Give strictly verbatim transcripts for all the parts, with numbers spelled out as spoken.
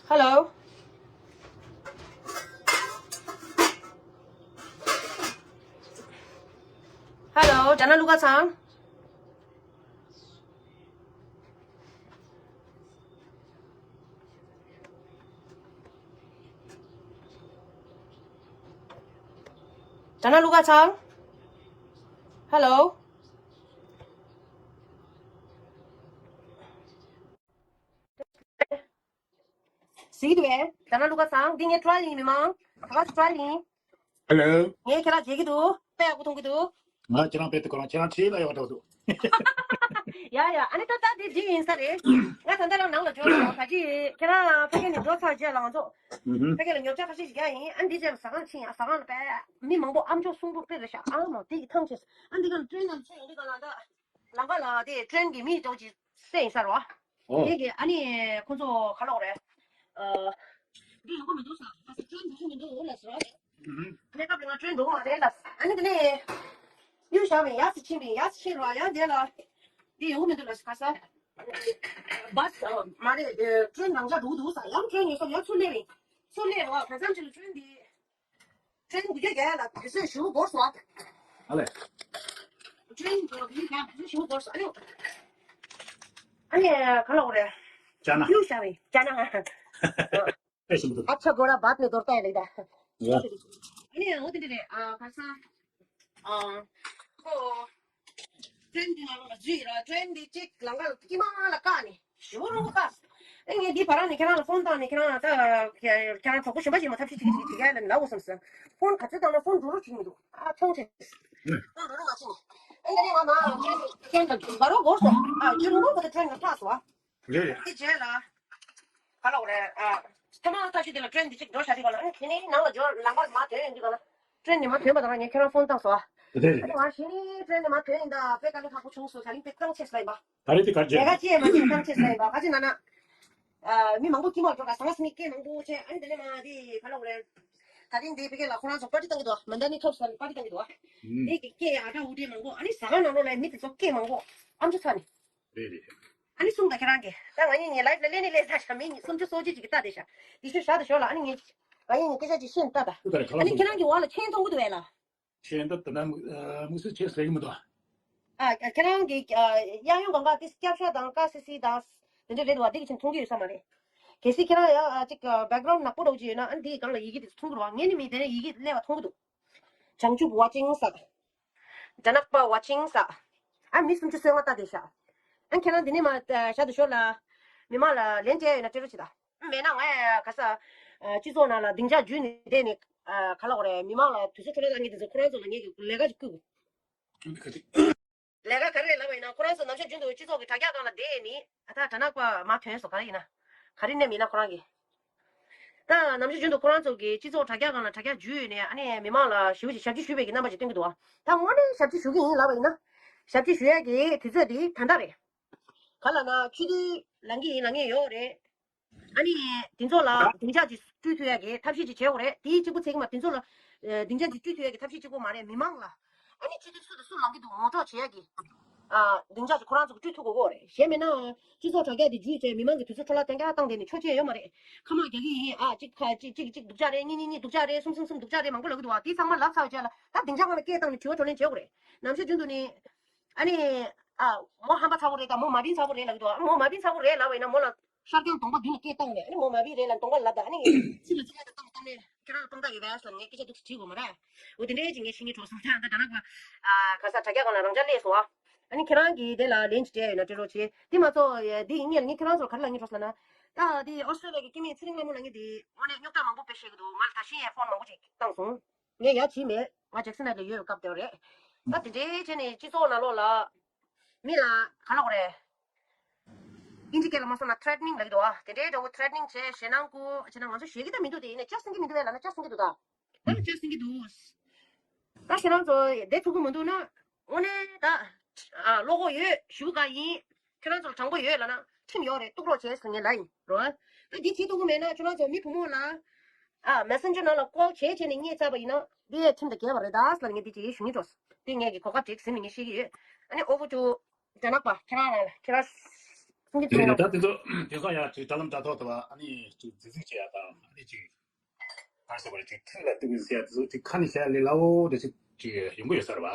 Hello. Hello, དགྲ་ནག་ཀླུ་དགའ་ཚང་། དགྲ་ནག་ཀླུ་དགའ་ཚང་། Hello. གཟིགས་འདུག་པས། དགྲ་ནག་ཀླུ་དགའ་ཚང་། འདི་ངའི་ཊ་རོལ་ཡིན། མི་མང་། ད་ག་ཊ་རོལ་ཡིན། Hello. ངས་ཁྱེད་རང་མཇལ་གྱི་འདུག་དཔེ་ཡག་པོ་མཐོང་གི་འདུག་ང་ཁྱེད་རང་དཔེ་དེ་ཁོ་རང་ཁྱེད་རང་ཁྲིད་ལ་ཡོད་འགྲོ་འདུག་ཡ་ཡ། ཨ་ནི་ད་ལྟ་དེ་འགྲིག་ཡིན་ས་རེད། ང་ད་ལྟ་རང་ནང་ལ་འབྱོར་ཡོད། ག་ཅི་ཁྱེད་རང་ཕ་གི་ནས་འབྱོར་ཚར་རྗེས་ལ་ང་ཚོ་ཕ་གི་ལ་ཉོ་ཆ་ཁ་ཤས་ཤིག་རྒྱག་ཡིན། ཨ་ནི་འདི་རྗེས་ལ་ཟ་ཁང་ཕྱིན་ཡ། ཟ་ཁང་ལ་དཔེ་མི་མང་པོ། ཨ་མཆོག་གསུང་པོ་དཔེ་རེད་ཤག་ཨ་མ་དེ་གི་ཐང་ཆད། ཨ་འདི་ག་ལ་ཊེན་ནང་ཕྱིན་ཡོང་དུས་ག་ལ་ད་ལམ་ཁ་ལ་དེ་ཊེན་གི་མི་འདྲ་བོ་ཅིག་བསད་ཡིན་ས་རེད་བ། ཨོ། དེ་གི་ཨ་ནི་ཁོ་ཚོ་ག་ལབ་དགོས་རེད། ཨ། འདི་ཡོང་གི་མི་འདུག་ཟེར། ཨ་ཊེན་འགྲོ་གི་མི་འདུག་ལབ་ཟེར་བ། གནས་སྐབས་ལ་ཊེན་འགྲོ་གི་མ་རེད་ལབ། ཨ་ནི་དེ་ནས་གཡུག་བཞག་པ་ཡིན། ཡར་སི་ཕྱིན་པ་ཡིན། ཡར་སི་ཕྱིན་རོགས། ཡང་དེ་ལ་འདི་ཡོང་གི་མི་འདུག་ལབ་ཟེར། ག་ས་བཱས་མ་རེད། ཨ། ཊེན་རང་འཇགས་འགྲོ་གི་འདུག་ཟེར། ཡང་ཊེན་ཡོང་ས་ཡང་ཚུར་སླེབས་པ་ཡིན། ཚུར་སླེབས་རོགས། གང་འཚམ་ཅིག་ལ་ཊེན་འདི། ཊེན་འདི་ག་ལ་དུས་ཚོད་ཞེ་པོ་འགོར་སོང་། ཨ་ལས། ཊེན་འདི་ག་དུས་ཚོད་ཞེ་པོ་འགོར་སོང་། ཨ་ནི། ཨ་ནི་ག་ལབ་དགོས་རེད། ཅ་ན། གཡུག་བཞག་པ་ཡིན། ཅ་ན། དཔེ་ཞིམ་པོ་འདུག་ཨ་ཆ་གོ་ར་བཱད་མེ་དོར་ཏ་ཡ་ལེ་ད། ཡ། ཨ་ནི་འོ་དེ་འདྲ་རེད། ཨ། ག་ས། ཨ། ཁོ། ཊེན་འདི་ནང་ལོགས་ལ་འཛུལ་ཡིན་ར། ཊེན་འདི་གཅིག་ལམ་ཁ་ལ་དཀྱིལ་མ་ལ་བཀག་ནས་ཞེ་པོ་རིང་པོ་བཀག་སོང་། ཨེ། ངས་འདི་བར་ནས་ཁྱེད་རང་ལ་ཕོན་བཏང་ནས། ཁྱེད་རང་ད་ཁྱེད་རང་གྲོགས་པོ་གཞན་པ་ཞིག་མ་ཐབས་ཤེས་བྱེད་ཀྱི་བྱེད་ཀྱི་བྱེད་ཀྱི་ལབ་འོ་བསམ་སོང་། ཕོན་ག་ཚོད་བཏང་ན་ཕོན་འགྲོ་རོགས་བྱེད་ཀྱི་མི་འདུག་ཨ། ཐང་ཆད། ཕོན་འགྲོ་རོགས་མ་བྱེད་ནས། ཨེ། ད་ནས་ང་མ་ཊེན་འདི་ཊེན་འདི་བར་རོ་འགོར་སོང་། ཨ། ཁྱེད་རང་རོགས་པ་དང་ཊེན་འདི་ཕྲག་སོང་། ཨ། རེད་རེད། དེ་རྗེས་ལ། ག་ལབ་དགོས་རེད། ཨ། ཐ་མ་ཐག་ཆོད་དེ་ལ་ཊེན་འདི་གཅིག་འགྲོ་བཞག་དུས་ག་ལ། ཨ་ནི་དེ་ནས་ནང་ལ་འབྱོར། ལམ་ཁར་མར་ཐོན་ཡོང་དུས་ག་ལ། ཊེན་འདི་མར་ཐོན་པ་དང་ངས་ཁྱེད་རང་ཕོན་བཏང་སོང་། ཨ། རེད་རེད། ཨ་ནི་ང་གཞི་ནས་ཊེན་འདི་མར་ཐོན་ཡིན་ད། དཔེ་དཀའ་ལས་ཁག་པོ་བྱུང་སོང་། ད་རིང་དཔེ་ཐང་ཆད་ས་ཡིན་པ། ད་རེས་དེ་གར་ལས་ཀ་བྱས་ཅི་ཡང་མ་བྱས་ཐང་ཆད་ས་ཡིན་པ། ག་ཅི་ན་ན། ཨ། མི་མང་པོ་དཀྱིལ་མར་འགྲོ་ག་ཟང་ཟིང་སྐད་མང་པོ་བྱས། ཨ་ནི་དེ་ནས་མར་དེ་ག་ལབ་དགོས་རེད། ད་རིང་དེ་ཕ་གི་ལ་ཁོ་རང་ཚོ་པར་ཊི་བཏང་གི་འདུག་མན་ཌ་ནི་ཐོབ་ས་ནས་པར་ཊི་བཏང་གི་འདུག་ཨ། ཨུམ། དེ་གི་སྐད་ཨ་འདྲ་འུ་འདྲ་མང་པོ། ཨ་ནི་ཟ་ཁང་ནང་ལོགས་ལ་མི་དེ་ཚོ་སྐད་མང་པོ། ཨ་མཆོག་ཚ་ནི། རེད་རེད། ཨ་ནི་གསུངས་དང་ཁྱེད་རང་གིས། ད་ང་གཉིས་ངའི་ལའིབ་ལ་སླེབས་ནི་སླེབས་ཚར་ཤག་མི་གཉིས་སུམ་ཅུ་སོ་གཅིག་ཅིག་གིས་ལྟ་བསྡད་ཤག་དེ་ཚོ་བཞག་དང་ཞོར་ལ། ཨ་ནི་ངས་ང་གཉིས་ངའི་སྐད་ཆ་ཅིག་བཤད་ནས་ལྟ་དང་། ཨ་ནི་ཁྱེད་རང་གི་འོག་ལ་མཆན་མཐོང་གི་འདུག་བས་ལ། མཆན་ད་ད་ལྟ་དམིགས་བསལ་བྱས་ཟེར་གྱི་མི་འདུག་ཨ། ཁྱེད་རང་གི་ཨ་གཡས་གཡོན་སྒང་ག་དེ་སྐྱབས་ཤ་དང་ཀ་སི་སི་དང་དེ་འདྲ་རེད་འདུག་བ། དེ་གི་མཆན་མཐོང་གི་ཡོད་ས་མ་རེད། གལ་སྲིད་ཁྱེད་རང་ཡ་ཨ་ཅིག་ཨ་བེག་གྷ་རའུན་ཌི་ནག་པོ་འདྲ་བོ་ཅིག་ཡོད་ན། ཨ་ནི་དེའི་སྒང་ལ་ཡི་གེ་དེ་ཚོ་མཐོང་གི་རེད་བ། ངས་ནི་མི་དེ་ནས་ཡི་གེ་སླེབས་པ་མཐོང་གི་འདུག་བྱང་ཆུབ་ཝ་ཆིང་ཟེར། དགྲ་ནག་པ་ཝ་ཆིང་ཟེར། ཨ་མི་སུམ་ཅུ་སོ་ལྔ་ལྟ་བསྡད་ཤག་ཨ་ཁྱེད་རང་འདི་ནས་མར་ཨ་བཞག་དང་ཞོར་ལ་མི་མང་ལ་ལན་སྤྲད་ཡོད་ན་སྤྲད་རོགས་བྱེད་དང་། མེད་ན་ང་ཡ་ག་ས་ཨ་སྤྱི་ཚོགས་ནང་ལ་སྡིངས་ཆ་བརྒྱུད་ནས་བསྡད་ནས། ཨ་ག་ལབ་དགོས་རེད། མི་མང་ལ་དུས་ཚོད་འཕྲོ་བརླག་གཏོང་མཁན་དེ་ཚོ་ཁོ་རང་ཚོ་ལ་ངས་ཀྱི་ལས་ཀ་ཅིག་བསྐུར་དགོས། ལས་ཀ་ག་རེ་རེད་ལབ་པ་ཡིན་ན། ཁོ་རང་ཚོ་ནམ་ཞག་རྒྱུན་དུ་སྤྱི་ཚོགས་ཀྱི་དྲ་རྒྱ་སྒང་ལ་བསྡད་ནས། ཨ་ད་དགྲ་ནག་པ་མར་ཐོན་སོང་། ག་རེ་ཡིན་ན། ག་རེ་ནས་མིན་ན་ཁོ་རང་གིས། ད་ནམ་ཞག་རྒྱུན་དུ་ཁོ་རང་ཚོ་གིས་སྤྱི་ཚོགས་དྲ་རྒྱ་སྒང་ལ་དྲ་རྒྱ་བརྒྱུད་ནས། ཨ་ནི་མི་མང་ལ་ཞེ་པོ་ཅིག་ཞབས་ཕྱི་ཞུ་བའི་གི་རྣམ་པ་ཅིག་སྟོན་གྱི་འདུག་བ། ད་དངོས་གནས་ཞབས་ཕྱི་ཞུ་གི་ཡིན་ལབ་པ་ཡིན་ན། ཞབས་ཕྱི་ཞུ་ཡས་ཀྱི་དུས་ཚོད་འདི་ད་ལྟ་རེད། ག་ལབ་ན་ཆུ་ཚོད་ལངས་ཀྱི་ཡིན་ལབ་མཁན་ཡོད་རེད། ཨ་ནི་དེ་ཚོ་ལ་སྡིངས་ཆ་ཅིག་སྤྲོད་ཐུབ་ཡ་གི་ཐབས་ཤེས་ཅིག་བྱེད་དགོས་རེད། དེའི་གཅིག་པུ་ཚད་ཀྱི་མ། དེ་ཚོ་ལ་ཨ་སྡིངས་ཆ་ཅིག་སྤྲོད་ཐུབ་ཡ་གི་ཐབས་ཤེས་གཅིག་པུ་མ་རེད། མི་མང་ལ་ཨ་ནི་ཆུ་ཚོད་སུ་དང་སུ་ལངས་ཀྱི་འདུག་ངོ་སྤྲོད་བྱེད་ཡ་གི་ཨ་སྡིངས་ཆ་ཅིག་ཁོ་རང་ཚོ་གིས་སྤྲོད་ཐུབ་དགོས་ཀྱི་རེད། གཞན་མིན་ན་སྤྱི་ཚོགས་དྲ་རྒྱ་དེ་བརྒྱུད་བྱས་མི་མང་གི་དུས་ཚོད་འཕྲོ་བརླག་གཏོང་རྒྱུ་བཏང་བསྡད་ནས་ཆོག་ཆོག་ཡོད་མ་རེད། ཁ་མང་རྒྱག་གི་ཡིན། ཨ་གཅིག་ཁ་གཅིག་གཅིག་གཅིག་སྡུག་ཅག་རེད། གཉིས་གཉིས་གཉིས་སྡུག་ཅག་རེད། གསུམ་གསུམ་གསུམ་སྡུག་ཅག་རེད། མང་པོ་ལབ་ཀྱི་འདུག་བ། དེ་ཚང་མ་ལབ་ཚར་བའི་རྗེས་ལ་ད་སྡིངས་ཆ་སྒང་ལ་སྐད་བཏང་ནས་དྲི་བ་བགྲོ་གླེང་བྱེད་དགོས་རེད། ནམ་ཞག་རྒྱུན་དུ་ནི། ཨ་ནི། ཨ། མོ་ཧམ་པ་ཚ་པོ་རེད་དང་མོ་མ་བིན་ཚ་པོ་རེད་ལབ་ཀྱི་འདུག་མོ་མ་བིན་ཚ་པོ་རེད་ལབ་པ་ཡིན་ན་མོ་ལ་ཤར་རྐྱང་གདོང་པ་མདུན་ལ་སྐད་བཏང་ནས། ཨ་ནི་མོ་མ་བིན་རེད་ལབ་གདོང་པ་ལབ་དང་། ཨ་ནི་ཚིག་ལ་ཚིག་ལ་བཏང་བཏང་ནས་ཁྱེད་རང་ལ་དཔང་རྟགས་ཡོད་པས་ལབ་ནས་སྐད་ཆ་འདུག་སེ་དྲིས་དགོས་མ་རེད། འོ་དེ་འདྲའི་ཅིག་ངས་བཤད་སྙིང་བྲོ་སོང་། ད་ད་ནག་པ། ཨ། ག་ས་དྲ་རྒྱ་སྒང་ལ་རང་འཇགས་སླེབས་སོང་ཨ། ཨ་ནི་ཁྱེད་རང་གིས་དེ་ལ་ལན་ཅིག་སྤྲད་ཡོད་ན་སྤྲད་རོགས་བྱེད། དེ་མ་གཏོགས་འདི་ངས་ངས་ཁྱེད་རང་ཚོར་ག་རེ་ལབ་སྙིང་བྲོ་སོང་ལབ་ན། ད་འདི་ཨོ་སི་ཊྲེ་ལི་ཡ་གི་སྐྱེ་དམན་ཚེ་རིང་ལྷ་མོ་ལབ་མཁན་དེ་དངོས་གནས་རྙོག་དྲ་མང་པོ་དཔེ་བཤད་ཀྱི་འདུག་ང་ལ་ད་གཞི་ཡང་ཕོན་མང་པོ་ཅིག་བཏང་སོང་། ངས་ཡ་བྱས་མེད། ང་ཇེག་སན་ལ་ཡོད་པའི་སྐབས་དེ་རེད། ད་དེ་འདྲའི་བྱས་ནས་སྤྱི་ཚོགས་ནང་ལོགས་ལ་མི་ལ་ག་ལབ་དགོས་རེད། ཨིན་ཇི་སྐད་ལ་མ་སོང་ན་ཐི་རེ་ཊི་ནིང་ལབ་ཀྱི་འདུག་ཨ། དེ་འདྲའི་འདྲ་བོ་ཐི་རེ་ཊི་ནིང་བྱས། ཞེད་སྣང་སྐུལ་བྱས་ན་ང་ཚོ་ཞེད་ཀྱི་ད་མི་འདུག་དེ་ཡིན་ན་ཅག་སེང་གི་མི་འདུག་བས་ལབ་ན་ཅག་སེང་གི་འདུག་ད། ད་ཅག་སེང་གི་འདུག་ད་ཁྱེད་རང་ཚོ་བསྡད་ཐུབ་ཀྱི་མི་འདུག་ན། དངོས་གནས་ད། ཨ། བློ་ཁོག་ཡོད། ཞུ་ག་ཡིན། ཁྱེད་རང་ཚོར་དྲང་པོ་ཡོད་ལབ་ན་ཁྲིམས་ཡོད་རེད། གཏུག་རོགས་བྱེད་ཟེར་ངས་ལབ་ཡིན་རོ། ད་འདི་བྱེད་ཐུབ་ཀྱི་མེད་ན་ཁྱེད་རང་ཚོ་མི་བུ་མོ་ལ། ཨ། མེ་སེན་ཇར་ནང་ལ་ཀོལ་བྱས་བྱས་ནས་རྙེད་ཚར་བ་ཡིན་ན་འདི་ཡས་ཁྲིམས་དང་འགལ་བ་རེད་ད་ཟེར་ངས་འདི་ཅིག་ཞུ་སྙིང་བྲོ། འདི་ངས་ཀྱི་གོ་སྐབས་ཅིག་ཟིན་ནས་ངས་བཤད་ཀྱི་ཡོད། ཨ་ནི་ཨོ་བུ་ཏུ། དགྲ་ནག་པ་ཁྱེད་རང་ལ་ཁྱེད་རང་ གསུང་གི་དེ་རེད། ད་དེ་ཚོ་དེང་སང་ཡང་ཅིག་དྲ་ལམ་དྲ་ཐོག་ཏུ་བ་ཨ་ནི་ཅིག་རྫིག་རྫིག་བྱེད་ཡ་དང་ཨ་ནི་ཅིག་ག་རེ་ཟེར་བ་རེད། ཅིག་ཁྲིམས་ལ་གཏུག་གི་ཟེར་ཡ་དེ་ཚོ་ཅིག་ཁ་ནས་བཤད་ཡ་ལས་སླ་བོ་དེ་ཅིག་ཅིག་ཡོང་གི་ཡོད་ས་རེད་བ།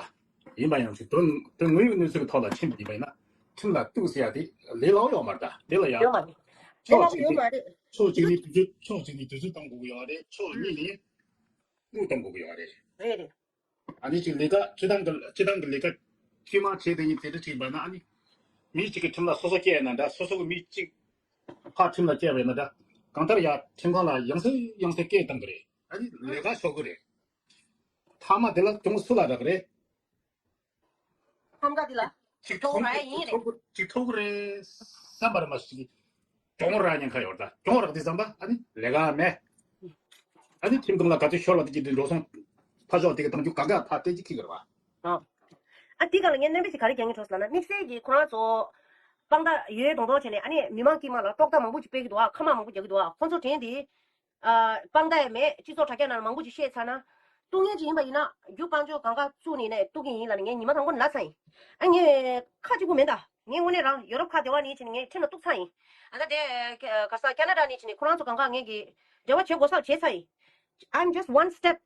ཡིན་པ་ཡང་ཅིག་དོན་དོན་དངོས་ཡོད་གནས་ཚུལ་གྱི་ཐོག་ལ་ཕྱིན་པ་ཡིན་པ་ཡིན་ན་ཁྲིམས་ལ་གཏུག་ཟེར་ཡ་དེ་ལས་སླ་བོ་ཡོད་མ་རེད། ད་དེ་ལ་ཡང་ཡོད་མ་རེད། ཕྱོགས་གཅིག་ནས་ཕྱོགས་གཅིག་ནས་དུས་ཚོད་ཕྱོགས་གཅིག་ནས་དུས་ཚོད་གཏོང་དགོས་ཀྱི་ཡོད་རེད། ཕྱོགས་གཉིས་ནས་དངུལ་གཏོང་དགོས་ཀྱི་ཡོད་རེད། རེད་རེད། ཨ་ནི་ཅིག་ལས་ཀ་སྤྱི་བཏང་གི་སྤྱི་བཏང་གི་ལས་ཀ་དཀྱུས་མ་བྱས་དེ་ཡིན་དེ་འདྲ་ཅིག་བ་ན་ཨ་ནི་མི་གཅིག་གི་ཁྲིམས་ལ་སོ་སོ་སྐྱེལ་ན་འདྲ། སོ་སོ་གི་མི་གཅིག་ཕར་ཁྲིམས་ལ་སྐྱེལ་བས་ན་འདྲ། གང་ལྟར་ཡ་ཁྲིམས་ཁང་ལ་ཡང་སེ་ཡང་སེ་སྐད་བཏང་གི་རེད། ཨ་ནི་ལས་ཀ་ཤོར་གི་རེད། མཐའ་མ་དེ་ལ་གྱོང་སུ་ལ་རག་གི་རེད། ཁམས་ཀ་འདི་ལ་ཅིག་ཐོག་ར་ཡིན་རེད། ཅིག་ཐོག་རེད་བསམ་པར་མ་ཞིག་གྱོང་རག་ཉེན་ཁ་ཡོད་ད། གྱོང་རག་དེ་བསམ་པ་ཨ་ནི་ལས་ཀ་མེད། ཨ་ནི་ཁྲིམས་ཁང་ལ་ག་ཚོད་ཤོར་བ་དེ་གི་དེ་འགྲོ་སོང་ཕ་ཤོག་དེ་གི་དང་རྒྱུ་ག་ག་ཕ་སྟེ་ཅིག་ཁྱི་གི་རེད་བ། ཨ་དེ་ག་ལ་ངས་རྣམ་པ་ཞིག་ག་རེ་རྒྱག་ངེས་འགྲོ་ཟེར་ན་དམིགས་བསལ་གྱི་ཁོ་རང་ཚོ་དཔང་རྟགས་ཡོད་མདོག་མདོག་བྱས་ནས་ཨ་ནི་མི་མང་དཀྱིལ་མ་ལ་དཀྲོག་གཏམ་མང་པོ་ཅིག་སྤེལ་གི་འདུག་ཨ། ཁ་མ་མང་པོ་རྒྱག་གི་འདུག་ཨ། ཁོ་ཚོ་དྲན་དེ། ཨ་དཔང་རྟགས་མེད། སྤྱི་ཚོགས་དྲ་རྒྱ་ནང་ལ་མང་པོ་ཅིག་བཤད་ཚར་ན། གཏུག་མཁན་ཅིག་ཡིན་པ་ཡིན་ན་རྒྱུ་དཔལ་འབྱོར་གང་ག་བཙུགས་ནས་ནས་གཏུག་གི་ཡིན་ལབ་ནས་ངས་ཉི་མ་དང་པོ་ན་ཚར་ཡིན། ཨ་ངས་ཁ་གཅིག་པུ་མེད་ད། ངས་དངོས་གནས་རང་ཡོ་རོབ་ཁ་བདེ་བ་ནས་ཕྱིན་ནས་ངས་ཁྲིམས་ལ་གཏུག་ཚར་ཡིན། ཨ་ད་དེ་ག་ས་ཁ་ན་ཌ་ནས་ཕྱིན་ནས་ཁོ་རང་ཚོ་གང་ག་ངས་ཀྱི་འབྲེལ་བ་བྱེད་དགོས་ས་ལ་བྱེད་ཚར་ཡིན། I'm just one step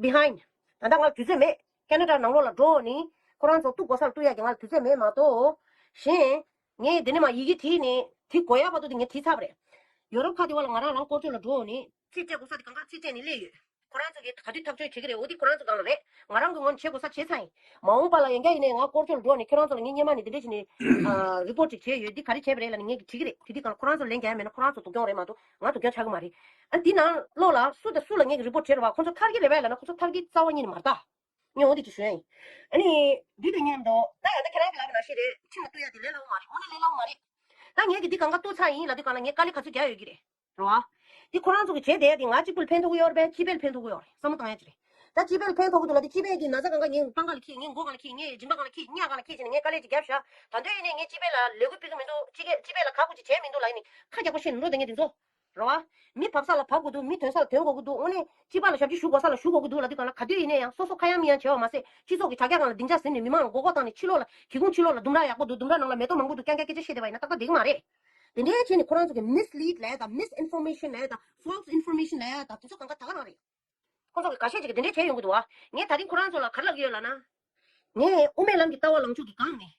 behind. ད་ལྟ་ང་དུས་ཚོད་མེད། ཁ་ན་ཌ་ནང་ལོགས་ལ་འགྲོ་ནས་ཁོ་རང་ཚོ་གཏུག་དགོས་ས་ལ་གཏུག་ཡག་གི་ང་ལ་དུས་ཚོད་མེད་མ་གཏོགས། གཞན། ངས་འདི་ནས་མར་ཡི་གེ་བྲིས་ནས་དེ་གོ་ཡག་བར་དུ་དེ་ངས་བྲིས་ཚར་བ་རེད། ཡོ་རོབ་ཁ་དེ་བ་ལ་ང་རང་རང་སྐོར་སྐྱོད་ལ་འགྲོ་ནས་རྩིས་སྤྲད་དགོས་ས་དེ་གང་ག་རྩིས་སྤྲད་ནས་སླེབས་ཡོད། ཁོ་རང་ཚོ་གིས་ག་དུས་ཐག་གཅོད་བྱེད་ཀྱི་རེད། འོ་དེ་ཁོ་རང་ཚོ་སྒང་ལ་རེད། ང་རང་གི་ངོས་ནས་བྱེད་དགོས་ས་བྱས་ཚར་ཡིན། མ་འོངས་པ་ལ་ཡང་བསྐྱར་ཡིན་ནའི་ང་སྐོར་སྐྱོད་ལ་འགྲོ་ནས་ཁྱེད་རང་ཚོ་ལ་ངས་སྔོན་མ་ནས་འདི་འདྲ་བྱས་ནས་རི་པོར་ཊི་ཅིག་བྱས་ཡོད། འདི་ག་རེ་བྱས་པ་རེད་ལབ་ནས་ངས་ཀྱིས་དྲིས་ཀྱི་རེད། དེ་དུས་སྒང་ལ་ཁོ་རང་ཚོ་ལན་རྒྱག་ཡ་མེད་ན་ཁོ་རང་ཚོ་སྡུག་གྱོང་རེད་མ་གཏོགས་ང་སྡུག་གྱོང་ཆགས་ཀྱི་མ་རེད། ཨ་འདི་ནང་ལོགས་ལ་སུ་དང་སུ་ལ་ངས་ཀྱིས་རི་པོར་ཊི་བྱས་རེད་བ། ཁོ་ཚོ་ཐར་གྱི་རེད་པས་ལབ་ན་ཁོ་ཚོ་ཐར་གྱི་རྩ་བ་ཉིད་ནས་མ་རེད་ད། ངས་འོ་དེ་ཅིག་ཞུ་ཡ་ཡིན། ཨ་ནི། འདི་དང་མཉམ་དུ། ད་ཡང་ད་ཁྱེད་རང་གིས་ལབ་པ་ནང་བཞིན་རེད། ཁྲིམས་ལ་གཏུག་ཡ་དེ་ལས་སླ་བོ་མ་རེད། དངོས་གནས་ལས་སླ་བོ་མ་རེད། ད་ངས་ཀྱིས་འདི་གང་ག་གཏུག་ཚར་ཡིན་ལབ་དུས་སྒང་ལ་ངས་དཀའ་ལས་ག་ཚོད་རྒྱག་ཡོད་ཀྱི་རེད། རེད་བ། འདི་ཁོ་རང་ཚོ་གིས་བྱས་བསྡད་ཡ་དེ་ང་གཅིག་པུ་ལ་ཕན་ཐོགས་ཀྱི་ཡོད་རེད་པས། སྤྱི་པའི་ལ་ཕན་ཐོགས་ཀྱི་ཡོད་རེད། བསམ་བློ་བཏང་ཡ་ཅིག་རེད། ད་སྤྱི་པའི་ལ་ཕན་ཐོགས་ཀྱི་འདུག་ལབ་དུས་སྤྱི་པའི་གི་ན་ཚ་གང་ག་ངས་པང་ག་ལ་འཁྱེར། ངས་མགོ་གང་ལ་འཁྱེར། ངས་མཇིང་པ་གང་ལ་འཁྱེར། གཉའ་གང་ལ་འཁྱེར་བྱས་ནས་ངས་དཀའ་ལས་ཅིག་བརྒྱབ་བཞག། ད་དུང་ཡིན་ནའི་ངས་སྤྱི་པའི་ལ་ལས་འགུལ་སྤེལ་གྱི་མི་འདུག། སྤྱི་སྤྱི་པའི་ལ་ག་དགོས་ཅིག་བྱས་མི་འདུག་ལབ་ཡིན་ནའི་ཁ་རྒྱག་པ་བཤད་ནས་འགྲོ་བསྡད་མཁན་དེ་ཚོ། རེད་བ། མི་བབས་ས་ལ་བབས་དགོས་འདུག། མི་ཐོན་ས་ལ་ཐོན་དགོས་ཀྱི་འདུག། དངོས་གནས་སྤྱི་པ་ལ་ཞབས་ཕྱི་ཞུ་དགོས་ས་ལ་ཞུ་དགོས་ཀྱི་འདུག་ལབ་དུས་སྒང་ལ་ག་དུས་ཡིན་ན་ཡང་སོ་སོ་ཁ་ཡང་མིག་ཡང་བྱེད་པ་མ་ཟད་སྤྱི་ཚོགས་ཀྱི་དྲ་རྒྱ་སྒང་ལ་སྡིངས་ཆ་ཟིན་ནས་མི་མང་ལ་མགོ་སྐོར་བཏང་ནས་ཕྱི་ལོགས་ལ་སྒེའུ་ཁུང་ཕྱི་ལོགས་ལ་ལྡུམ་ར་ཡག་པོ་འདུག། ལྡུམ་ར་ནང་ལ་མེ་ཏོག་མང་པོ་འདུག། རྐྱང་རྐྱང་སྐད་ཆ་བཤད་བསྡད་པ་ཡིན་ན་ཏག་ཏག་བསྡད་ཀྱི་མ་རེད། དེ་འདྲའི་བྱས་ནས་ཁོ་རང་ཚོ་གི་mislead་ལབ་ཡ་དང་misinformation་ལབ་ཡ་དང་false information་ལབ་ཡ་དང་དེ་ཚོ་གང་ག་ད་ག་རང་རེད། ཁོ་ཚོ་གི་འགའ་ཤས་ཅིག་གིས་དེ་འདྲའི་བྱས་ཡོང་གི་འདུག་བ། ངས་ད་རིང་ཁོ་རང་ཚོ་ལ་ག་རེ་ལབ་ཀྱི་ཡོད་ལབ་ན། ངས་དབུ་མའི་ལམ་གྱི་ལྟ་བ་ལངས་ཕྱོགས་ཀྱི་སྒང་ནས།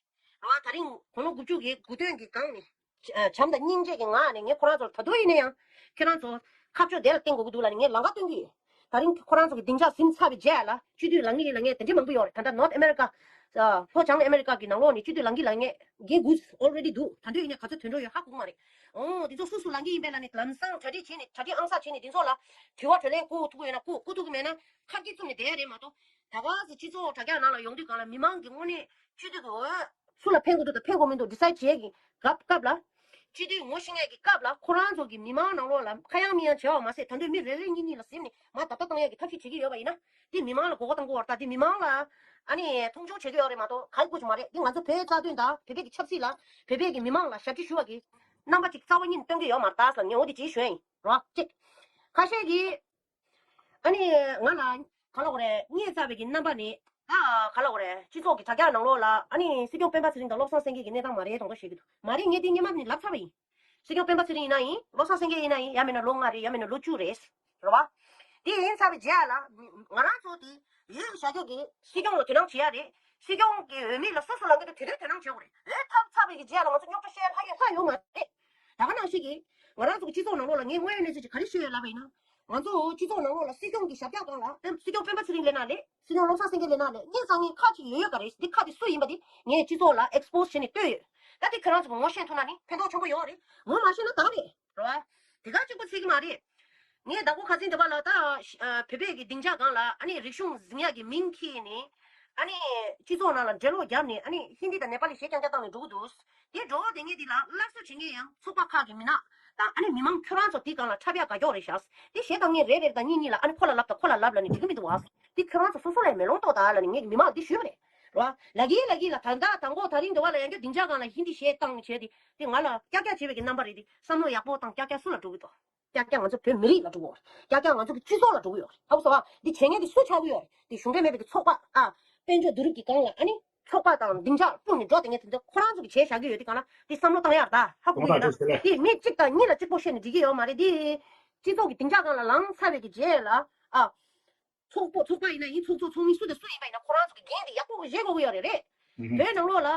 རེད་བ། ད་རིང་དགུང་ལོ་དགུ་བཅུ་གི་དགུང་སྟོན་གྱི་སྒང་ནས། བྱམས་དང་སྙིང་རྗེ་གི་ངང་ནས་ངས་ཁོ་རང་ཚོར་ད་དུང་ཡིན་ན་ཡང་། ཁྱེད་རང་ཚོ་ཁ་ཕྱོགས་བདེ་ལ་བསྟན་དགོས་ཀྱི་འདུག་ལབ་ནས་ངས་ལམ་ཁ་སྟོན་གྱི་ཡོད། ད་རིང་ཁོ་རང་ཚོ་གི་སྡིངས་ཆ་ཟིན་ཚར་བའི་རྗེས་ལ་སྤྱི་འཐུས་ལངས་ཀྱི་ལངས་མཁན་དེ་འདྲ་མང་པོ་ཡོད་རེད། ད་ལྟ་North America། ལྷོ་བྱང་ཨ་མེ་རི་ཀ་གི་ནང་ལོགས་ནས་སྤྱི་འཐུས་ལངས་ཀྱི་ལངས་མཁན་རྒན་གུས་already་འདུག། ད་དུང་ཡིན་ན་ག་ཚོད་ཐོན་འགྲོ་ཡོད་ཧ་གོ་གི་མ་རེད། ཨོ་དེ་ཚོ་སུ་སུ་ལངས་ཀྱི་ཡིན་པས་ལབ་ནས་ལམ་སང་གྲ་སྒྲིག་བྱས་ནས་གྲ་སྒྲིག་ཨང་གསར་བྱས་ནས་དེ་ཚོ་ལ་དྲི་བ་དྲིས་ལན་བསྐུར་ཐུབ་ཀྱི་ཡོད་ན་བསྐུར། བསྐུར་ཐུབ་ཀྱི་མེད་ན་ཁ་སྐྱེ་བཙུམ་ནས་བསྡད་ཡ་རེད་མ་གཏོགས། ད་ག་ཟེ་སྤྱི་ཚོགས་དྲ་རྒྱ་ནང་ལ་ཡོང་དུས་སྒང་ལ་མི་མང་གི་དངོས་གནས་སྤྱི་འཐུས་ཀྱི་འོས་སུ་ལ་ཕན་དགོས་འདུག་དང་ཕན་དགོས་མི་འདུག་decide་བྱེད་ཀྱི་སྐབས་སྐབས་ལ། སྤྱི་འཐུས་ངོ་ཤེས་མཁན་གྱི་སྐབས་ལ་ཁོ་རང་ཚོ་གི་མི་མང་ནང་ལོགས་ལ་ཁ་ཡང་མིག་ཡང་བྱེད་པ་མ་ཟད་ད་དུང་མི་རེ་རེ་གཉིས་གཉིས་ལ་གཟིམ་ནས་མར་བརྡབ་ལྟ་བཏང་ཡས་ཀྱི་ཐབས་ཤེས་བྱེད་ཀྱི་ཡོད་པ་ཡིན་ན། འདི་མི་མང་ལ་མགོ་སྐོར་གཏོང་གི་ཡོད་རེད་ད། འདི་མི་མང་ལ་ཨ་ནི་མཐོང་ཆུང་བྱེད་ཀྱི་ཡོད་རེད་མ་གཏོགས་ག་རེ་དགོས་ཀྱི་མ་རེད། འདི་ང་ཚོ་བོད་རྩ་དོན་དང་བོད་པའི་གི་ཆབ་སྲིད་ལ་བོད་པའི་གི་མི་མང་ལ་ཞབས་ཕྱི་ཞུ་བ་གི་རྣམ་པ་ཅིག་རྩ་བ་ཉིད་ནས་སྟོན་གྱི་ཡོད་མ་རེད་ད་ཟེར་ངས་འོ་དེ་ཅིག་ཞུ་ཡ་ཡིན་རོ། གཅིག་ཁ་ཤས་ཀྱིས། ཨ་ནི། ང་ལ། ག་ལབ་དགོས་རེད། རྙེད་ཚར་བའི་གི་རྣམ་པ་ནི། ད་ག་ལབ་དགོས་རེད། སྤྱི་ཚོགས་ཀྱི་དྲ་རྒྱ་ནང་ལོགས་ལ་ཨ་ནི་སྲིད་སྐྱོང་སྤེན་པ་ཚེ་རིང་དང་བློ་བཟང་སེང་གེ་གི་གནས་སྟངས་མ་རེད་མདོག་མདོག་བཤད་ཀྱི་འདུག། མ་རེད། ངས་འདི་སྔོན་མ་ནས་ལབ་ཚར་བ་ཡིན། སྲིད་སྐྱོང་སྤེན་པ་ཚེ་རིང་ཡིན་ན་ཡིན། བློ་བཟང་སེང་གེ་ཡིན་ན་ཡིན། ཡང་མིན་ན་ལོ་ལྔ་རེད། ཡང་མིན་ན་ལོ་བཅུ་རེད། རེད་བ། དེ་ཡིན་ཚར་བའི་རྗེས་ལ། ང་རང་ཚོ་དེ་ཡོད་བཞག་རྒྱུ་གི་སྲིད་སྐྱོང་ལ་དོ་སྣང་བྱེད་ཡ་རེད། སྲིད་སྐྱོང་གི་འོས་མི་ལ་སོ་སོ་ལ་འགན་དུ་དེ་དུས་དོ་སྣང་བྱེད་དགོས་རེད། འོས་ཐོབ་ཚར་བའི་གི་རྗེས་ལ་ང་ཚོ་རྙོག་དྲ་བཤད་ཡ་ལྷག་ཡ་ལྷག་ཡོད་མ་རེད། ད་ག་ནང་བཞིན་གྱི། ང་རང་ཚོ་གི་སྤྱི་ཚོགས་ནང་ལོགས་ལ་ངས་དངོས་ཡོད་གནས་ཚུལ་ཅིག་ག་རེ་ཤེས་ཡོད་ལབ་པ་ཡིན་ན། ང་ཚོ་སྤྱི་ཚོགས་ནང་ལོགས་ལ་སྲིད་སྐྱོང་གི་ཞབས་བཀྱག་སྒང་ལ་སྲིད་སྐྱོང་སྤེན་པ་ཚེ་རིང་ལབ་ན་ལེགས། སྲིད་སྐྱོང་བློ་བཟང་སེང་གེ་ལབ་ན་ལེགས། སྙན་སེང་ངའི་ཁ་ཅིག་ཡོད་ཡོད་ག་རེད། འདི་ཁ་དེ་སུ་ཡིན་པ་དེ་ངས་སྤྱི་ཚོགས་ལ་ཨེགས་པོ་སི་བྱས་ནས་སྟོན་ཡོད། ད་དེ་ཁྱེད་རང་ཚོ་གི་ངོ་ཤེས་ཐུབ་ན་ནི་ཕན་ཐོགས་ཆེན་པོ་ཡོད་རེད། ངོ་མ་ཤེས་ན་ད་ག་རེད། རེད་བ། དེ་ག་གཅིག་པོ་ཚིག་གི་མ་རེད། ངས་ཟླ་གོ་ཁ་སང་དེ་བ་ལ་ད་བོད་པའི་གི་སྡིངས་ཆ་སྒང་ལ་ཨ་ནི་རིག་གཞུང་འཛིན་ཡག་གི་མིང་འཁྱེར་ནས་ཨ་ནི་སྤྱི་ཚོགས་ནང་ལ་འགྲེལ་ལོག་བརྒྱབ་ནས་ཨ་ནི་ཧིན་དི་དང་ནེ་པ་ལི་གཞས་རྐྱང་རྐྱང་བཏང་ནས་འགྲོ་གི་འདུག། དེ་འགྲོ་བ་དེ་ངས་དེ་ལ་སླར་གསོ་བྱེད་མཁན་ཡང་ཚོགས་པ་ཁག་གི་མི་སྣ་དང་ཨ་ནི་མི་མང་ཁྱོད་རང་ཚོ་དེ་སྒང་ལ་འཁྲབ་ཡག་དགའ་སྐྱོ་རེད་ཤག། དེ་གཞས་བཏང་མཁན་རེ་རེ་དང་གཉིས་གཉིས་ལ་ཨ་ནི་ཁོ་ལ་ལབ་དང་ཁོ་ལ་ལབ་ལབ་ནས་འགྲིག་གི་མི་འདུག་བ། དེ་ཁྱོད་རང་ཚོ་སོ་སོ་ལ་མེ་ལོང་གཏོང་དང་ལབ་ནས་ངས་མི་མང་ལ་དེ་ཞུས་པ་རེད། རེད་བ། ལབ་ཀྱི་ལབ་ཀྱི་ལ་ད་ལྟ་དང་པོ་ད་རིང་དེ་བ་ལ་ཡང་བསྐྱར་སྡིངས་ཆ་སྒང་ལ་ཧིན་དི་གཞས་བཏང་བྱས་དེ་དེ་ང་ལ་ཀྱག་ཀྱག་བྱེད་པའི་གི་རྣམ་པ་རེད། དེ་བསམ་བློ་ཡག་པོ་བཏང་། ཀྱག་ཀྱག་སུ་ལ་འགྲོ་གི་འདུག། ཀྱག་ཀྱག་ང་ཚོ་བོད་མི་རིགས་ལ་འགྲོ་གི་ཡོད་རེད། ཀྱག་ཀྱག་ང་ཚོ་གི་སྤྱི་ཚོགས་ལ་འགྲོ་གི་ཡོད་རེད། ཧ་གོ་སོང་ཨ། འདི་བྱེད་མཁན་འདི་སུ་ཆགས་ཀྱི་ཡོད་རེད། འདི་གཞུང་འབྲེལ་མེད་པའི་གི་ཚོགས་པ་ཨ། དཔལ་འབྱོར་བསྡུ་རུབ་ཀྱི་སྒང་ལ་ཨ་ནི། ཚོགས་པ་དང་སྡིངས་ཆ་བཙུགས་ནས་འགྲོ་དེ་ངས་དེ་ཚོ་ཁོ་རང་ཚོ་གི་བྱས་བཞག་གི་ཡོད་དེ་གང་ལ་དེ་བསམ་བློ་བཏང་ཡག་ད་ཧ་གོ་གི་ཡོད་ན་དེ་མི་གཅིག་དང་གཉིས་ལ་གཅིག་པོ་བཤད་ནས་འགྲིག་གི་ཡོད་མ་རེད། དེ་སྤྱི་ཚོགས་ཀྱི་སྡིངས་ཆ་སྒང་ལ་ལངས་ཚར་བའི་གི་རྗེས་ལ་ཨ། ཚོགས་པ་ཚོགས་པ་ཡིན་ན་ཡིན། ཚོགས་གཙོ་ཚོགས་མི་སུ་དང་སུ་ཡིན་པ་ཡིན་ན་ཁོ་རང་ཚོ་གི་འགན་དེ་ཡག་པོ་བཞེས་དགོས་ཀྱི་ཡོད་རེད་རེད། བོད་ནང་ལོགས་ལ་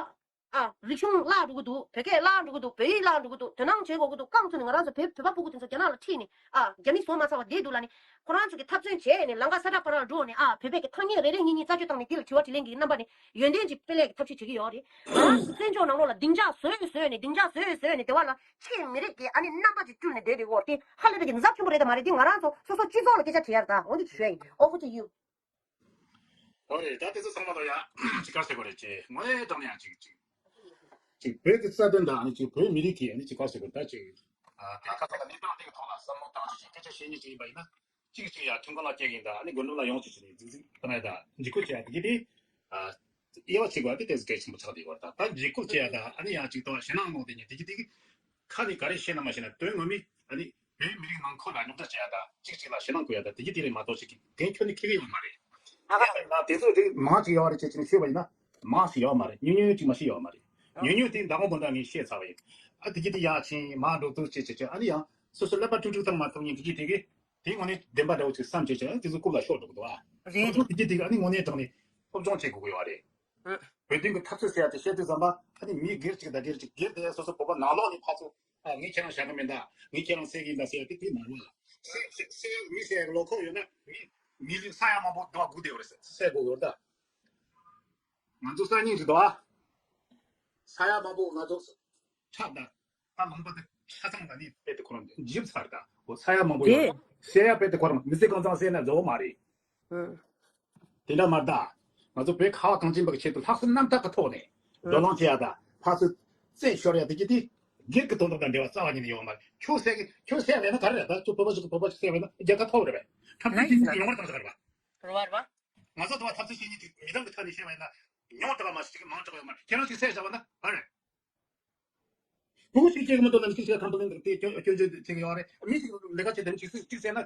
ཨ་རིག་གཞུང་བརླག་འགྲོ་གི་འདུག་བོད་སྐད་བརླག་འགྲོ་གི་འདུག་བོད་ཡིག་བརླག་འགྲོ་གི་འདུག་དོ་སྣང་བྱེད་དགོས་ཀྱི་འདུག་རྐང་བཙུགས་ནས་ང་རང་ཚོ་བོད་བོད་པ་སྤུ་གུ་དེ་ཚོ་རྒྱ་ནག་ལ་ཁྲིད་ནས་ཨ་རྒྱ་མི་བཟོ་མ་ཚར་བ་བསྡད་འདུག་ལ་ནི་ཁོ་རང་ཚོ་གི་འཐབ་རྩོད་བྱས་ནས་ལམ་ཁ་ས་ཁྲ་ཕ་ར་འགྲོ་ནས་ཨ་བོད་པའི་གི་ཐ་སྙད་རེ་རེ་གཉིས་གཉིས་རྩད་གཅོད་བཏང་ནས་དེ་ལ་དྲི་བ་དྲིས་ལན་གྱི་རྣམ་པ་ནས་ཡོན་ཏན་ཅིག་སྤེལ་ཡས་ཀྱི་ཐབས་ཤེས་བྱེད་ཀྱི་ཡོད་རེད། ང་རང་ཚོ་བཙན་བྱོལ་ནང་ལོགས་ལ་སྡིངས་ཆ་བཟོས་བཟོས་ནས་སྡིངས་ཆ་བཟོས་བཟོས་ནས་དེ་བ་ལ་ཆེས་མི་རིགས་ཀྱི་ཨ་ནི་རྣམ་པ་ཅིག་བསྐྱུར་ནས་བསྡད་དེ་འོར་དེ་ཧ་ལས་པའི་གི་འཛབ་ཆེན་པོ་རེད་ད་མ་རེད། དེ་ང་རང་ཚོ་སོ་སོ་སྤྱི་ཚོགས་ལ་སྐད་ཆ་དྲི་ཡར་ད་འོ་འདི་ཞུ་ཡ་ཡིན། Over to you. ཨོ་རེད། ད་དེ་ཚོ་ཚང་མ་ལ་ཡ་ཅིག་ག་ཟེར་དགོས་རེད་ཅེ་ངོ་ཡ་དྲང་ནས་ཡང་ཅིག་ཅིག་ཅིག་བོད་ཀྱི་རྩ་དོན་དང་ཨ་ནི་ཅིག་བོད་མི་རིགས་ཀྱི་ཨ་ནི་ཅིག་ག་ཟེར་དགོས་ད་ཅིག་ཨ་ད་ག་ཚོད་ལ་གནས་སྟངས་དེ་གི་ཐོག་ལ་བསམ་བློ་བཏང་ཅིག་ཅིག་སྐད་ཆ་བཤད་ཉེས་ཅིག་ཡིན་པ་ཡིན་ན་ཅིག་ཅིག་ཡ་ཁྲིམས་ཁང་ལ་སྐྱེལ་གི་ཡིན་ད་ཨ་ནི་དགོན་སྡོམ་ལ་ཡོང་ཅིག་ཅིག་ནས་འཛིན་བཟུང་བཏང་ཡ་ད་འཇིགས་སྐུལ་བྱེད་ཡ་དེ་གི་དེ་ཨ་དབྱེ་བ་ཕྱེ་དགོས་ཡ་དེ་ཏོག་ཙམ་གལ་ཆེན་པོ་ཆགས་བསྡད་ཡོད་རེད། ད་ད་འཇིགས་སྐུལ་བྱེད་ཡ་ད་ཨ་ནི་ཡང་ཅིག་ཏོག་ཞེད་སྣང་གནང་དེ་ཉིད་དེ་གི་དེ་གི་ཁ་ནས་ག་རེ་བཤད་ན་མ་བཤད་ན་དོན་ངོ་མའི་ཨ་ནི་བོད་མི་རིགས་ནང་ཁུལ་ལ་རྙོག་དྲ་བྱེད་ཡ་དང་གཅིག་གཅིག་ལ་ཞེད་སྣང་དགོས་ཡ་དང་དེ་གི་དེ་རེད་མ་གཏོགས་ཅིག་གི་གན་ཁྱོན་ནས་འཁེལ་གི་ཡོད་མ་རེད། ཨ་ཁ་ཡིན་ན་དེ་ཚོ་དེ་མང་ཅིག་ཡོད་རེད་ཅེས་ཅིག་ཤོད་པ་ཡིན་ན་མང་ཞིག་ཡོད་མ་རེད། ཉུང་ཉུང་ཅིག་མ་ཤེས་ཡོད་མ་རེད། ཨ་ཉུང་ཉུང་དེ་མདང་དགོང་དགོང་དག་ངས་བཤད་ཚར་བ་ཡིན། ཨ་དེ་གི་དེ་ཡག་ཕྱིན་མ་འགྲོ་ཐུག་ཅེས་ཅེས་ཅེས་ཨ་ནི་ཡང་སོ་སོ་ཀླད་པ་ཀྲུག་ཀྲུག་བཏང་མ་ཐུབ་མཁན་དེ་གི་དེ་གི་དེ་དངོས་གནས་བདེན་པ་འདྲ་བོ་ཅིག་བསམ་བྱས་ཅེས་ཨ་དེ་ཚོ་རྐུབ་ལ་ཤོར་འགྲོ་གི་འདུག་ཨ། རེད། ཁོ་ཚོ་དེ་གི་དེ་གི་ཨ་ནི་དངོས་གནས་དྲང་ནས་སློབ་སྦྱོང་བྱེད་དགོས་ཀྱི་ཡོད་རེད། ཨ། བོད་དོན་གྱི་འཐབ་རྩོད་ཟེར་ཡ་དེ་བཤད་དུས་ཙམ་པ་ཨ་ནི་མི་སྒེར་གཅིག་དང་སྒེར་གཅིག་སྒེར་དེ་སོ་སོ་བོད་པ་ནང་ལོགས་ནས་ཕར་ཚུར་ཨ་ངས་ཁྱེད་རང་བཞག་གི་མིན་ད། ངས་ཁྱེད་རང་བསད་གི་ཡིན་ད་ཟེར་ཡ་དེ་དེ་མ་རེད་བ། བསད་བསད་བསད་མི་བསད་ཡ་གི་ལོ་ཁོག་ཡོད་ན་མི་མི་ལུས་ས་ཡ་མང་པོ་སྡུག་སྒུག་བསྡད་ཡོད་རེད། བསད་དགོས་ཡོད་ད། ང་ཚོ་སང་ཉིན་ཞིག་འདུག་ཨ། ས་ཡ་མང་པོ་ང་ཚོ་ཆགས་ད། ད་ལུང་པ་དེ་ཆ་ཚང་ད་ནི་དཔེ་དེ་ཁོ་རང་འཇིབ་ཚར་ད། འོ་ས་ཡ་མང་པོ་ཡོད་རེད། བསད་ཡ་དཔེ་དེ་ཁོ་རང་མི་ཚེ་གང་ཚང་བསད་ན་རྫོགས་མ་རེད། ཨང་། དེ་འདྲ་མ་རེད་ད། ང་ཚོ་བོད་ཁ་བ་གངས་ཅན་པ་གི་ཆེད་དུ་ལྷག་བསམ་རྣམ་དག་གི་ཐོག་ནས་བགྲོ་གླེང་བྱེད་ཡ་ད་ཕར་ཚུར་རྩད་ཤོར་ཡ་དེ་གི་དེ་སྒེར་གྱི་དོན་དག་དང་འབྲེལ་བ་རྩ་བ་ཉིད་ནས་ཡོད་མ་རེད། ཁྱོད་བསད་གི་ཁྱོད་བསད་མེད་ན་ག་རེ་རེད་ད། ཁྱོད་བོད་པ་ཞིག་གི་བོད་པ་ཞིག་བསད་མེད་ན་རྒྱལ་ཁ་ཐོབ་རེད་པས། འཐབ་རྩོད་བྱེད་མཁན་ཡོང་བར་གཏོང་ས་ག་རེད་པ། རེད་བ་རེད་བ། ང་ཚོ་དུ་བ་འཐབ་རྩོད་བྱེད་མཁན་དེ་མི་དམ་གི་ཐད་ནས་བཤད་པ་ཡིན་ན་ཉུང་དྲགས་མ་ཞིག་མང་དྲགས་ཡོད་མ་རེད། ཁྱེད་རང་ཞིག་བསད་བཞག་པ་ན་ག་རེ། བུ་མོ་ཞིག་སྐྱེ་གི་མི་འདུག་ན་ནི་ཅིག་ཅིག་ཁམས་པ་ལེན་འདུག་དེ་སྐྱོན་སྐྱོན་བརྗོད་བྱེད་ཀྱི་ཡོད་རེད། མི་ཞིག་ལས་ཀ་བྱེད་དེ་ཅིག་ཅིག་ཟེར་ན་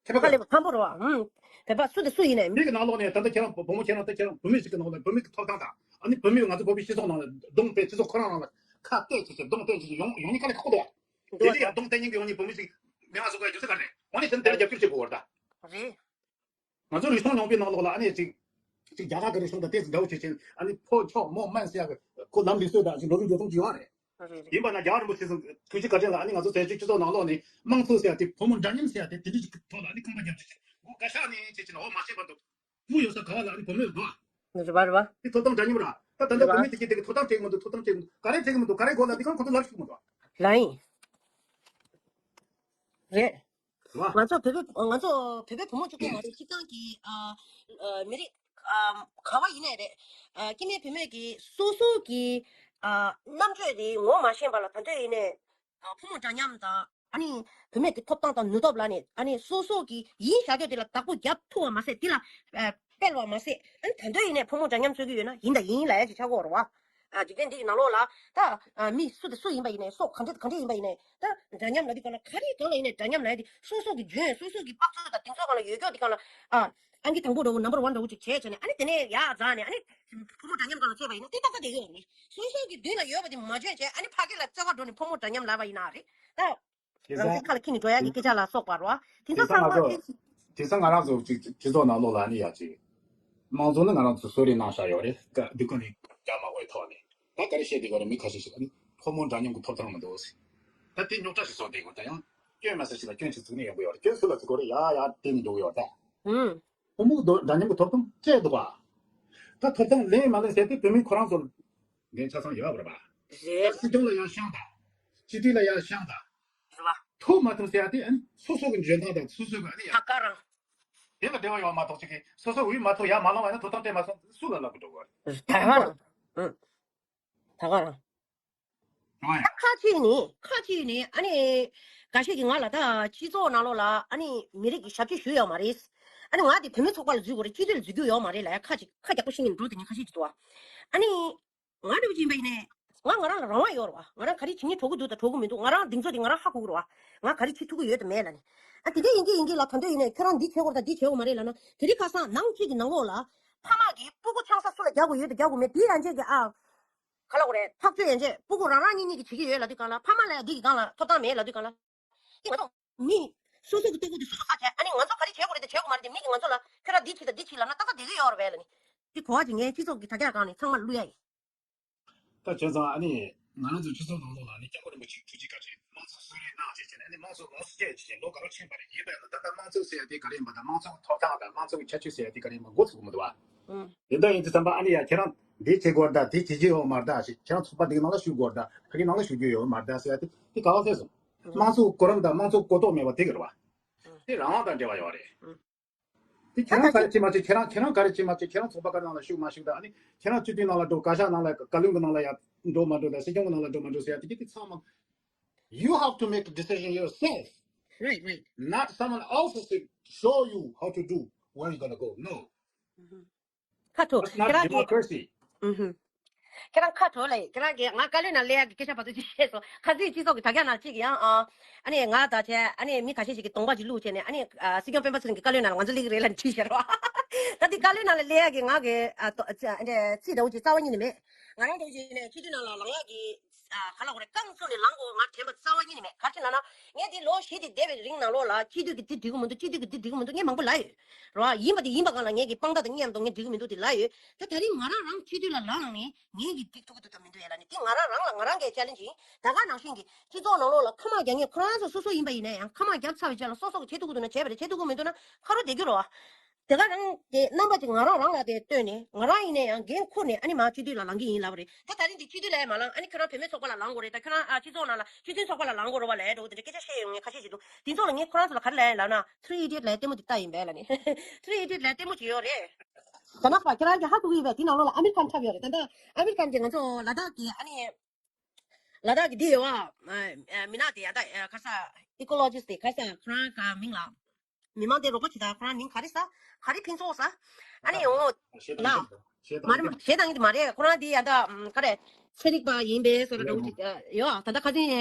ཁྱད་པར་ཁ་ལེ་ཁམས་པ་རེད་བ། ཨང་། བོད་པ་སུ་དེ་སུ་ཡིན་ནའི། མི་གི་ནང་ལོགས་ནས་ད་ལྟ་ཁྱེད་རང་བུ་མོ་ཁྱེད་རང་ད་ཁྱེད་རང་བུད་མེད་ཞིག་གི་ནང་ལ་བུད་མེད་ཀྱི་ཐོབ་ཐང་དང་ཨ་ནི་བུད་མེད་ང་ཚོ་བོད་པའི་སྤྱི་ཚོགས་ནང་ལ་གདོང་སྤེལ་སྤྱི་ཚོགས་ཁོ་རང་ནང་ལ་ཁ་གཏད་བྱེད་ཀྱི་གདོང་གཏད་བྱེད་ཀྱི་ཡོང་ཡོང་ནི་དཀའ་ལས་ཁག་པོ་འདུག་བ། དེ་འདུག་དེ་ཡང་གདོང་གཏད་མཁན་གྱི་ཡོང་ནི་བུད་མེད་ཞིག་མི་མང་ཚོ་ག་རྒྱུ་ཚ་ག་རེད། འོ་ནི་དེ་འདི་ལ་རྒྱབ་སྐྱོར་བྱེད་དགོས་བར་ད། རེད། ང་ཚོ་རིག་གཞུང་ནང་པའི་ནང་ལོགས་ལ་ཨ་ནི་ཅིག་ཅིག་རྒྱ་གར་གྱི་རིག་གཞུང་དང་ཏོག་ཙམ་འདྲ་བོ་བྱེད་ཅིང་ཨ་ནི་ཕོ་མཆོག་མོ་དམན་ཟེར་ཡག་གི་ཁོ་ལམ་སྲོལ་དང་ཅིག་འགྲོ་ལུགས་འགྲོ་སྟངས་ཅིག་ཡོད་རེད། རེད་རེད། ཡིན་པ་ན་རྒྱལ་བ་རིན་པོ་ཆེ་ཚོ་ཐུགས་རྗེ་བཀའ་དྲིན་ལ་ཨ་ནི་ང་ཚོ་བཙན་བྱོལ་སྤྱི་ཚོགས་ནང་ལོགས་ནས་དམངས་གཙོ་ཟེར་ཡག་དེ་བུ་མོ་འདྲ་མཉམ་ཟེར་ཡག་དེ་དེ་འདྲ་ཞིག་གི་ཐོག་ལ་ཨ་ནི་རྐང་པ་རྒྱབ་ཅིག་སྒོ་ག་ཤག་ནས་བྱེད་ཅིག་ན་འོ་མ་ཤེས་པ་འདུག་བུ་ཡོད་ས་ག་བ་ལ་ཨ་ནི་བུ་མོ་ཡོད་འདུག་ཨ། རེད་བ་རེད་བ། དེ་ཐོབ་ཐང་འདྲ་མཉམ་ར། ད་ད་ལྟ་བུད་མེད་དེ་གྱད་དེ་གི་ཐོབ་ཐང་སྤྲད་མི་འདུག་ཐོབ་ཐང་སྤྲད་མི་འདུག་ག་རེ་སྤྲད་གི་མི་འདུག་ག་རེ་དགོས་ལ་དེ་གང་ཁོ་ཚོ་ལབ་ཤེས་མི་འདུག་ལ་ཡིན། རེད། རེད་བ། ང་ཚོ་བོད་པའི་ང་ཚོ་བོད་པའི་བུ་མོ་གཅིག་པོ་མ་རེད། སྤྱིར་བཏང་གི་ཨ་ཨ་མི་རིགས་ཨ་ག་བ་ཡིན་ནའི་རེད། ཨ་སྐྱེ་དམན་བུད་མེད་ཀྱི་སོ་སོ་གི་ཨ་རྣམ་དཔྱོད་དེ་ངོ་མ་ཤེས་པ་ལ་ད་འདོད་ཡིན་ནའི་ཨ་ཕོ་མོ་འདྲ་མཉམ་དང་ཨ་ནི་བུད་མེད་ཀྱི་ཐོབ་ཐང་དང་ནུས་སྟོབས་ལ་ནི་ཨ་ནི་སོ་སོ་གི་ཡིན་བཞག་རྒྱུ་དེ་ལ་བདག་པོ་རྒྱབ་ཐུབ་པ་མ་ཟད་དེ་ལ་ཨ་སྤེལ་བ་མ་ཟད་ཨ་ནི་ད་འདོད་ཡིན་ནའི་ཕོ་མོ་འདྲ་མཉམ་རྩོད་ཀྱི་ཡོད་ན་ཡིན་དང་ཡིན་ལབ་ཡ་ཅིག་ཆགས་ཀྱི་ཡོད་རེད་བ། ཨ་འཇིག་རྟེན་འདི་གི་ནང་ལོགས་ལ་ད་ཨ་མི་སུ་དང་སུ་ཡིན་པ་ཡིན་ནའི་སྲོག་ག་འདྲ་ག་འདྲ་ཡིན་པ་ཡིན་ནའི་ད་འདྲ་མཉམ་ལབ་དུས་གང་ལ་ག་རེ་གང་ལ་ཡིན་ནའི་འདྲ་མཉམ་ལབ་ཡ་དེ་སོ་སོ་གི་འཇོན་སོ་སོ་གི་དཔག་ཚོད་དང་གདེང་ཚོད་གང་ལ་ཡོད་ཀྱོག་དེ་གང་ལ་ཨ་ཨང་ཀི་དང་པོ་འདྲ་བོ་number one འདྲ་བོ་ཅིག་བྱས་བྱས་ནས་ཨ་ནི་དེ་ནས་ཡར་འཛེགས་ནས་ཨ་ནི་ཕོ་མོ་འདྲ་མཉམ་སྒང་ལ་བཙལ་བ་ཡིན་ན་དེ་ཏག་ཏག་བསྡད་ཀྱི་ཡོད་རེད། སོ་སོ་གི་མདུན་ལ་ཡོད་པ་དེ་མ་འཇོན་བྱས་ཨ་ནི་ཕ་གི་ལ་བཙལ་བར་འགྲོ་ནས་ཕོ་མོ་འདྲ་མཉམ་ལབ་པ་ཡིན་ན་རེད་ད། དེང་རང་སང་ཚོའི་ཁ་ལ་འཁྱེར་ནས་འགྲོ་ཡག་གི་སྐད་ཆ་ལ་སོགས་པ་རོ། དེང་དེང་སང་སང་ང་ཚང་ཚོ་མ་དེ་དེང་སང་ང་རང་ཚོ་གཅིག་སྤྱི་ཚོགས་ནང་ལོགས་ལ་ནི་ཡག་ཅིག་དམངས་གཙོ་ནི་ང་རང་ཚོ་གསོལ་རས་གནང་བཞག་ཡོད་རེད། ཀ་འདི་ཀུན་ནི་རྒྱ་མ་དབུས་ཐོག་ནས་ད་ག་རེ་བཤད་བསྡད་ཡོད་རེད། མི་ཁ་ཤས་ཤིག་ལ་ནི་ཕོ་མོ་འདྲ་མཉམ་གྱི་ཐོབ་ཐང་མི་འདུག་ཟེར། ད་དེ་རྙོག་དྲ་ཞིག་བཟོ་བསྡད་ཡོད། ད་ཡང་སྐྱོན་མེད་ས་ཞིག་ལ་སྐྱོན་ཞིག་བཙུགས་ནས་ཡོང་གི་ཡོད་རེད། སྐྱོན་སུ་ལ་བཙུགས་དགོས་རེད། ཡ་ཡ་དེ་ནི་འགྲོ་གི་ཡོད་རེད་ད། ཧུམ། ཕོ་མོ་འདྲ་མཉམ་གྱི་ཐོབ་ཐང་སྤྲད་འདུག་བ། ད་ཐོབ་ཐང་ལེན་མ་ལེན་ཟེར་དེ་བོད་མི་ཁོ་རང་ཚོ་འགན་ཆ་ཚང་ཡོད་པ་རེད་པ། རེད། སྲིད་སྐྱོང་ལ་ཡང་བཤང་དང་། སྤྱི་འཐུས་ལ་ཡང་བཤང་དང་། རེད་པ། ཐུབ་མ་ཐུབ་ཟེར་ཡ་དེ་ཨ་ནི་སོ་སོ་གི་འཇོན་ཐང་དང་སོ་སོ་གི་ཨ་ནི་ཡ། ད་ག་རང་། དེ་ལ་འབྲེལ་བ་ཡོད་མ་གཏོགས་ཅིག་གིས་སོ་སོ་འོས་མ་ཐོབ་ཡ་མ་ལངས་པ་ཡིན་ན་ཐོབ་ཐང་སྤྲད་མ་སོང་སུ་ལ་ལབ་གི་འགྲོ་གི་རེད། ད་ག་རང་། ཨང་། ད་ག་རང་། ཨང་། ད་ཁ་ཅིག་ནི་ཁ་ཅིག་ནི་ཨ་ནི་འགའ་ཤས་ཀྱིས་ང་ལ་ད་སྤྱི་ཚོགས་ནང་ལོགས་ལ་ཨ་ནི་མི་རིགས་ཀྱི་ཞབས་ཕྱི་ཞུས་ཡོད་མ་རེད། ཨ་ནི་ང་དེ་བུད་མེད་ཚོགས་པ་ལ་འཛུལ་དགོས་རེད། སྤྱི་འཐུས་ལ་འཛུལ་རྒྱུ་ཡོད་མ་རེད་ལབ་ཡ་ཁ་ཅིག་ཁ་རྒྱག་པོ་བྱེད་མཁན་འབྲུག་དེ་ཉིད་ཁ་ཤས་ཅིག་འདུག་ཨ། ཨ་ནི་ང་འདྲ་པོ་ཅིག་ཡིན་པ་ཡིན་ནའི་ང་ང་རང་ལ་རང་དབང་ཡོད་རེད་བ། ང་རང་ག་རེ་བྱེད་མཁན་གྲོགས་ཀྱི་འདུག་དང་གྲོགས་ཀྱི་མི་འདུག་ང་རང་གདེང་ཚོད་དེ་ང་རང་ཧ་གོ་གི་རེད་བ། ང་ག་རེ་བྱེད་ཐུབ་ཀྱི་ཡོད་དང་མེད་ལབ་ནས། ཨ་དེ་འདྲ་ཡིན་གྱི་ཡིན་གྱི་ལ་ད་འདོད་ཡིན་ནའི་ཁྱོད་རང་འདི་བྱེད་དགོས་རེད་ད་འདི་བྱེད་དགོས་མ་རེད་ལབ་ན་དེ་རིང་ཁ་སང་ནང་གཅིག་གི་ནང་ལོགས་ལ་ ཕ་མ་གིས་སྤུ་གུ་ཆང་ས་སུ་ལ་རྒྱག་དགོས་ཡོད་དུ་རྒྱག་དགོས་མེད་དེ་ཡང་ཅན་གྱི་ཨ། ག་ལ་གོ་རེད་ཐག་གཅོད་ཡན་ཆད་སྤུ་གུ་རང་རང་གཉིས་གཉིས་ཀྱིས་བྱེད་ཀྱི་ཡོད་ལབ་དུས་གང་ལ་ཕ་མ་ལ་འདི་གི་སྒང་ལ་ཐོབ་ཐང་མེད་ལབ་དུས་གང་ལ། འདི་ང་ཚོ་མི་སོ་སོ་གི་ལྟོ་གོས་དེ་སོ་སོ་ཁ་བྱས་ཨ་ནི་ང་ཚོ་ག་རེ་བྱེད་དགོས་རེད་དེ་བྱེད་དགོས་མ་རེད་དེ་མི་གིས་ང་ཚོ་ལ་ཁྱོད་རང་འདི་བྱེད་དང་འདི་བྱེད་ལབ་ན་ཏག་ཏག་བསྡད་ཀྱི་ཡོད་རེད་པས་ལབ་ནི། འདི་གོ་བ་ཅིག་ངས་སྤྱི་ཚོགས་ཀྱི་དྲ་རྒྱ་སྒང་ནས་ཚང་མ་བླུག་ཡ་ཡིན། ད་བྱས་ཙང་ཨ་ནི་ང་རང་ཚོའི་སྤྱི་ཚོགས་ནང་ལོགས་ལ་ཨ་ནི་སྐྱབས་མགོན་རིན་པོ་ཆེའི་ཐུགས་རྗེ་བཀའ་དྲིན་དམངས་གཙོ་གསོལ་རས་གནང་བྱས་བྱས་ནས་ཨ་ནི་དམངས་གཙོ་ལོགས་སུ་བསྐྱལ་བྱས་བྱས་ལོ་ག་ལོ་ཕྱིན་པ་རེད། ཡིན་པས་ན་ད་ལྟ་དམངས་གཙོ་ཟེར་ཡ་དེ་ག་རེ་ཡིན་པ་དང་དམངས་གཙོ་གི་ཐོབ་ཐང་དང་དམངས་གཙོ་གི་ཁྱད་ཆོས་ཟེར་ཡ་དེ་ག་རེ་ཡིན་པ་མགོ་ཚོས་གི་མི་འདུག་བ། ཨང་། དེ་འདྲ་ཡིན་དུས་ཙམ་པ་ཨ་ནི་ཡ་ཁྱེད་རང་འདི་བྱེད་དགོས་རེད་ད་འདི་བྱེད་རྒྱུ་ཡོད་མ་རེད་ད་ཞེས་ཁྱེད་རང་ཚོགས་པ་འདིའི་ནང་ལ་ཞུགས་དགོས་རེད་ད་ཕ་གིའི་ནང་ལ་ཞུགས་རྒྱུ་ཡོད་མ་རེད་ད་ཟེར་ཡ་དེ་དེ་ག་བ་ཟེར་སོང་། ཨང་། དམངས་གཙོ་གོ་རིམ་དང་དམངས་གཙོ་གོ་རྟོགས་མེད་པ་དེ་གི་རེད་བ། ཨང་། དེ་རང་དབང་དང་འབྲེལ་བ་ཡོད་རེད། ཨང་། དེ་ཁྱེད་རང་ག་རེ་བྱེད་མ་བྱེད་ཁྱེད་རང་ཁྱེད་རང་ག་རེ་བྱེད་མ་བྱེད་ཁྱེད་རང་ཚོགས་པ་ག་རེ་ནང་ལ་ཞུགས་མ་ཞུགས་དང་ཨ་ནི་ཁྱེད་རང་སྤྱི་འཐུས་ནང་ལ་འགྲོ་བཀའ་ཤག་ནང་ལ་བཀའ་བློན་གི་ནང་ལ་ཡ་འགྲོ་མ་འགྲོ་དང་སྲིད་སྐྱོང་གི་ནང་ལ་འགྲོ་མ་འགྲོ་ཟེར་ཡ་དེ་གི་དེ་ཚང་མ། You have to make the decision yourself. Right, right. Not someone else should show you how to do, where you're gonna go. No. ཁ་ཐོ། That's not democracy. ཁྱེད་རང་ཁ་ཐོ་ལ་ཁྱེད་རང་གིས་ང་བཀའ་བློན་ནང་སླེབས་ཡག་གི་སྐད་ཆ་བར་དུ་ཅིག་བཤད་སོང་། ཁ་སང་སྤྱི་ཚོགས་ཀྱི་དྲ་རྒྱ་ནང་གཅིག་ཡང་ཨ། ཨ་ནི་ང་དང་བྱས་ཨ་ནི་མི་ཁ་ཤས་ཤིག་གིས་གདོང་པ་ཅིག་བླུགས་བྱས་ནས་ཨ་ནི་ཨ་སྲིད་སྐྱོང་སྤེན་པ་ཚེ་རིང་གིས་བཀའ་བློན་ནང་ལ་ང་ཚོ་སླེབས་ཀྱི་རེད་ལབ་ནས་བྲིས་བཞག་རོགས། ད་འདི་བཀའ་བློན་ནང་ལ་སླེབས་ཡག་གི་ང་གི་ཨ་ཏོ་ཨ་ཨ་ཅིག་འདྲ་བོ་ཅིག་རྩ་བ་ཉིད་ནས་མེད། ང་རང་འདྲ་བོ་ཅིག་ནས་སྤྱི་འཐུས་ནང་ལ་ལངས་ཡག་གི་ཨ་ག་ལ་གོ་རེ་རྐང་བཙུགས་ནས་ལངས་དགོས་ང་དྲན་པ་རྩ་བ་ཉིད་ནས་མེད། ག་རེ་ལབ་ན་ངས་འདི་ལོ་བཞི་དེ་བསྡད་པའི་རིང་ནང་ལོགས་ལ་སྤྱི་འཐུས་ཀྱི་འདི་འགྲིག་གི་མི་འདུག་སྤྱི་འཐུས་ཀྱི་འདི་འགྲིག་གི་མི་འདུག་ངས་མང་པོ་ལབ་ཡོད། རོ། ཡིན་པ་དེ་ཡིན་པ་གང་ལ་ངས་ཀྱི་དཔང་རྟགས་དང་ངས་ཡང་དང་ངས་འགྲིག་གི་མི་འདུག་དེ་ལབ་ཡོད། ད་ད་རིང་ང་རང་རང་སྤྱི་འཐུས་ལ་ལངས་ནས་ངས་ཀྱི་འགྲིག་ཐུབ་ཀྱི་འདུག་དང་མི་འདུག་ཡ་ལ་ནི་དེ་ང་རང་རང་ལ་ང་རང་གིས་ཅལ་ལེན་ཇི་ཡིན། ད་ག་ནང་བཞིན་གྱི་སྤྱི་ཚོགས་ནང་ལོགས་ལ་ཁ་མ་རྒྱག་མཁན་ཁོ་རང་ཚོ་སོ་སོ་ཡིན་པ་ཡིན་ན་ཡང་ཁ་མ་རྒྱབ་ཚར་བའི་རྗེས་ལ་སོ་སོ་གིས་བྱེད་ཐུབ་ཀྱི་འདུག་ན་བྱས་པ་རེད། བྱེད་ཐུབ་ཀྱི་མི་འདུག་ན་ཁ་རོ་བསྡད་རྒྱུ་རེད་བ། དེ་ག་རང་གི་རྣམ་པ་ཅིག་ང་རང་རང་ལ་དེ་ལྟོས་ནས་ང་རང་ཡིན་ན་ཡང་འགན་འཁུར་ནས་ཨ་ནི་མ་སྤྱི་འཐུས་ལ་ལངས་ཀྱི་ཡིན་ལབ་པ་རེད། ད་ད་རིང་འདི་སྤྱི་འཐུས་ལ་ཡང་མ་ལངས་ཨ་ནི་ཁྱོད་རང་བུད་མེད་ཚོགས་པ་ལ་ལངས་དགོས་རེད། ད་ཁྱོད་རང་ཨ་སྤྱི་ཚོགས་ནང་ལ་སྤྱི་མཐུན་ཚོགས་པ་ལ་ལངས་དགོས་རེད་བ་ལབ་ཡ་འདྲ་བོ་དེ་འདྲ་སྐད་ཆ་བཤད་ཡོང་མཁན་ཁ་ཤས་ཤིག་འདུག་དེ་ཚོ་ལ་ངས་ཁོ་རང་ཚོ་ལ་ག་རེ་ལབ་ཡ་ལབ་ན་ཐི་རི་ཨི་ཌི་ཡཊ་ལབ་ཡ་ལྟད་མོ་དེ་ལྟ་ཡིན་པས་ལབ་ནི། ཐི་རི་ཨི་ཌི་ཡཊ་ལབ་ཡ་ལྟད་མོ་ཅིག་ཡོད་རེད། ད་ནག་པ་ཁྱེད་རང་གིས་ཧ་གོ་གི་ཡོད་པས་དེ་ནང་ལོགས་ལ་ཨ་མེ་རི་ཁན་འཁྲབ་ཡོད་རེད། ད་ལྟ་ཨ་མེ་རི་ཁན་གྱིས་ང་ཚོ་ལ་དྭགས་ཀྱི་ཨ་ནི་ལ་དྭགས་ཀྱི་འདི་ཡོད་བ། མི་ནག་དེ་ཡ་ད་ཁ་ས་ཨི་ཀོ་ལོ་ཇི་སི་ཊི་དེ་ཁ་ས་ཁོ་རང་ག་མིང་ལ། མི་མང་དེ་རོགས་པ་བྱེད་དང་ཁོ་རང་མིང་ག་རེ་ས་ག་རེ་ཕུན་ཚོགས་ས་ཨ་ནི་འོ་ཞེ་ལ། དང་ཞེ་མ་རེད་དང་མ་ཞེ་དང་ཡིན་དེ་མ་རེད། ཁོ་རང་དེ་ཡ་ད་ག་རེ་ཚན་རིག་པ་ཡིན་པས་སོ་ར་འདྲ་བོ་ཅིག་ཡོད། ད་ལྟ་ཁ་སང་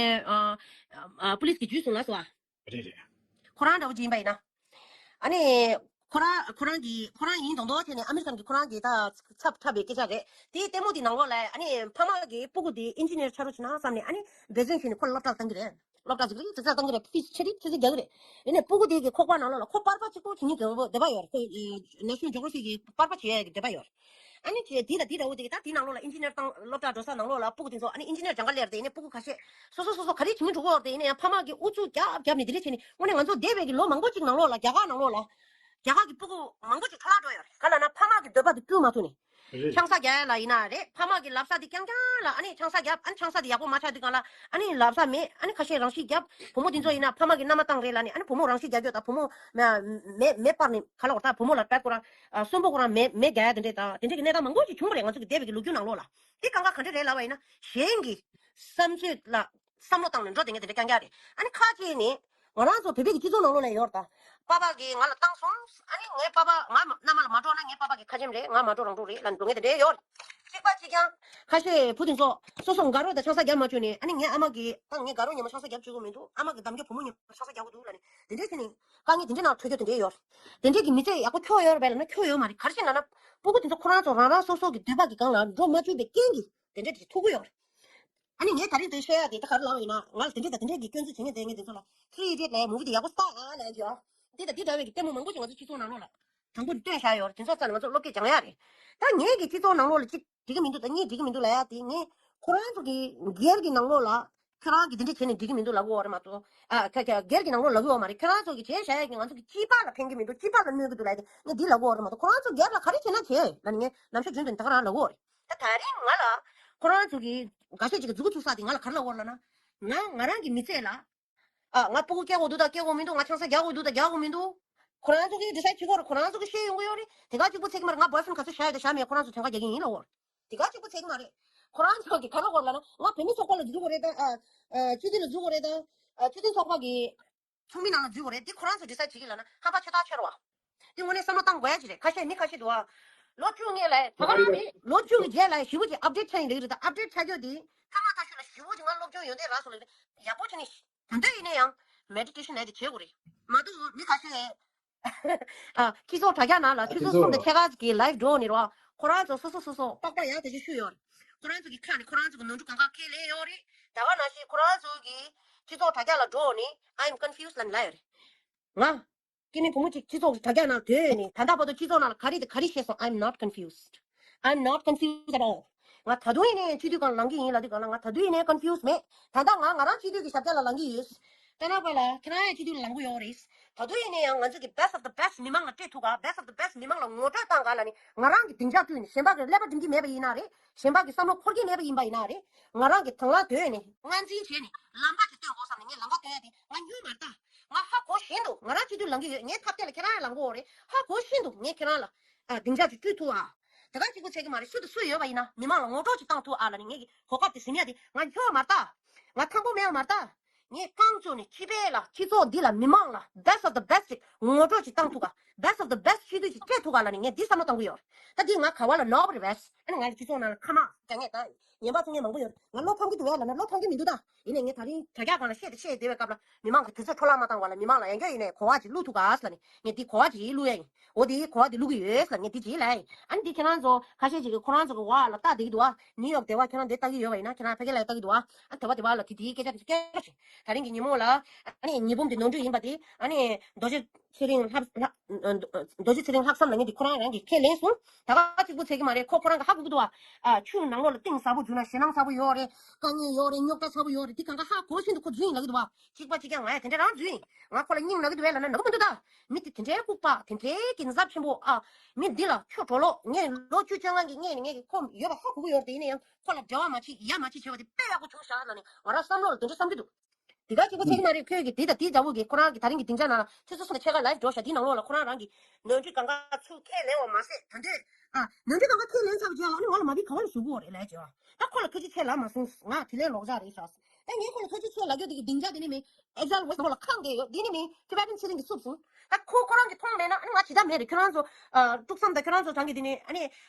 ཨ་པུ་ལིས་ཀྱི་ཇུས་སོང་ལ་སོ་ཨ། རེད་རེད། ཁོ་རང་འདྲ་བོ་ཅིག་ཡིན་པ་ཡིན་ན། ཨ་ནི། ཁོ་རང་ཁོ་རང་གི་ཁོ་རང་ཡིན་མདོག་མདོག་བྱས་ནས་ཨ་མི་རི་ཀན་གྱི་ཁོ་རང་གི་ད་ཚབ་འཁྲབ་པའི་སྐད་ཆ་རེད། དེའི་ལྟད་མོ་དེ་ནང་ལོགས་ལ་ཨ་ནི་ཕ་མ་གི་སྤུ་གུ་དེ་ཨིན་ཇི་ནི་ཡར་ཆགས་རོགས་བྱེད་ན་བསམ་ནས་ཨ་ནི་འབད་བརྩོན་བྱས་ནས་ཁོ་ལ་སློབ་གྲྭ་བཏང་གི་རེད། སློབ་གྲྭ་ཟིག་རེད་ཙག་ཙག་བཏང་གི་རེད། ཕི་ཤི་ཆེ་རིག་ཆེ་ཆེ་རྒྱག་གི་རེད། ཡིན་ནའི་སྤུ་གུ་དེ་གི་ཁོག་པ་ནང་ལོགས་ལ་ཁོ་པར་པ་གཅིག་པོ་བྱེད་ཉིན་དགོས་པོ་འདོད་པ་ཡོད་རེད། ཁོ་ནེ་ཤི་ནལ་ཇི་ཡོ་གྷི་ར་ཕི་གི་པར་པ་བྱེད་ཡ་གི་འདོད་པ་ཡོད་རེད། ཨ་ནི་དེ་དེ་དང་དེ་འདྲ་བོ་དེ་གི་ད་དེ་ནང་ལོགས་ལ་ཨིན་ཇི་ནི་ཡར་བཏང་སློབ་གྲྭ་འགྲོ་ས་ནང་ལོགས་ལ་སྤུ་གུ་དེ་ཚོ་ཨ་ནི་ཨིན་ཇི་ནི་ཡར་སྦྱང་ག་སླེབས་རེད། ཡིན་ནའི་སྤུ་གུ་ཁ་ཤས་སོ་སོ་སོ་སོ་ག་རེ་བྱེད་མི་འགྲོ་གི་ཡོད་རེད། ཡིན་ནའི་ཕ་མ་གིས་ཨུ་ཚུགས་རྒྱབ་རྒྱབ་ནས་དེ་འདྲ་བྱས་ནས་དངོས་གནས་ང་ཚོ་འདས་པའི་གི་ལོ་མང་པོ་ཅིག་ནང་ལོགས་ལ་རྒྱ་གར་ནང་ལོགས་ལ་རྒྱ་གར་གི་སྤུ་གུ་མང་པོ་ཅིག་ཁ་ལག་འགྲོ་ཡོད་རེད། ག་ལབ་ན་ཕ་མ་གི་འདོད་པ་དེ་བསྐྲུན་མ་ཐུབ་ནས། རེད། ཆང་ས་རྒྱག་ཡ་ལ་ཡིན་ན་རེད། ཕ་མ་གི་ལབ་ས་དེ་རྐྱང་རྐྱང་ལ་ཨ་ནི་ཆང་ས་རྒྱབ། ཨ་ནི་ཆང་ས་དེ་ཡག་པོ་མ་ཆགས་དུས་སྒང་ལ་ཨ་ནི་ལབ་ས་མེད། ཨ་ནི་ཁ་ཤས་རང་ཤི་རྒྱབ། བུ་མོ་དེ་ཚོ་ཡིན་ན་ཕ་མ་གི་མནའ་མ་བཏང་རེད་ལབ་ནས་ཨ་ནི་བུ་མོ་རང་ཤི་རྒྱག་རྒྱུ་དང་བུ་མོ་མེ་མེ་སྤར་ནས་ག་ལ་བར་ད་བུ་མོ་ལ་པད་ཁོ་རང་གསོན་པོ་ཁོ་རང་མེ་མེ་རྒྱག་ཡ་དེ་འདྲས་དང་དེ་འདྲས་ཀྱི་གནས་སྟངས་མང་པོ་ཞིག་བྱུང་བ་རེད། ང་ཚོ་གི་འདས་པའི་གི་ལོ་རྒྱུས་ནང་ལོགས་ལ་དེ་གང་ག་ག་འདྲས་རེད་ལབ་པ་ཡིན་ན་གཞན་གྱི་བསམ་ཚོད་ལ་བསམ་བློ་བཏང་ནས་འགྲོ་དེ་ངས་དེ་འདྲས་རྐྱང་རྐྱང་རེད། ཨ་ནི་ཁ་ཅིག་ནི། ང་རང་ཚོ་བོད་པའི་གི་སྤྱི་ཚོགས་ནང་ལོགས་ལ་ཡོད་རེད་ད། པ་ཕ་གིས་ང་ལ་བཏང་སོང་། ཨ་ནི་ངའི་པ་ཕ་ང་མནའ་མ་ལ་མ་འགྲོ་ན་ངའི་པ་ཕ་གི་ཁ་ཆེམས་རེད། ང་མ་འགྲོ་རང་འགྲོ་རེད་ལབ་འགྲོ་མཁན་དེ་འདྲས་ཡོད་རེད། གཅིག་པ་གཅིག་རྐྱང་། ཁ་ཤས་བུ་དེ་ཚོ་སོ་སོ་དགའ་རོགས་དང་ཆང་ས་རྒྱབ་མ་བཅུག་ནས་ཨ་ནི་ངའི་ཨ་མ་གིས་ད་ངའི་དགའ་རོགས་ཉི་མ་ཆང་ས་རྒྱབ་བཅུག་གི་མི་འདུག་ཨ་མ་གི་གདམ་རྒྱུ་བུ་མོ་ཉི་མ་ཆང་ས་རྒྱག་གི་འདུག་ལབ་ནས་དེ་འདྲས་བྱས་ནས་དཀའ་ངལ་དེ་འདྲས་ནང་འཕྲད་རྒྱུ་དེ་འདྲས་ཡོད་རེད། དེ་འདྲས་ཀྱི་མི་ཚེ་ཡག་པོ་འཁྱོལ་ཡོད་རེད་པས་ལབ་ན་འཁྱོལ་ཡོད་མ་རེད། ག་རེ་བྱས་ལབ་ན་སྤུ་གུ་དེ་ཚོ་ཁོ་རང་ཚོ་རང་རང་སོ་སོ་གི་འདོད་པ་གི་སྒང་ལ་འགྲོ་མ་བཅུག་པའི་རྐྱེན་གྱིས་དེ་འདྲས་དེ་ཐུག་གི་ཡོད་རེད། ཨ་ནི་ངས་ད་རིང་དེ་བཤད་ཡ་དེ་ད་ག་རེ་ལབ་པ་ཡིན་ན་ང་ལ་དེ་འདྲས་དང་དེ་འདྲས་ཀྱི་སྐྱོན་འཛུགས་བྱེད་མཁན་དེ་ངས་དེ་ཚོ་ལ་ཐི་རི་ཨི་ཌི་ཡཊ་ལབ་ཡ་མུ་བི་དེ་ཡག་པོ་ལྟ་ཨ་ལབ་ཡ་ཅིག་ཨ། འདི་དང་འདི་འདྲ་བའི་གི་ལྟད་མོ་མང་པོ་ཞིག་ང་ཚོ་སྤྱི་ཚོགས་ནང་ལོགས་ལ་དང་པོ་ནས་སྟོན་བཞག་ཡོད་རེད། དེ་ཚོ་རྩ་ནས་ང་ཚོ་བློ་སྐྱེད་སྦྱང་ཡ་རེད། ད་ངས་གི་སྤྱི་ཚོགས་ནང་ལོགས་ལ་གཅིག་འགྲིག་གི་མི་འདུག་ད་གཉིས་འགྲིག་གི་མི་འདུག་ལབ་ཡ་དེ་ངས་ཁོ་རང་ཚོ་གི་སྒེར་གྱི་ནང་ལོགས་ལ་ཁྱོད་རང་གི་འདི་འདྲ་བྱས་ནས་འགྲིག་གི་མི་འདུག་ལབ་གི་ཡོད་རེད་མ་གཏོགས་ཨ་ཁ་ཁ་སྒེར་གྱི་ནང་ལོགས་ལབ་གི་ཡོད་མ་རེད། ཁྱོད་རང་ཚོ་གི་བྱས་བཞག་ཡ་གི་ང་ཚོ་གི་སྤྱི་པ་ལ་ཕན་གི་མི་འདུག་སྤྱི་པ་ལ་གནོད་གི་འདུག་ལབ་ཡ་དེ་ངས་འདི་ལབ་གི་ཡོད་རེད་མ་གཏོགས་ཁོ་རང་ཚོ་སྒེར་ལ་ག་རེ་བྱས་ན་བྱས་ལབ་ནས་ངས་ནམ་ཞག་རྒྱུན་དུ་ད་ག་རང་ལབ་གི་ཡོད་རེད། ད་ད་རིང་ང་ལ་ཁོ་རང་ཚོ་གི་འགའ་ཤས་ཅིག་གི་མཛུབ་གུ་བཙུགས་ས་དེ་ང་ལ་ག་རེ་ལབ་གི་ཡོད་རེད་ལབ་ན། ང་ང་རང་གི་མི་ཚེ་ལ། ཨ་ང་སྤུ་གུ་སྐྱེ་དགོས་འདུག་དང་སྐྱེ་དགོས་མི་འདུག་ང་ཆང་ས་རྒྱག་དགོས་འདུག་དང་རྒྱག་དགོས་མི་འདུག་ཁོ་རང་ཚོ་གིས་ཌི་སའིཌ་བྱེད་དགོས་རེད། ཁོ་རང་ཚོ་གིས་ཤེས་ཡོང་གི་ཡོད་རེད། དེ་ག་གཅིག་པུ་ཚད་ཀྱི་མ་རེད། ང་བོའི་ཕྲེན་ག་ཚོད་བཞག་ཡོད་དང་བཞག་མེད་ཁོ་རང་ཚོ་དོན་ཁ་རྒྱག་གི་ཡིན་ལབ་ཡོད་རེད། དེ་ག་གཅིག་པུ་ཚད་ཀྱི་མ་རེད། ཁོ་རང་ཚོ་གིས་ག་རེ་ལབ་ཡོད་རེད་ལབ་ན་ང་བུད་མེད་ཚོགས་པ་ལ་འཛུལ་དགོས་རེད་དང་ཨ་ཨ་སྤྱི་འཐུས་ལ་འཛུལ་དགོས་རེད་དང་ཨ་སྤྱི་འཐུས་ཚོགས་པ་གི་ཚོགས་མི་ནང་ལ་འཛུལ་དགོས་རེད། དེ་ཁོ་རང་ཚོ་ཌི་སའིཌ་བྱེད་ཀྱི་ལབ་ན་ཧམ་པ་ཆེ་ཐག་ཆོད་རེད་བ། དེ་དངོས་གནས་བསམ་བློ་བཏང་དགོས་ཡ་ཅིག་རེད། ཁ་ཤས་མི་ཁ་ཤས་འདུག་བ། ལོ་བཅུ་ལྔའི་ལ་ད་ག་རང་རེད། ལོ་བཅུ་གི་རྗེས་ལ་ཞེ་པོ་ཅིག་ཨབ་ཌེཊ་ཆགས་ཡིན་འགྲིག་གི་རེད། ད་ཨབ་ཌེཊ་ཆགས་རྒྱུ་དེ་ཐ་མ་ཐ་ཤོད་ལ་ཞེ་པོ་ཅིག་ང་སློབ་སྦྱོང་ཡོན་ཏན་རག་སོང་ལ་ཡག་པོ་བྱས་ནས་ད་འདོད་ཡིན་ན་ཡང་མེ་ཌི་ཊེ་ཤན་ལབ་དེ་བྱེད་དགོས་རེད། མ་གཏོགས་མི་ཁ་ཤས་ ཨ། སྤྱི་ཚོགས་དྲ་རྒྱ་ནང་ལ་ཆུ་ཚོད་གསུམ་དང་ཕྱེད་ཀ་གི་ལའིབ་འགྲོ་ནི་རོ། ཁོ་རང་ཚོ་སོ་སོ་སོ་སོ་པགས་པ་ཡག་དེ་ཅིག་ཤུ་ཡོད་རེད། ཁོ་རང་ཚོ་གི་ཁ་ནས་ཁོ་རང་ཚོ་གི་ནོར་འཁྲུལ་གང་ག་ཁས་ལེན་ཡོད་རེད། ད་ག་ནང་བཞིན་ཁོ་རང་ཚོ་གི་སྤྱི་ཚོགས་དྲ་རྒྱ་ལ་འགྲོ་ནི། I'm confused ལབ་ནི་ལབ་ཡོད་རེད། ང་སྐྱེ་དམན་བུ་མོ་གཅིག་སྤྱི་ཚོགས་དྲ་རྒྱ་ནང་སྡོད་ནས་ད་ལྟ་བར་དུ་སྤྱི་ཚོགས་ནང་ལ་ག་རེ་དང་ག་རེ་བཤད་སོང་། I'm not confused. I'm not confused at all. ང་ད་དུང་ཡིན་ནའི་སྤྱི་འཐུས་སྒང་ལངས་ཀྱི་ཡིན་ལབ་དུས་སྒང་ལ་ང་ད་དུང་ཡིན་ནའི་confused མེད། ད་ལྟ་ང་ང་རང་སྤྱི་འཐུས་ཀྱི་ཞབས་བཀྱག་ལ་ལངས་ཀྱི་ཡོད། ད་ནང་པ་ལ་ཁྱེད་རང་ཡང་སྤྱི་འཐུས་ལ་ལངས་ཀྱི་ཡོད་རེད། ད་དུང་ཡིན་ནའི་ཡང་ང་ཚོ་གི་best of the best མི་མང་ལ་སྤྲད་ཐུབ་ག best of the best མི་མང་ལ་ངོ་སྤྲོད་བཏང་ག་ལབ་ནས་ང་རང་གི་སྡིངས་ཆ་བསྐྲུན་ནས་གཞན་པ་གི་ཀླད་པ་སྒྲིམ་གྱི་མེད་པ་ཡིན་ན་རེད། གཞན་པ་གི་བསམ་བློ་འཁོར་གྱི་མེད་པ་ཡིན་པ་ཡིན་ན་རེད། ང་རང་གི་དང་བླངས་སྡོད་ནས་དངངས་འཛིན་བྱས་ནས་ལམ་ཁ་ཅིག་སྟོན་དགོས་བསམ་ནས་ངས་ལམ་ཁ་སྟོན་ཡ་དེ་ང་ཉུང་མ་རེད་ད། ང་ཧ་གོ་བཞིན་དུ་ང་རང་སྤྱི་འཐུས་ལངས་ཀྱི་ཡོད། ངའི་ཐབས་ཐད་ལ་ཁྱེད་རང་ཡང་ལངས་དགོས་རེད། ཧ་གོ་བཞིན་དུ་ངས་ཁྱེད་རང་ལ་ཨ་སྡིངས་ཆ་ཅིག་བསྐྲུན་ཐུབ་ཨ། དེ་ག་གཅིག་པུ་བྱེད་ཀྱི་མ་རེད། སུ་དང་སུ་ཡོད་པ་ཡིན་ན་མི་མང་ལ་ངོ་སྤྲོད་ཅིག་བཏང་ཐུབ་ཨ་ལབ་ནས་ངས་ཀྱི་གོ་སྐབས་དེ་ཟིན་ཡ་དེ་ང་འཁྱོལ་བ་མ་རེད་ད། ང་ཐང་པོ་མེད་པ་མ་རེད་ད། ངས་རྐང་བཙུགས་ནས་སྤྱི་པའི་ལ་སྤྱི་ཚོགས་འདི་ལ་མི་མང་ལ་best of the best ཅིག་ངོ་སྤྲོད་ཅིག་བཏང་ཐུབ་ག best of the best སྤྱི་འཐུས་ཅིག་སྤྲད་ཐུབ་ག་ལབ་ནས་ངས་འདི་བསམ་བློ་བཏང་གི་ཡོད། ད་འདི་ང་ག་བ་ལ་ནོར་བ་རེད་བས། ཨ་ནི་ང་ལ་སྤྱི་ཚོགས་ནང་ལ་ཁ་མ་རྒྱག་ངེས་ད། ངན་པ་ཚོ་ངས་མང་པོ་ཡོད་རེད། ང་བློ་ཕམ་གྱི་འདུག་བས་ལབ་ན་བློ་ཕམ་གྱི་མི་འདུག་ད། ཡིན་ནའི་ངས་ད་རིང་དྲ་རྒྱ་སྒང་ལ་བཤད་དེ་བཤད་བསྡད་པའི་སྐབས་ལ་མི་མང་གི་དུས་ཚོད་འཕྲོ་བརླག་མ་བཏང་བ་ལ་མི་མང་ལ་ཡང་བསྐྱར་ཡིན་ནའི་གོ་བ་ཅིག་བླུག་ཐུབ་ག་ཟེར་ནས་ངས་འདི་གོ་བ་ཅིག་བླུག་ཡ་ཡིན། འོ་དེ་གོ་བ་དེ་བླུག་གི་ཡོད་ཟེར་ངས་དེ་བྱེད་ལ་ཡིན། ཨ་ནི་དེ་ཁྱེད་རང་ཚོ་ཁ་ཤས་ཅིག་གིས་ཁོ་རང་ཚོ་གི་བ་ལ་ལྟ་བསྡད་ཀྱི་འདུག་ཨ། ནིའུ་ཡོག་དེ་བ་ཁྱེད་རང་དེ་ལྟ་གི་ཡོད་པ་ཡིན་ན་ཁྱེད་རང་ཕ་གི་ལ་ལྟ་གི་འདུག་ཨ། ཨ་དེ་བ་དེ་བ་ལ་དེ་དེའི་སྐད་ཆ་དེ་སྐད་ཆ་ཞིག་ད་རིང་གི་ཉིན་མོ་ལ་ཨ་ནི་ཉི་འབུམ་དེ་ནོར་འཁྲུལ་ཡིན་པ་དེ་ཨ་ནི་རྡོ་རྗེ་ཚེ་རིང་ལྷག་ལྷག་རྡོ་རྗེ་ཚེ་རིང་ལྷག་བསམ་ལབ་མཁན་དེ་ཁོ་རང་རང་གིས་ཁས་ལེན་སོང་། ད་ག་གཅིག་པུ་ཚད་ཀྱི་མ་རེད། ཁོ་ཁོ་རང་གིས་ཧ་གོ་གི་འདུག་ཨ། ཆུ་ནང་ལོགས་ལ་གཏིང་ཟབ་པོ་འཛུལ་ན་ཞེད་སྣང་ཚ་པོ་ཡོད་རེད། དཀའ་ངལ་ཡོད་རེད། རྙོག་དྲ་ཚ་པོ་ཡོད་རེད། དེ་གང་ག་ཧ་གོ་བཞིན་དུ་ཁོ་འཛུལ་ཡིན་ལབ་ཀྱི་འདུག་ཨ། གཅིག་པ་གཅིག་རྐྱང་ང་ཡང་དེ་འདྲ་རང་འཛུལ་ཡིན། ང་ཁོ་ལ་སྙིང་ན་གི་འདུག་བས་ལབ་ན་ན་གི་མི་འདུག་ད། མི་དེ་དེ་འདྲའི་ལྐུགས་པ་དེ་འདྲའི་གི་ན་ཚ་ཆེན་པོ་ཨ། མི་འདི་ལ་ཁྱོད་གྲོགས་ལོ་ངས་ལོ་བཅུ་བཅོ་ལྔ་གི་སྔས་ནས་ངས་ཀྱི་ཁོ་ཡོད་པ་ཧ་གོ་གི་ཡོད་རེད། དེ་ཡིན་ན་ཡང་ཁོ་ལ་འབྲེལ་བ་མ་བྱེད་ཡ་མ་བྱེད་བྱས་པ་དེ་དཔེ་ཡག་པོ་བྱུང་ཤག་ལབ་ནས་ང་རང་བསམ་བློ་ལ་དེ་འདྲ་བསམ་གྱི་འདུག་དེ་ག་གཅིག་པ་ཚད་ཀྱི་མ་རེད། ཁོས་ཀྱི་དེ་དང་དེའི་འདྲ་བོ་གི་ཁོ་རང་གི་ད་རིང་གི་སྡིངས་ཆ་ནང་ལ་ཆུ་ཚོད་གསུམ་དང་ཕྱེད་ཀ་ལའིབ་འགྲོ་ཤག་དེའི་ནང་ལོགས་ལ་ཁོ་རང་རང་གི་ནོར་འཁྲུལ་གང་ག་ཚུར་ཁས་ལེན་བ་མ་ཟད་ད་འདོད། ཨ། ནོར་འཁྲུལ་གང་ག་ཁས་ལེན་ཚར་བ་རྗེས་ལ་ཨ་ནི་ང་ལ་མ་བི་ག་བ་ལ་ཞུ་གི་ཡོད་རེད་ལབ་བྱས། ད་ཁོ་ལ་ཐུགས་རྗེ་ཆེ་ལབ་མ་སོང་། ང་དེ་ལས་ལོག་བཞག་རེད་ཤག་ད་ངས་ཁོ་ལ་ཐུགས་རྗེ་ཆེ་ལབ་རྒྱུ་དེ་གི་སྡིངས་ཆ་དེ་ནི་མིན། ཨེག་ཛལ་ཝེ་སི་ཁོ་ལ་ཁང་དེ་ཡོད་དེ་ནི་མིན། ཊི་བེ་ཊན་ཚེ་རིང་གིས་བཙུགས་སོང་། ད་ཁོ་ཁོ་རང་གིས་མཐོང་མེད་ན་ཨ་ནི་ང་ཇི་ལྟར་མེད་རེད། ཁྱོད་རང་ཚོ་ཨ། ཀྲུག་བསམ་དང་ཁྱོད་རང་ཚོ་གྲངས་ཀྱི་དེ་ནི་ཨ་ནི་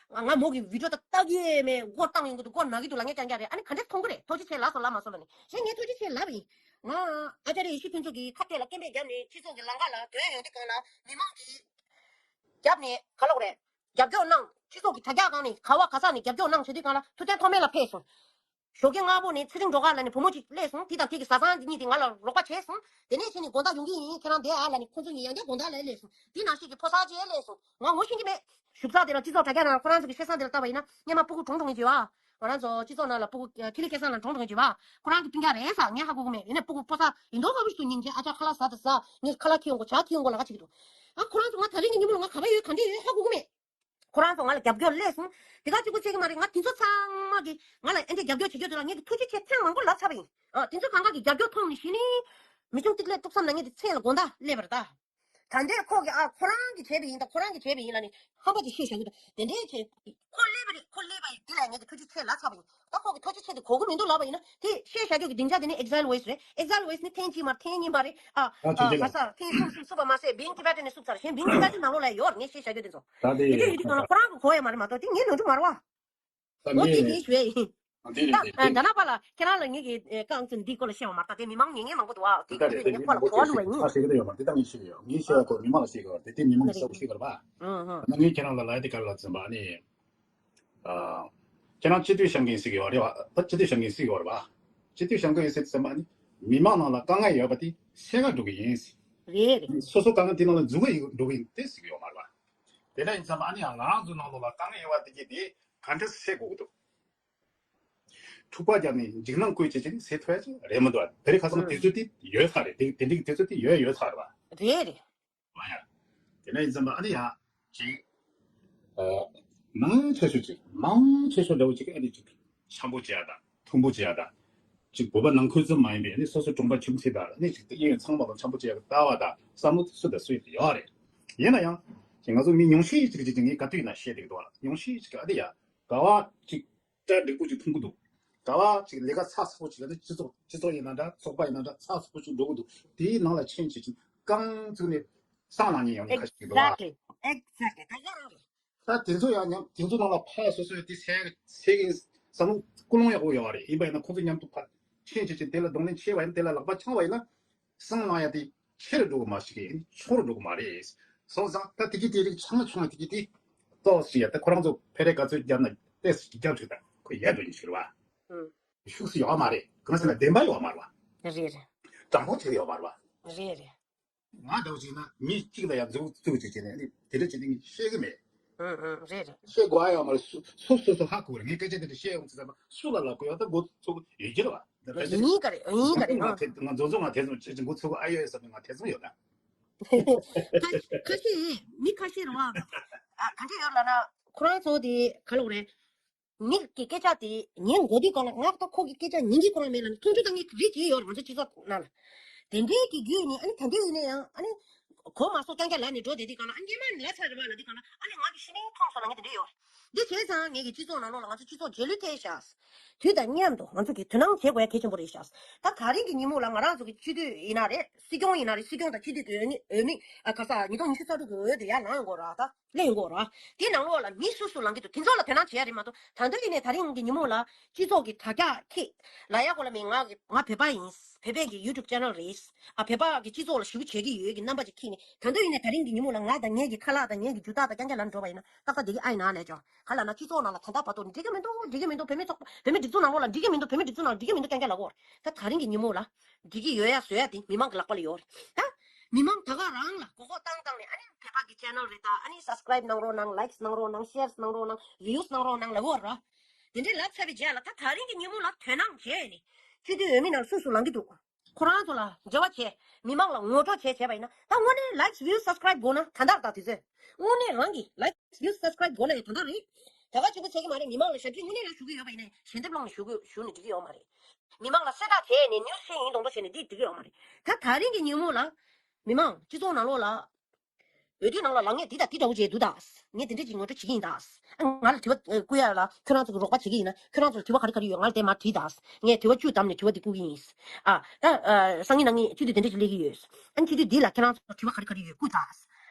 ང་མོ་གི་བི་ཌིའོ་ད་ལྟ་གི་མེད་མགོ་བཏང་ཡོང་གི་འདུག་མགོ་ན་གི་འདུག་ལབ་མཁན་རྐྱང་རྐྱང་རེད། ཨ་ནི་ག་འདྲས་མཐོང་གི་རེད། ཐུགས་རྗེ་ཆེ་ལབ་སོང་ལབ་མ་སོང་ལབ་ནི་གཞན་ངས་ཐུགས་རྗེ་ཆེ་ལབ་པ་ཡིན། ང་ཨ་ཙརྱ་ཡེ་ཤེས་ཕུན་ཚོགས་ཀྱི་ཁ་གཏད་ལ་སྐད་འབོད་བརྒྱབ་ནས་སྤྱི་ཚོགས་ཀྱི་ལམ་ཁ་ལ་ཐོན་ཡོང་དུས་སྒང་ལ་མི་མང་གིས་རྒྱབ་ནས་ག་ལབ་དགོས་རེད། རྒྱབ་སྐྱོར་གནང་། སྤྱི་ཚོགས་ཀྱི་དྲ་རྒྱ་སྒང་ནས་ག་བ་ག་ས་ནས་རྒྱབ་སྐྱོར་གནང་བྱེད་དུས་སྒང་ལ་ཐུབ་བསྟན་ཐོགས་མེད་ལ་ཕེབས་སོང་། ཞོགས་ཀས་སྔ་པོ་ནས་ཚེ་རིང་སྒྲོལ་དཀར་ལབ་ནས་བུ་མོ་གཅིག་སླེབས་སོང་། དེ་དང་དེ་གི་བཟའ་ཚང་གཉིས་དེ་ང་ལ་རོགས་པ་བྱས་སོང་། དེ་ནས་ཕྱིན་ནས་དགོང་དག་ཡོང་གི་ཡིན། ཁྱེད་རང་བསྡད་ཨ་ལབ་ནས་ཁོང་ཚོ་གཉིས་ཡང་བསྐྱར་དགོང་དག་ལ་སླེབས་སོང་། དེ་ནང་བཞིན་གྱི་ཕོ་གསར་གཅིག་སླེབས་སོང་། ང་ངོ་ཤེས་ཀྱི་མེད། ཞུགས་ཚགས་དེ་ལ་སྤྱི་ཚོགས་དྲ་རྒྱ་ནང་ཁོ་རང་ཚོ་གི་བཤད་ས་དེ་ལ་བལྟས་པ་ཡིན་ན་སྔོན་མ་སྤུ་གུ་གྲོངས་གྲོངས་ཀྱི་བྱས་པ། ང་རང་ཚོ་སྤྱི་ཚོགས་ནང་ལ་སྤུ་གུ་ཨ། ཁེ་ལས་སྐལ་བཟང་ལ་གྲོངས་གྲོངས་ཀྱི་བྱས་པ། ཁོ་རང་གི་སྤུན་ཀྱག་རེད་ཟེར་ངས་ཧ་གོ་གི་མེད། ཡིན་ནའི་སྤུ་གུ་ཕོ་གསར་ཡིན་མདོག་ཁ་པོ་ཞིག་ཏུ་སྙིང་རྗེ། ཨ་ཅག་ཁ་ལག་ཟ་དང་ཟ། ངས་ཁ་ལག་ཁྱེར་ཡོང་དགོས། ཇ་ཁྱེར་ཡོང་དགོས་ལབ་ཁ་ཅིག་འདུག་ཨ། ཁོ་རང་ཚོ་ང་དེ་རིང་གི་ཉིན་མོ་ལ་ང་ག་པར་ཡོད་ག་འདྲས་ཡོད་ཧ་གོ་གི་མེད། ཁོ་རང་ཚོ་ང་ལ་རྒྱབ་སྐྱོར་སླེབས་སོང་། དེ་ག་གཅིག་པུ་བྱེད་ཀྱི་མ་རེད། ང་དེ་ཚོ་ཚང་མ་གིས་ང་ལ་ཨེ་འདྲས་རྒྱབ་སྐྱོར་བྱེད་རྒྱུ་དེ་ལ་ངས་ཀྱི་ཐུགས་རྗེ་ཆེ་ཐེངས་མང་པོ་ལབ་ཚར་བ་ཡིན། ཨ། དེ་ཚོ་གང་ག་གི་རྒྱབ་སྐྱོར་མཐོང་ནས་གཞི་ནས་མི་ཆུང་ཏིག་ལེ་ཏུག་བསམ་ལབ་མཁན་དེ་མཚན་ལ་དགོང་དག་སླེབས་པ་རེད་ད། ད་འདྲས་ཁོ་གིས་ཨ་ཁོ་རང་གིས་བྱས་པ་ཡིན་ད་ཁོ་རང་གིས་བྱས་པ་ཡིན་ལབ་ནས་ཧམ་པ་ཅིག་བཤད་བཞག་གི་འདུག་དེ་འདྲས་བྱས་ཁོ་སླེབས་པ་རེད། ཁོ་སླེབས་པ་ཡིན་དེ་ལ་ངས་ཀྱི་ཐུགས་རྗེ་ཆེ་ལབ་ཚར་བ་ཡིན། ད་ཁོ་གི་ཐུགས་རྗེ་ཆེ་དེ་གོ་གི་མི་འདུག་ལབ་པ་ཡིན་ན་དེ་བཤད་བཞག་རྒྱུ་གི་སྡིངས་ཆ་དེ་ནི་ཨེག་ཛལ་ཝེ་སི་རེད། ཨེག་ཛལ་ཝེ་སི་ནི་ཐེངས་གཅིག་མ་ཐེངས་གཉིས་མ་རེད། ཨ། ཨ། ཨ། ཆོས་རྒྱལ་ག་ས་ཐེངས་གསུམ་གསུམ་བཙུགས་པ་མ་ཟད་བིང་ཊི་བེ་ཊན་ནས་བཙུགས་ཚར། གཞན་བིང་ཊི་བེ་ཊན་ནང་ལོགས་ལ་ཡོད་རེད། ངས་བཤད་བཞག་རྒྱུ་དེ་ཚོ་ད་དེ་དེ་འདྲ་ཡོད་དུས་སྒང་ལ་ཁོ་རང་གི་གོ་ཡ་མ་རེད་མ་གཏོགས་དེ་ངའི་ནོར་འཁྲུལ་མ་རེད་བ། ཨ། འོ་དེ་དེ་ངས་ཞུ་ཡ་ཡིན། ཨ། དེ་རེད། ད་དེ་དེ་ད་ན་པ་ལ་ཁྱེད་རང་ལ་ངེད་ཀྱི་རྐང་ཚུན་འདིའི་སྐོར་ལ་བཤད་པ་མ་རེད། དེ་མི་མང་ཉན་མཁན་མང་པོ་འདུག་ཨ། དེ་དེ་རེད། དེ་ངས་ཁོ་ལ་གོ་བ་བླུགས་པ་ཡིན། ཁ་ཤས་ཀྱི་ཡོད་མ་རེད། དེ་ད་ངས་ཤེས་ཀྱི་ཡོད། ངས་ཤེས་པ་ཁོ་མི་མང་ལ་ཤེས་ཀྱི་ཡོད་རེད། དེ་དེ་མི་མང་གི་ཨ་ཤེས་ཀྱི་རེད་པ། ཨ་ཧ། ད་ངས་ཁྱེད་རང་ལ་ལབ་ཡ་དེ་ག་རེ་ལབ་ཟིན་པ་ཨ་ནི། ཨ། ཁྱེད་རང་སྤྱི་འཐུས་བཤམས་མཁན་ཞིག་ཡོད་རེད་བ། ད་སྤྱི་འཐུས་བཤམས་མཁན་ཞིག་ཡོད་རེད་བ། སྤྱི་འཐུས་བཤམས་མཁན་ཡོད་ཟེར་ཟིན་པ་ཨ་ནི། མི་མང་ནང་ལ་དཀའ་ངལ་ཡོད་པ་དེ་སེལ་ག་འགྲོ་གི་ཡིན། རེད་རེད། སོ་སོ་དཀའ་ངལ་དེ་ནང་ལ་འཛུལ་གི་འགྲོ་གི་ཡིན་དེ་ཟེར་གི་ཡོད་མ་རེད་བ། དེ་འདྲ་ཡིན་ཙང་ཨ་ནི་ཡང་ང་རང་ཚོ་ནང་ལོགས་ལ་དཀའ་ངལ་ཡོད་པ་དེ་གི་དེ་ག་འདྲ་སེལ་དགོས་ཀྱི་འདུག་འཁྲུག་པ་བརྒྱབ་ནས་འཇིགས་སྣང་བསྐུལ་བྱེད་ཀྱི་ནི་སེལ་ཐུབ་ཡ་ཅིག་རེད་མི་འདུག་བ། དེ་རིང་ཁ་སང་དུས་ཚོད་དེ་ཡོད་ས་རེད། དེ་དེ་འདྲའི་དུས་ཚོད་དེ་ཡོད་ཡོད་ས་རེད་བ། རེད་རེད། མ་ཡ། དེ་ནས་ཡིན་ཙམ་པ་ཨ་ནི་ཡ། ཅིག་ཨ། མང་ཆེ་ཤོས་ཅིག་མང་ཆེ་ཤོས་འདྲ་བོ་ཅིག་ཨ་ནི་ཅིག་འཆམ་པོ་བྱེད་ཡ་དང་མཐུན་པོ་བྱེད་ཡ་དང་། ཅིག་བོད་པ་ནང་ཁུལ་ཙམ་མ་ཡིན་པའི་ཨ་ནི་སོ་སོ་གྲོང་པ་ཁྱིམ་མཚེས་དང་ཨ་ནི་ཅིག་གཡས་གཡོན་ཚང་མ་ལ་འཆམ་པོ་བྱེད་ཡ་གི་ལྟ་བ་དང་བསམ་བློ་དེ་སུ་དང་སུ་ཡོད་རེད། ཡིན་ན་ཡང་། ཅིག་ང་ཚོ་མི་ཉུང་ཤས་ཅིག་ཅིག་ཅིག་ངས་ག་དུས་ཡིན་ན་བཤད་བསྡད་ཀྱི་འདུག་བ། ཉུང་ཤས་ཅིག་ཨ་ནི་ཡ། ག་བ་ཅིག་གྲ་འགྲིག་པོ་ཅིག་མཐོང་གི་འདུག་ག་བ་ཅིག་ལས་ཀ་ཚགས་ཚུད་པོ་ཅིག་ལ་ནི་སྤྱི་ཚོགས་སྤྱི་ཚོགས་ཡིན་ན་འདྲ་ཚོགས་པ་ཡིན་ན་འདྲ་ཚགས་ཚུད་པོ་ཅིག་འགྲོ་གི་འདུག་དེའི་ནང་ལ་ཕྱིན་བྱས་ཅིག་རྐང་བཙུགས་ནས་སང་ལངས་ཉེན་ཡོང་ཁ་ཞིག་འདུག་བ། Exactly. Exactly. ད་ག་རང་རེད། ད་དེ་ཚོ་ཡང་ཉམས་དེ་ཚོ་ནང་ལ་ཕར་སོ་སོའི་དེ་སེ་སེ་གི་བསམ་བློ་ཀུན་སློང་ཡག་པོ་ཡོད་རེད། ཡིན་པ་ཡིན་ན་ཁོང་ཚོ་མཉམ་དུ་ཕར་ཕྱིན་བྱས་ཅིག་དེ་ལ་གདོང་ལེན་བྱས་པ་ཡིན་ན་དེ་ལ་ལག་པ་འཆང་བ་ཡིན་ན་སང་ལངས་ཡ་དེ་ཆེ་རུ་འགྲོ་གི་མ་ཞིག་ཡིན་ཆུང་རུ་འགྲོ་གི་མ་རེད། སོང་ཙང་ད་དེ་གི་དེ་རིགས་ཚང་མ་བྱུང་བ་དེ་གི་དེ་ཏོག་ཙམ་ཡ། ད་ཁོ་རང་ཚོ་ཕེ་རེ་ག་ཚོད་བརྒྱབ་ན་ཏོག་ཙམ་བརྒྱབ་ཚུལ་དང་ཁོ་ཡལ་འགྲོ་ཡིན་ཟེར་བ། ཨུ། ཤུགས་སུ་ཡོད་མ་རེད། གང་ཟེར་ན་བདེན་པ་ཡོད་མ་རེད་བ། རེད་རེད། དྲང་པོ་བྱས་ཡོད་མ་རེད་བ། རེད་རེད། ང་འདྲ་བོ་བྱས་ན་མི་གཅིག་ལ་ཡང་མཛུབ་བཙུགས་བྱས་བྱས་ནས་ཨ་ནི་དེ་འདྲ་བྱས་ནས་ངས་བཤད་གི་མེད། ཨུ་ཨུ། རེད་རེད། བཤད་དགོས་ཡ་ཡོད་མ་རེད། སོ་སོ་སོ་སོ་ཧ་གོ་རེད། ངས་སྐད་ཆ་དེ་འདྲ་བཤད་ཡོང་ཚེ་ཚང་མ་སུ་ལ་ལབ་དགོས་ཡོད། ད་མགོ་ཚོས་ཡོད་ཀྱི་རེད་བ། ད་ཕལ་ཆེར་ཡིན་ག་རེད། ཡིན་ག་རེད། ང་ཨ། དེ་ང་རྫོང་ཚོ་ང་དེ་ཚོ་ཆེ་ཆེ་མགོ་ཚོས་ཨ་ཡོད་བསམ་ནས་ང་དེ་ཚོ་ཡོད་ད། ཁ་ཁ་ཤས་མི་ཁ་ཤས་རེད་བ། ཨ། ག་འདྲ་ཡོད་ལབ་ན་ཁོ་རང་ཚོ་དེ་ག་ལབ་དགོས་རེད། མི་གི་སྐད་ཆ་དེ་ཉན་དགོས་དུས་སྒང་ལ་ང་ད་ཁོ་གི་སྐད་ཆ་ཉན་གྱི་ཁོ་རང་མེད་ལ་མཐོང་ཆུང་བཏང་མཁན་རིགས་ཅིག་ཡོད་རེད། ང་ཚོ་སྤྱི་ཚོགས་ནང་ལ། དེ་འདྲའི་གི་བརྒྱུད་ནས་ཨ་ནི་ད་འདྲ་ཡིན་ན་ཡང་ཨ་ནི་གོ་མ་སོང་རྐྱང་རྐྱང་ལབ་ནས་འགྲོ་བསྡད་དུས་སྒང་ལ། ཨ། སྔོན་མ་ནས་ལབ་ཚར་རེད་བ་ལབ་དུས་སྒང་ལ། ཨ་ནི་ང་གི་ཤི་ནས་མཐོང་སོང་ལབ་མཁན་དེ་འདྲ་ཡོད་རེད། འདི་བྱས་ཙང་ངེད་ཀྱི་སྤྱི་ཚོགས་ནང་ལོགས་ལ་ང་ཚོ་སྤྱི་ཚོགས་རྗེས་ལུས་ཐེབས་ཤག་དུས་དང་མཉམ་དུ་ང་ཚོ་གིས་དོ་སྣང་བྱེད་དགོས་ཡ་གལ་ཆེན་པོ་རེད་ཤག་ད་ད་རིང་གི་ཉིན་མོ་ལ་ང་རང་ཚོ་གི་སྤྱི་འཐུས་ཡིན་ན་རེད། སྲིད་སྐྱོང་ཡིན་ན་རེད། སྲིད་སྐྱོང་དང་སྤྱི་འཐུས་ཀྱི་འོས་མི་འོས་མི། ཨ། ག་ས་ཉིས་སྟོང་ཉི་ཤུ་རྩ་དྲུག་གི་འོས་དེ་ཡར་ལངས་ཡོང་གི་རེད་བ། ད་སླེབས་ཡོང་གི་རེད་བ། དེའི་ནང་ལོགས་ལ་མི་སུ་སུ་ལངས་ཀྱི་འདུག་དེ་ཚོ་ལ་དོ་སྣང་བྱེད་ཡ་རེད་མ་གཏོགས། ད་དུང་ཡིན་ནའི་ད་རིང་གི་ཉིན་མོ་ལ་སྤྱི་ཚོགས་ཀྱི་དྲ་རྒྱ་ཁྱེད་ལབ་ཡ་གོ་ལ་མེད། ང་ང་བོད་པ་ཡིན། བོད་པའི་གི་ཡུ་ཊུབ་ཅེ་ནལ་རེད། ཨ། བོད་པ་གི་སྤྱི་ཚོགས་ལ་ཞེ་པོ་བྱེད་ཀྱི་ཡོད་ཀྱི་རྣམ་པ་ཅིག་ཁྱེད་ནི། ད་དུང་ཡིན་ནའི་ད་རིང་གི་ཉིན་མོ་ལ་ང་དང་ངེད་ཀྱི་ཁ་ལག་དང་ངེད་ཀྱི་རྒྱུ་རྟགས་དང་རྐྱང་རྐྱང་ལབ་ནས་འགྲོ་བ་ཡིན་ན་ཏག་ཏག་བསྡད་ཀྱི་ཨ་ཡིན་ན་ལབ་ཀྱང་། ག་ལབ་ན་སྤྱི་ཚོགས་ནང་ལ་ད་ལྟ་བར་དུ་འགྲིག་གི་མི་འདུག་འགྲིག་གི་མི་འདུག་བོད་མི་ཚོགས་པ་བོད་མི་སྒྲིག་འཛུགས་ནང་ལོགས་ལ་འགྲིག་གི་མི་འདུག་བོད་མི་སྒྲིག་འཛུགས་ནང་འགྲིག་གི་མི་འདུག་རྐྱང་རྐྱང་ལབ་ཀྱི་ཡོད་རེད། ད་ད་རིང་གི་ཉིན་མོ་ལ་འགྲིག་གི་ཡོད་ཡ་བཟོ་ཡ་དེ་མི་མང་གི་ལག་པ་ལ་ཡོད་རེད། ད་མི་མང་ད་ག་རང་ལ་མགོ་སྐོར་བཏང་བཏང་ནས། ཨ་ནི་བོད་པ་གི་ཅེ་ནལ་རེད། ད་ཨ་ནི་སབ་སི་ཀ་རའིབ་གནང་རོགས་གནང་། ལའིཀ་གནང་རོགས་གནང་། ཤེར་གནང་རོགས་གནང་། བིའུ་གནང་རོགས་གནང་ལབ་ཀྱི་ཡོད་རེད། དེ་འདྲའི་ལབ་ཚར་བའི་རྗེས་ལ་ད་ད་རིང་གི་ཉིན་མོ་ལ་དོ་སྣང་བྱས་ནས་སྤྱི་འཐུས་འོས་མི་ནང་སུ་སུ་ལངས་ཀྱི་འདུག་ཁོ་རང་ཚོ་ལ་འབྲེལ་བ་བྱས། མི་མང་ལ་ངོ་སྤྲོད་བྱས་བྱས་པ་ཡིན་ན། ད་དངོས་གནས་ལའིཀ་བིའུ་སབ་སི་ཀ་རའིབ་དགོས་ན་ད་ལྟ་རེད། ད་དུས་ཚོད་དངོས་གནས་རང་གི་ལའིཀ་བིའུ་སབ་སི་ཀ་རའིབ་དགོས་ན་ཡང་ད་ལྟ་རེད། ད་ག་གཅིག་པུ་བྱེད་ཀྱི་མ་རེད། མི་མང་ལ་ཞབས་ཕྱི་དངོས་གནས་ལ་ཞུ་གི་ཡོད་པ་ཡིན་ན་ཞལ་འདེབས་སློང་ནས་ཞུ་གི་ཞུ་ནས་འགྲིག་གི་ཡོད་མ་རེད། མི་མང་ལ་གསལ་བསྒྲགས་བྱས་ནས་ནིའུ་སི་བྱས་ཡིན་མདོག་མདོག་བྱས་ནས་འདི་འགྲིག་གི་ཡོད་མ་རེད། ད་ད་རིང་གི་ཉིན་མོ་ལ་མི་མང་སྤྱི་ཚོགས་ནང་ལོགས་ལ་འོས་བསྡུའི་ནང་ལ་ལངས་མཁན་འདི་དང་འདི་འདྲ་བོ་ཅིག་འདུག་ད། ངས་དེ་འདྲ་ཅིག་ངོ་སྤྲོད་བྱེད་ཀྱི་ཡིན་ད། ཨ། ང་ལ་དྲི་བ་ཨ་བསྐུར་ཡ་ལ་ཁྱོད་རང་ཚོ་གི་རོགས་པ་བྱེད་ཀྱི་ཡིན་ན་ཁྱོད་རང་ཚོ་ལ་དྲི་བ་ག་རེ་ག་རེ་ཡོད་ང་ལ་དེ་མར་དྲིས་ད། ངས་དྲི་བ་བཅུ་བདམས་ནས་དྲི་བ་འདི་བསྐུར་གྱི་ཡིན། ཨ། ད་ཨ་སང་ཉིན་གནངས་ཉིན་སྤྱི་འཐུས་དེ་འདྲ་ཅིག་སླེབས་ཀྱི་ཡོད། ཨ་ནི་སྤྱི་འཐུས་འདི་ལ་ཁྱེད་རང་ཚོ་དྲི་བ་ག་རེ་ག་རེ་ཡོད་བསྐུར་ད།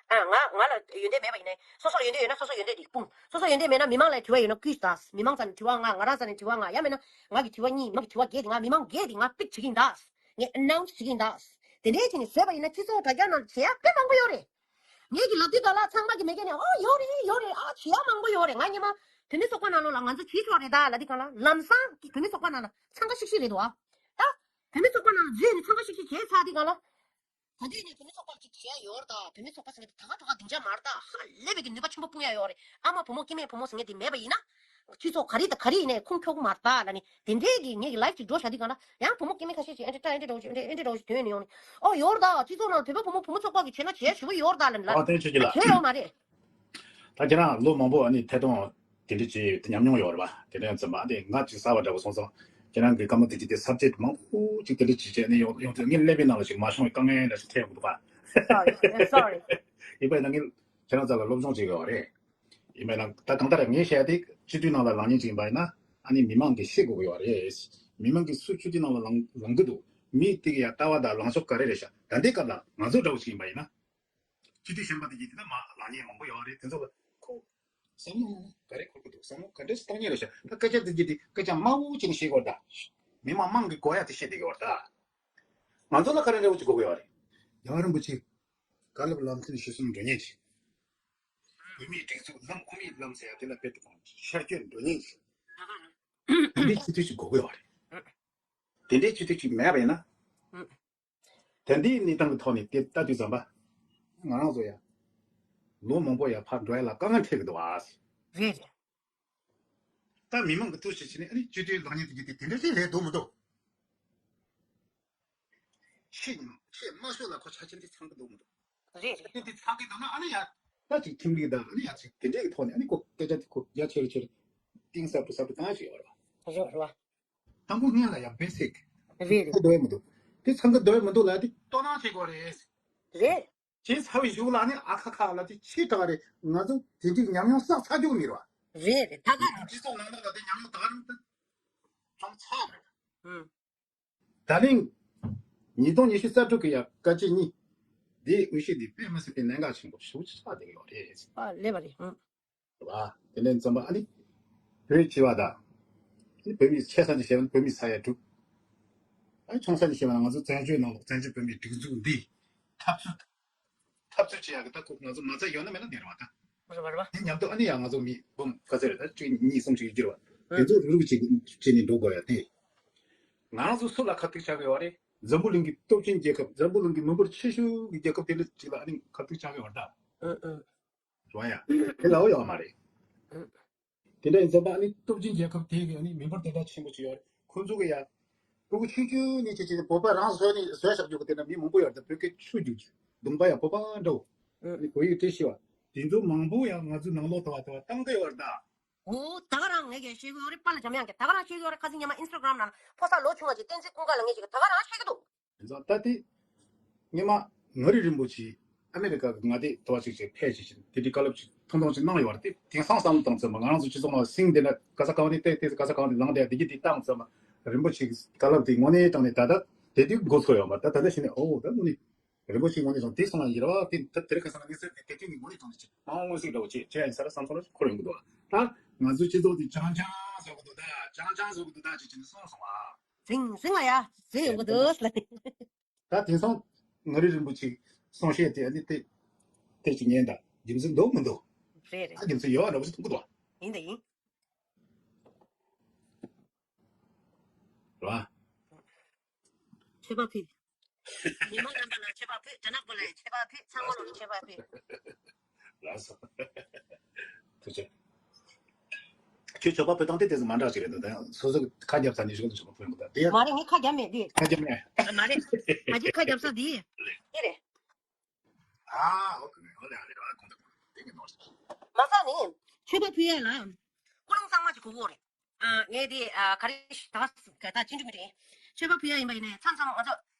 ཨ། ང་ང་ལ་ཡོན་ཏན་མེད་པ་ཡིན་ནའི་སོ་སོར་ཡོན་ཏན་ཡོད་ན་སོ་སོ་ཡོན་ཏན་འདི་སྤུངས། སོ་སོ་ཡོན་ཏན་མེད་ན་མི་མང་ལ་དྲི་བ་ཡོད་ན་བསྐུར་ད། མི་མང་རྩ་ནས་དྲི་བ་ལྔ། ང་རང་རྩ་ནས་དྲི་བ་ལྔ། ཡང་མིན་ན་ང་གི་དྲི་བ་གཉིས། མི་མང་གི་དྲི་བ་བརྒྱད། དེ་ང་མི་མང་བརྒྱད་དེ་ང་པིག་བྱེད་ཀྱི་ཡིན་ད། ངས་ཨ་ནའུན་སི་བྱེད་ཀྱི་ཡིན་ད། དེ་འདྲའི་བྱས་ནས་བཟོས་པ་ཡིན་ན་སྤྱི་ཚོགས་དྲ་རྒྱ་ནང་བྱེད་ཡ་དཔེ་མང་པོ་ཡོད་རེད། ངེད་ཀྱི་ལབ་དུས་ད་ལ་ཚང་མ་གི་མེད་མཁན་ནས། ཨོ་ཡོད་རེད་ཡོད་རེད། ཨ་བྱེད་ཡ་མང་པོ་ཡོད་རེད། ང་སྔོན་མ་བུད་མེད་ཚོགས་པ་ནང་ལོགས་ལ་ང་ཚོ་བྱེད་ཆོག་རེད་ད་ལབ་དུས་སྒང་ལ་ལམ་སང་གི་བུད་མེད་ཚོགས་པ་ནང་ལ་འཚང་ཁ་ཤིག་ཤིག་རེད་འདུག་ཨ། ད་བུད་མེད་ཚོགས་པ་ནང་ལ་འཛུལ་ནས་འཚང་ཁ་ཤིག་ཤིག་བྱས་ཚར་དུས་སྒང་ལ། ད་དུས་ནས་བུད་མེད་ཚོགས་པ་ཅིག་བྱས་ཡོད་རེད་ད། བུད་མེད་ཚོགས་པ་ཟེར་མཁན་དེ་ད་ག་ད་ག་སྡིངས་ཆ་མ་རེད་ད། ཧ་ལས་པའི་གི་ནུས་པ་ཆེན་པོ་སྤུངས་ཡ་ཡོད་རེད། ཨ་མ་བུ་མོ་སྐྱེ་དམན་བུ་མོ་ཟེར་མཁན་དེ་མེད་པ་ཡིན་ན། སྤྱི་ཚོགས་ག་རེ་དང་ག་རེ་ཡིན་ནའི་ཁུངས་འཁྱོལ་གི་མ་རེད་ད་ལབ་ནས། དེ་འདྲའི་གི་ངེད་ཀྱི་ལའིབ་ཅིག་འགྲོ་བཞག་དུས་སྒང་ལ་ཡང་བུ་མོ་སྐྱེ་དམན་ཁ་ཤས་ཅིག་ཨེ་འདྲ་ཨེ་འདྲ་འདྲ་བོ་ཅིག་ཨེ་འདྲ་ཨེ་འདྲ་འདྲ་བོ་ཅིག་ཐོན་ནས་ཡོང་ནས། ཨོ་ཡོད་རེད་ད། སྤྱི་ཚོགས་ནང་བོད་པ་བུ་མོ་བུ་མོ་ཚོགས་པ་གིས་བྱས་ན་བྱས་ཞེ་པོ་ཡོད་རེད་ད་ལབ་ནས་ལབ། ཨོ་དེ་ཅི་ལ། བྱས་ཡོད་མ་རེད། ད་ཁྱེད་རང་ལོ་མང་པོ་ཨ་ནི་ཐད་གཏོང་དེ་འདྲ་བྱས་ཉམས་མྱོང་ཡོད་རེད་པ། དེ་འདྲ་ཡང་ཙམ་པ་དེ་ང་ཅིག་གསར་པ་འདྲ་བོ་སོང་ཙང་། ཁྱེད་རང་གི་བཀའ་མོལ་དེ་ཅིག་དེ་སབ་ཇེག་མང་པོ་ཅིག་དེ་འདྲ་ཅིག་བྱས་ནས་ཡོང་ཡོང་དུས་ངའི་ཀླད་པའི་ནང་ལ་ཅིག་མ་ཤོང་བའི་དཀའ་ངལ་འདྲ་ཞིག་འཕྲད་ཡོང་གི་འདུག་པ། Sorry, sorry. ཡིན་པས་ན་ངས་ཁྱེད་རང་རྩ་ལ་སློབ་སྦྱོང་བྱེད་དགོས་པ་རེད། ཡིན་པས་ན་ད་གང་ལྟར་ངས་བཤད་ཡ་དེ་སྤྱི་འཐུས་ནང་ལ་ལངས་མཁན་ཅིག་ཡིན་པ་ཡིན་ན་ཨ་ནི་མི་མང་གིས་ཤེས་དགོས་ཀྱི་ཡོད་རེད། མི་མང་གིས་སུ་སྤྱི་འཐུས་ནང་ལ་ལངས་ལངས་ཀྱི་འདུག་མི་དེ་གི་ཡ་ལྟ་བ་དང་ལངས་ཕྱོགས་ག་རེ་རེད་ཤག་ད་ལྟའི་སྐབས་ལ་ང་ཚོ་འདྲ་བོ་ཞིག་ཡིན་པ་ཡིན་ན། སྤྱི་འཐུས་གཞན་པ་དེ་གྱིས་དེ་འདྲ་མ་ལངས་མཁན་མང་པོ་ཡོད་རེད། དེ་ཚོ་ལ་ཁོ་བསམ་བློ་ག་རེ་འཁོར་གྱི་འདུག་བསམ་བློ་ག་འདྲ་ཞིག་བཏང་མཁན་རེད་ཤག་ད་སྐད་ཆ་དེ་གྱིས་དེ་སྐད་ཆ་དམའ་བོ་བྱས་ནས་བཤད་དགོས་རེད་ད། མི་མང་མང་གིས་གོ་ཡ་དེ་བཤད་བསྡད་ཀྱི་ཡོད་རེད་ད། ང་ཚོ་ལ་ག་རེ་འདྲ་བོ་ཅིག་དགོས་ཀྱི་ཡོད་རེད། རྒྱལ་བ་རིན་པོ་ཆེ་བཀའ་སློབ་ལམ་སྟོན་གཞིར་བཟུང་འགྲོ་མཁན་ཞིག་བོད་མིའི་སྒྲིག་འཛུགས་ལམ་དབུ་མའི་ལམ་ཟེར་ཡ་དེ་ལ་དཔེ་དེ་དང་ཤར་བསྐྱོད་འགྲོ་མཁན་ཞིག་དེ་འདྲའི་སྤྱི་འཐུས་ཤིག་དགོས་ཀྱི་ཡོད་རེད། དེ་འདྲའི་སྤྱི་འཐུས་ཤིག་མེད་པ་ཡིན་ན། ད་ལྟའི་གནས་སྟངས་ཀྱི་ཐོག་ནས་དེ་ལྟ་དུས་ཙམ་པ། ང་རང་ཚོ་ཡ། ལོ་མང་པོ་ཡ་ཕར་འགྲོ་ཡ་ལ་དཀའ་ངལ་འཕྲད་ཀྱི་འདུག་ཨ། རེད་རེད། ད་མི་མང་གི་འདུ་ཤེས་བྱས་ནས་ཨ་ནི་སྤྱི་འཐུས་ལངས་མཁན་དེ་གྱིས་དེ་དེ་འདྲ་ཞིག་ལས་འདུག་མི་འདུག་ཤེས་ཤེས་མ་ཤོད་ལ་ཁོ་ཆ་རྐྱེན་དེ་ཚང་གི་འདུག་མི་འདུག་རེད་ཆ་རྐྱེན་དེ་ཚང་གི་འདུག་ན་ཨ་ནི་ཡ། ད་ཅིག་ཁྲིམས་ལུགས་དང་ཨ་ནི་ཡ་ཅིག་དེ་འདྲའི་གི་ཐོག་ནས་ཨ་ནི་ཁོ་སྐད་ཆ་དེ་ཁོ་རྒྱ་ཆེ་རུ་ཆེ་རུ་གཏིང་ཟབ་ཏུ་ཟབ་ཏུ་བཏང་ཞིག་ཡོད་རེད་བ། རེད་རེད་བ། དང་པོ་སྔོན་ལ་ཡ་བེ་སིག་རེད་རེད། འདོད་མི་འདུག་དེ་ཚང་གི་འདོད་མི་འདུག་ལ་དེ་དོ་སྣང་བྱེད་དགོས་རེད། རེད། བྱས་ཚར་བའི་གཞུག་ལ་ནི་ཨ་ཁ་ཁ་ལ་དེ་ཕྱི་དྲགས་རེད། ང་ཚོ་དེ་འདྲའི་ཉམས་མྱོང་བསགས་ཚར་རྒྱུ་མི་རེད་བ། རེད་རེད། ད་ག་རེད། སྤྱི་ཚོགས་ནང་ལོགས་ལ་དེ་ཉམས་མྱོང་ད་ག་རང་དུ་ཚང་ཚར་རེད། ཧུམ། ད་ལན། ཉིས་སྟོང་ཉི་ཤུ་རྩ་དྲུག་གི་ཡ་བཀའ་སྤྱི་གཉིས། འདིའི་འོས་གཞི་འདི་དཔེ་མི་སྲིད་པའི་གནད་འགག་ཆེན་པོ་ཞེ་པོ་ཆགས་བསྡད་ཡོད་རེད། ཨ་ལེ་བ་རེད། ཧུམ། རེད་བ། དེ་ནས་འཛོམས་པ་ཨ་ནི། བོད་སྤྱི་བ་དང་། ཨ་ནི་བོད་མི་ཆེ་ས་ནས་བཤད་ན་བོད་མི་ས་ཡ་དྲུག་ཨ་ནི་ཆུང་ས་ནས་བཤད་ན་ང་ཚོ་བཙན་བྱོལ་ནང་ལོགས་བཙན་བྱོལ་བོད་མིའི་སྒྲིག་འཛུགས་འདི། འཐབ་རྩོད། འཐབ་རྩོད་བྱེད་ཡག་གི་ད་ཁོ་ང་ཚོ་མ་རྩ་ཡོད་ན་མེད་ན་འདི་རེད་བ་ད། རེད་བ་རེད་བ། དེ་མཉམ་དུ་ཨ་ནི་ཡང་ང་ཚོ་མི་འབུམ་ག་ཚོད་རེད་ད་བཅུ་གཉིས་གསུམ་ཞིག་ཡོད་ཀྱི་རེད་བ། དེ་ཚོ་རུག་རུག་བྱེད་བྱེད་ནས་འགྲོ་དགོས་ཡ་དེ། ང་རང་ཚོ་སུ་ལ་ཁ་ཐུག་ཆགས་ཀྱི་ཡོད་རེད། འཛམ་བུ་གླིང་གི་སྟོབས་ཆེན་རྒྱལ་ཁབ་འཛམ་བུ་གླིང་གི་མི་འབོར་ཆེ་ཤོས་ཀྱི་རྒྱལ་ཁབ་དེ་འདྲ་ཅིག་ལ་ཨ་ནི་ཁ་ཐུག་ཆགས་ཀྱི་ཡོད་རེད་ད། ཨུ་ཨུ། རེད་བ་ཡ། དེ་ལའོ་ཡོད་མ་རེད། ཨུ། དེ་འདྲ་ཡིན་ཙང་ཨ་ནི་སྟོབས་ཆེན་རྒྱལ་ཁབ་དེ་གི་ཨ་ནི་མི་འབོར་དེ་འདྲ་ཆེན་པོ་ཅིག་ཡོད་རེད། ཁོང་ཚོ་གི་ཡ། ཕྲུ་གུ་ཆུང་ཆུང་ནས་ཅི་ཅི་བོད་པ་རང་བཟོས་ནས་བཟོས་བཞག་རྒྱུ་གི་དེ་འདྲ་མི་མང་པོ་ཡོད་རེད་ད། བོད་སྐད་ཆུ་རྒྱུག་རྒྱུ་གདོང་པ་ཡ་བོད་པ་འདྲ་བོ། ཨུ། ཨ་ནི་བོད་ཡིག་བྲིས་ཤེས་པ། དེ་ཚོ་མང་པོ་ཡང་ང་ཚོའི་ནང་ལོགས་དུ་བ་དུ་བ་བཏང་གི་ཡོད་རེད་ད། འོ་ད་ག་རང་ངས་ཀྱང་ཤེས་ཀྱི་ཡོད་རེད། པཱ་ལགས་འཇམ་དབྱངས་ཀྱིས་ད་ག་རང་ཤེས་ཀྱི་ཡོད་རེད། ཁ་སང་ཉི་མ་ཨིན་སི་ཊ་གྷི་རམ་ནང་ལ་ཕོ་གསར་ལོ་ཆུང་བ་ཅིག་བསྟན་འཛིན་ཀུན་དགའ་ལ་ངས་ཅིག་ད་ག་རང་ཤེས་ཀྱི་འདུག། ཡིན་ཙང་ད་དེ་སྔོན་མ་ངུ་རི་རིན་པོ་ཆེ་ཨ་མེ་རི་ཀ་གི་མངའ་སྡེ་དུ་བ་ཅིག་ཅིག་ཕེབས་ཤིག་ཅིག་དེ་འདྲའི་བཀའ་སློབ་ཅིག་ཐུང་ཐུང་ཅིག་གནང་ཡོད་རེད་དེ། དེང་སང་བསམ་བློ་བཏང་ཚེ་མ་ང་རང་ཚོ་སྤྱི་ཚོགས་ནང་སིང་དེ་འདྲ་ག་ས་གང་ནས་བལྟས་བལྟས་ག་ས་གང་ནས་ལངས་བསྡད་དེ་གི་དེ་བཏང་ཚེ་མ་རིན་པོ་ཆེ་གི་བཀའ་སློབ་དེ་དངོས་གནས་དྲང་ནས་ད་ལྟ་དེ་དུས་འགོ་ཚུགས་ཡོད་མ་རེད། ད་ད་ལྟ་ཞིག་ནས་ཨོ་ད་དངོས་གནས། རིན་པོ་ཆེ་ངོས་ནས་ཀྱང་དེ་སོང་ལ་ཡིན་ར་བ་དེ་ད་དེ་རིང་ཁ་སང་ལ་དམིགས་བསལ་དེ་དེ་དུས་ནས་ངོས་ནས་ཀྱང་ཅི་མ་འོང་ངོས་ཟིག་འདྲ་བོ་ཅི་བྱས་ཡིན་ས་ར་བསམ་ཚོར་ལ་འཁོར་ཡོང་གི་འདུག་ད་ང་ཚོའི་སྤྱི་ཚོགས་དེ་ཅང་ཅང་བཟོ་གི་འདུག་ད་ཅང་ཅང་བཟོ་གི་འདུག་ད་ཅི་ཅི་ནས་སོང་སོང་བ། ཟིང་ཟིང་ལ་ཡ་ཟིང་ཡོང་གི་འདུག་ལ། ད་དེང་སང་ངུ་རི་རིན་པོ་ཆེ་གསུང་བཤད་དེ་ཨ་ནི་དེ་དེ་ཅི་ཉན་ད་རྒྱུ་མཚན་འདུག་མི་འདུག་རེད་རེད། ད་རྒྱུ་མཚན་ཡོད་བ་འདྲ་བོ་ཅིག་མཐོང་གི་འདུག་ཡིན་ད་ཡིན། རེད་བ། མཆོད་པ་ཕུལ། ཉི་མ་རྣམ་པ་ལ་མཆོད་པ་ཕུལ། དྲ་ནག་པོ་ལ་མཆོད་པ་ཕུལ། ཚང་མ་ལ་མཆོད་པ་ཕུལ། ལགས་སོ། ཐུགས་རྗེ་ཆེ། ཁྱོད་མཆོད་པ་ཕུལ་སྟངས་དེ་དེ་ཚོ་མ་འདྲ་ཞིག་རེད་འདུག་ད་སོ་སོ་ཁ་རྒྱབ་ཚར་ནས་གཞུག་ཏུ་མཆོད་པ་ཕུལ་ཡོང་གི་འདུག་དེ་ཡ། མ་རེད། ངས་ཁ་རྒྱབ་མེད་དེ། ཁ་རྒྱབ་མེད། མ་རེད། ང་གཅིག་ཁ་རྒྱབ་ས་དེ་དེ་རེད། ཨ་ཨོ་ཁེ་ཨོ་ལེ་ཨ་ལེ་ཨ་ཁོང་ད་དེ་གི་ནོར། མ་ས་ནི་མཆོད་པ་ཕུལ་ཡ་ལ། ཀུན་སློང་གཙང་མ་ཅིག་དགོས་ཀྱི་རེད། ཨ་ངས་དེ་ཨ་ག་རེ་ཞིག་ད་ག་ད་ཅི་འདྲ་མི་འདྲ། མཆོད་པ་ཕུལ་ཡ་ཡིན་པ་ཡིན་ནའི་མཚམས་མཚམས་ང་ཚོ་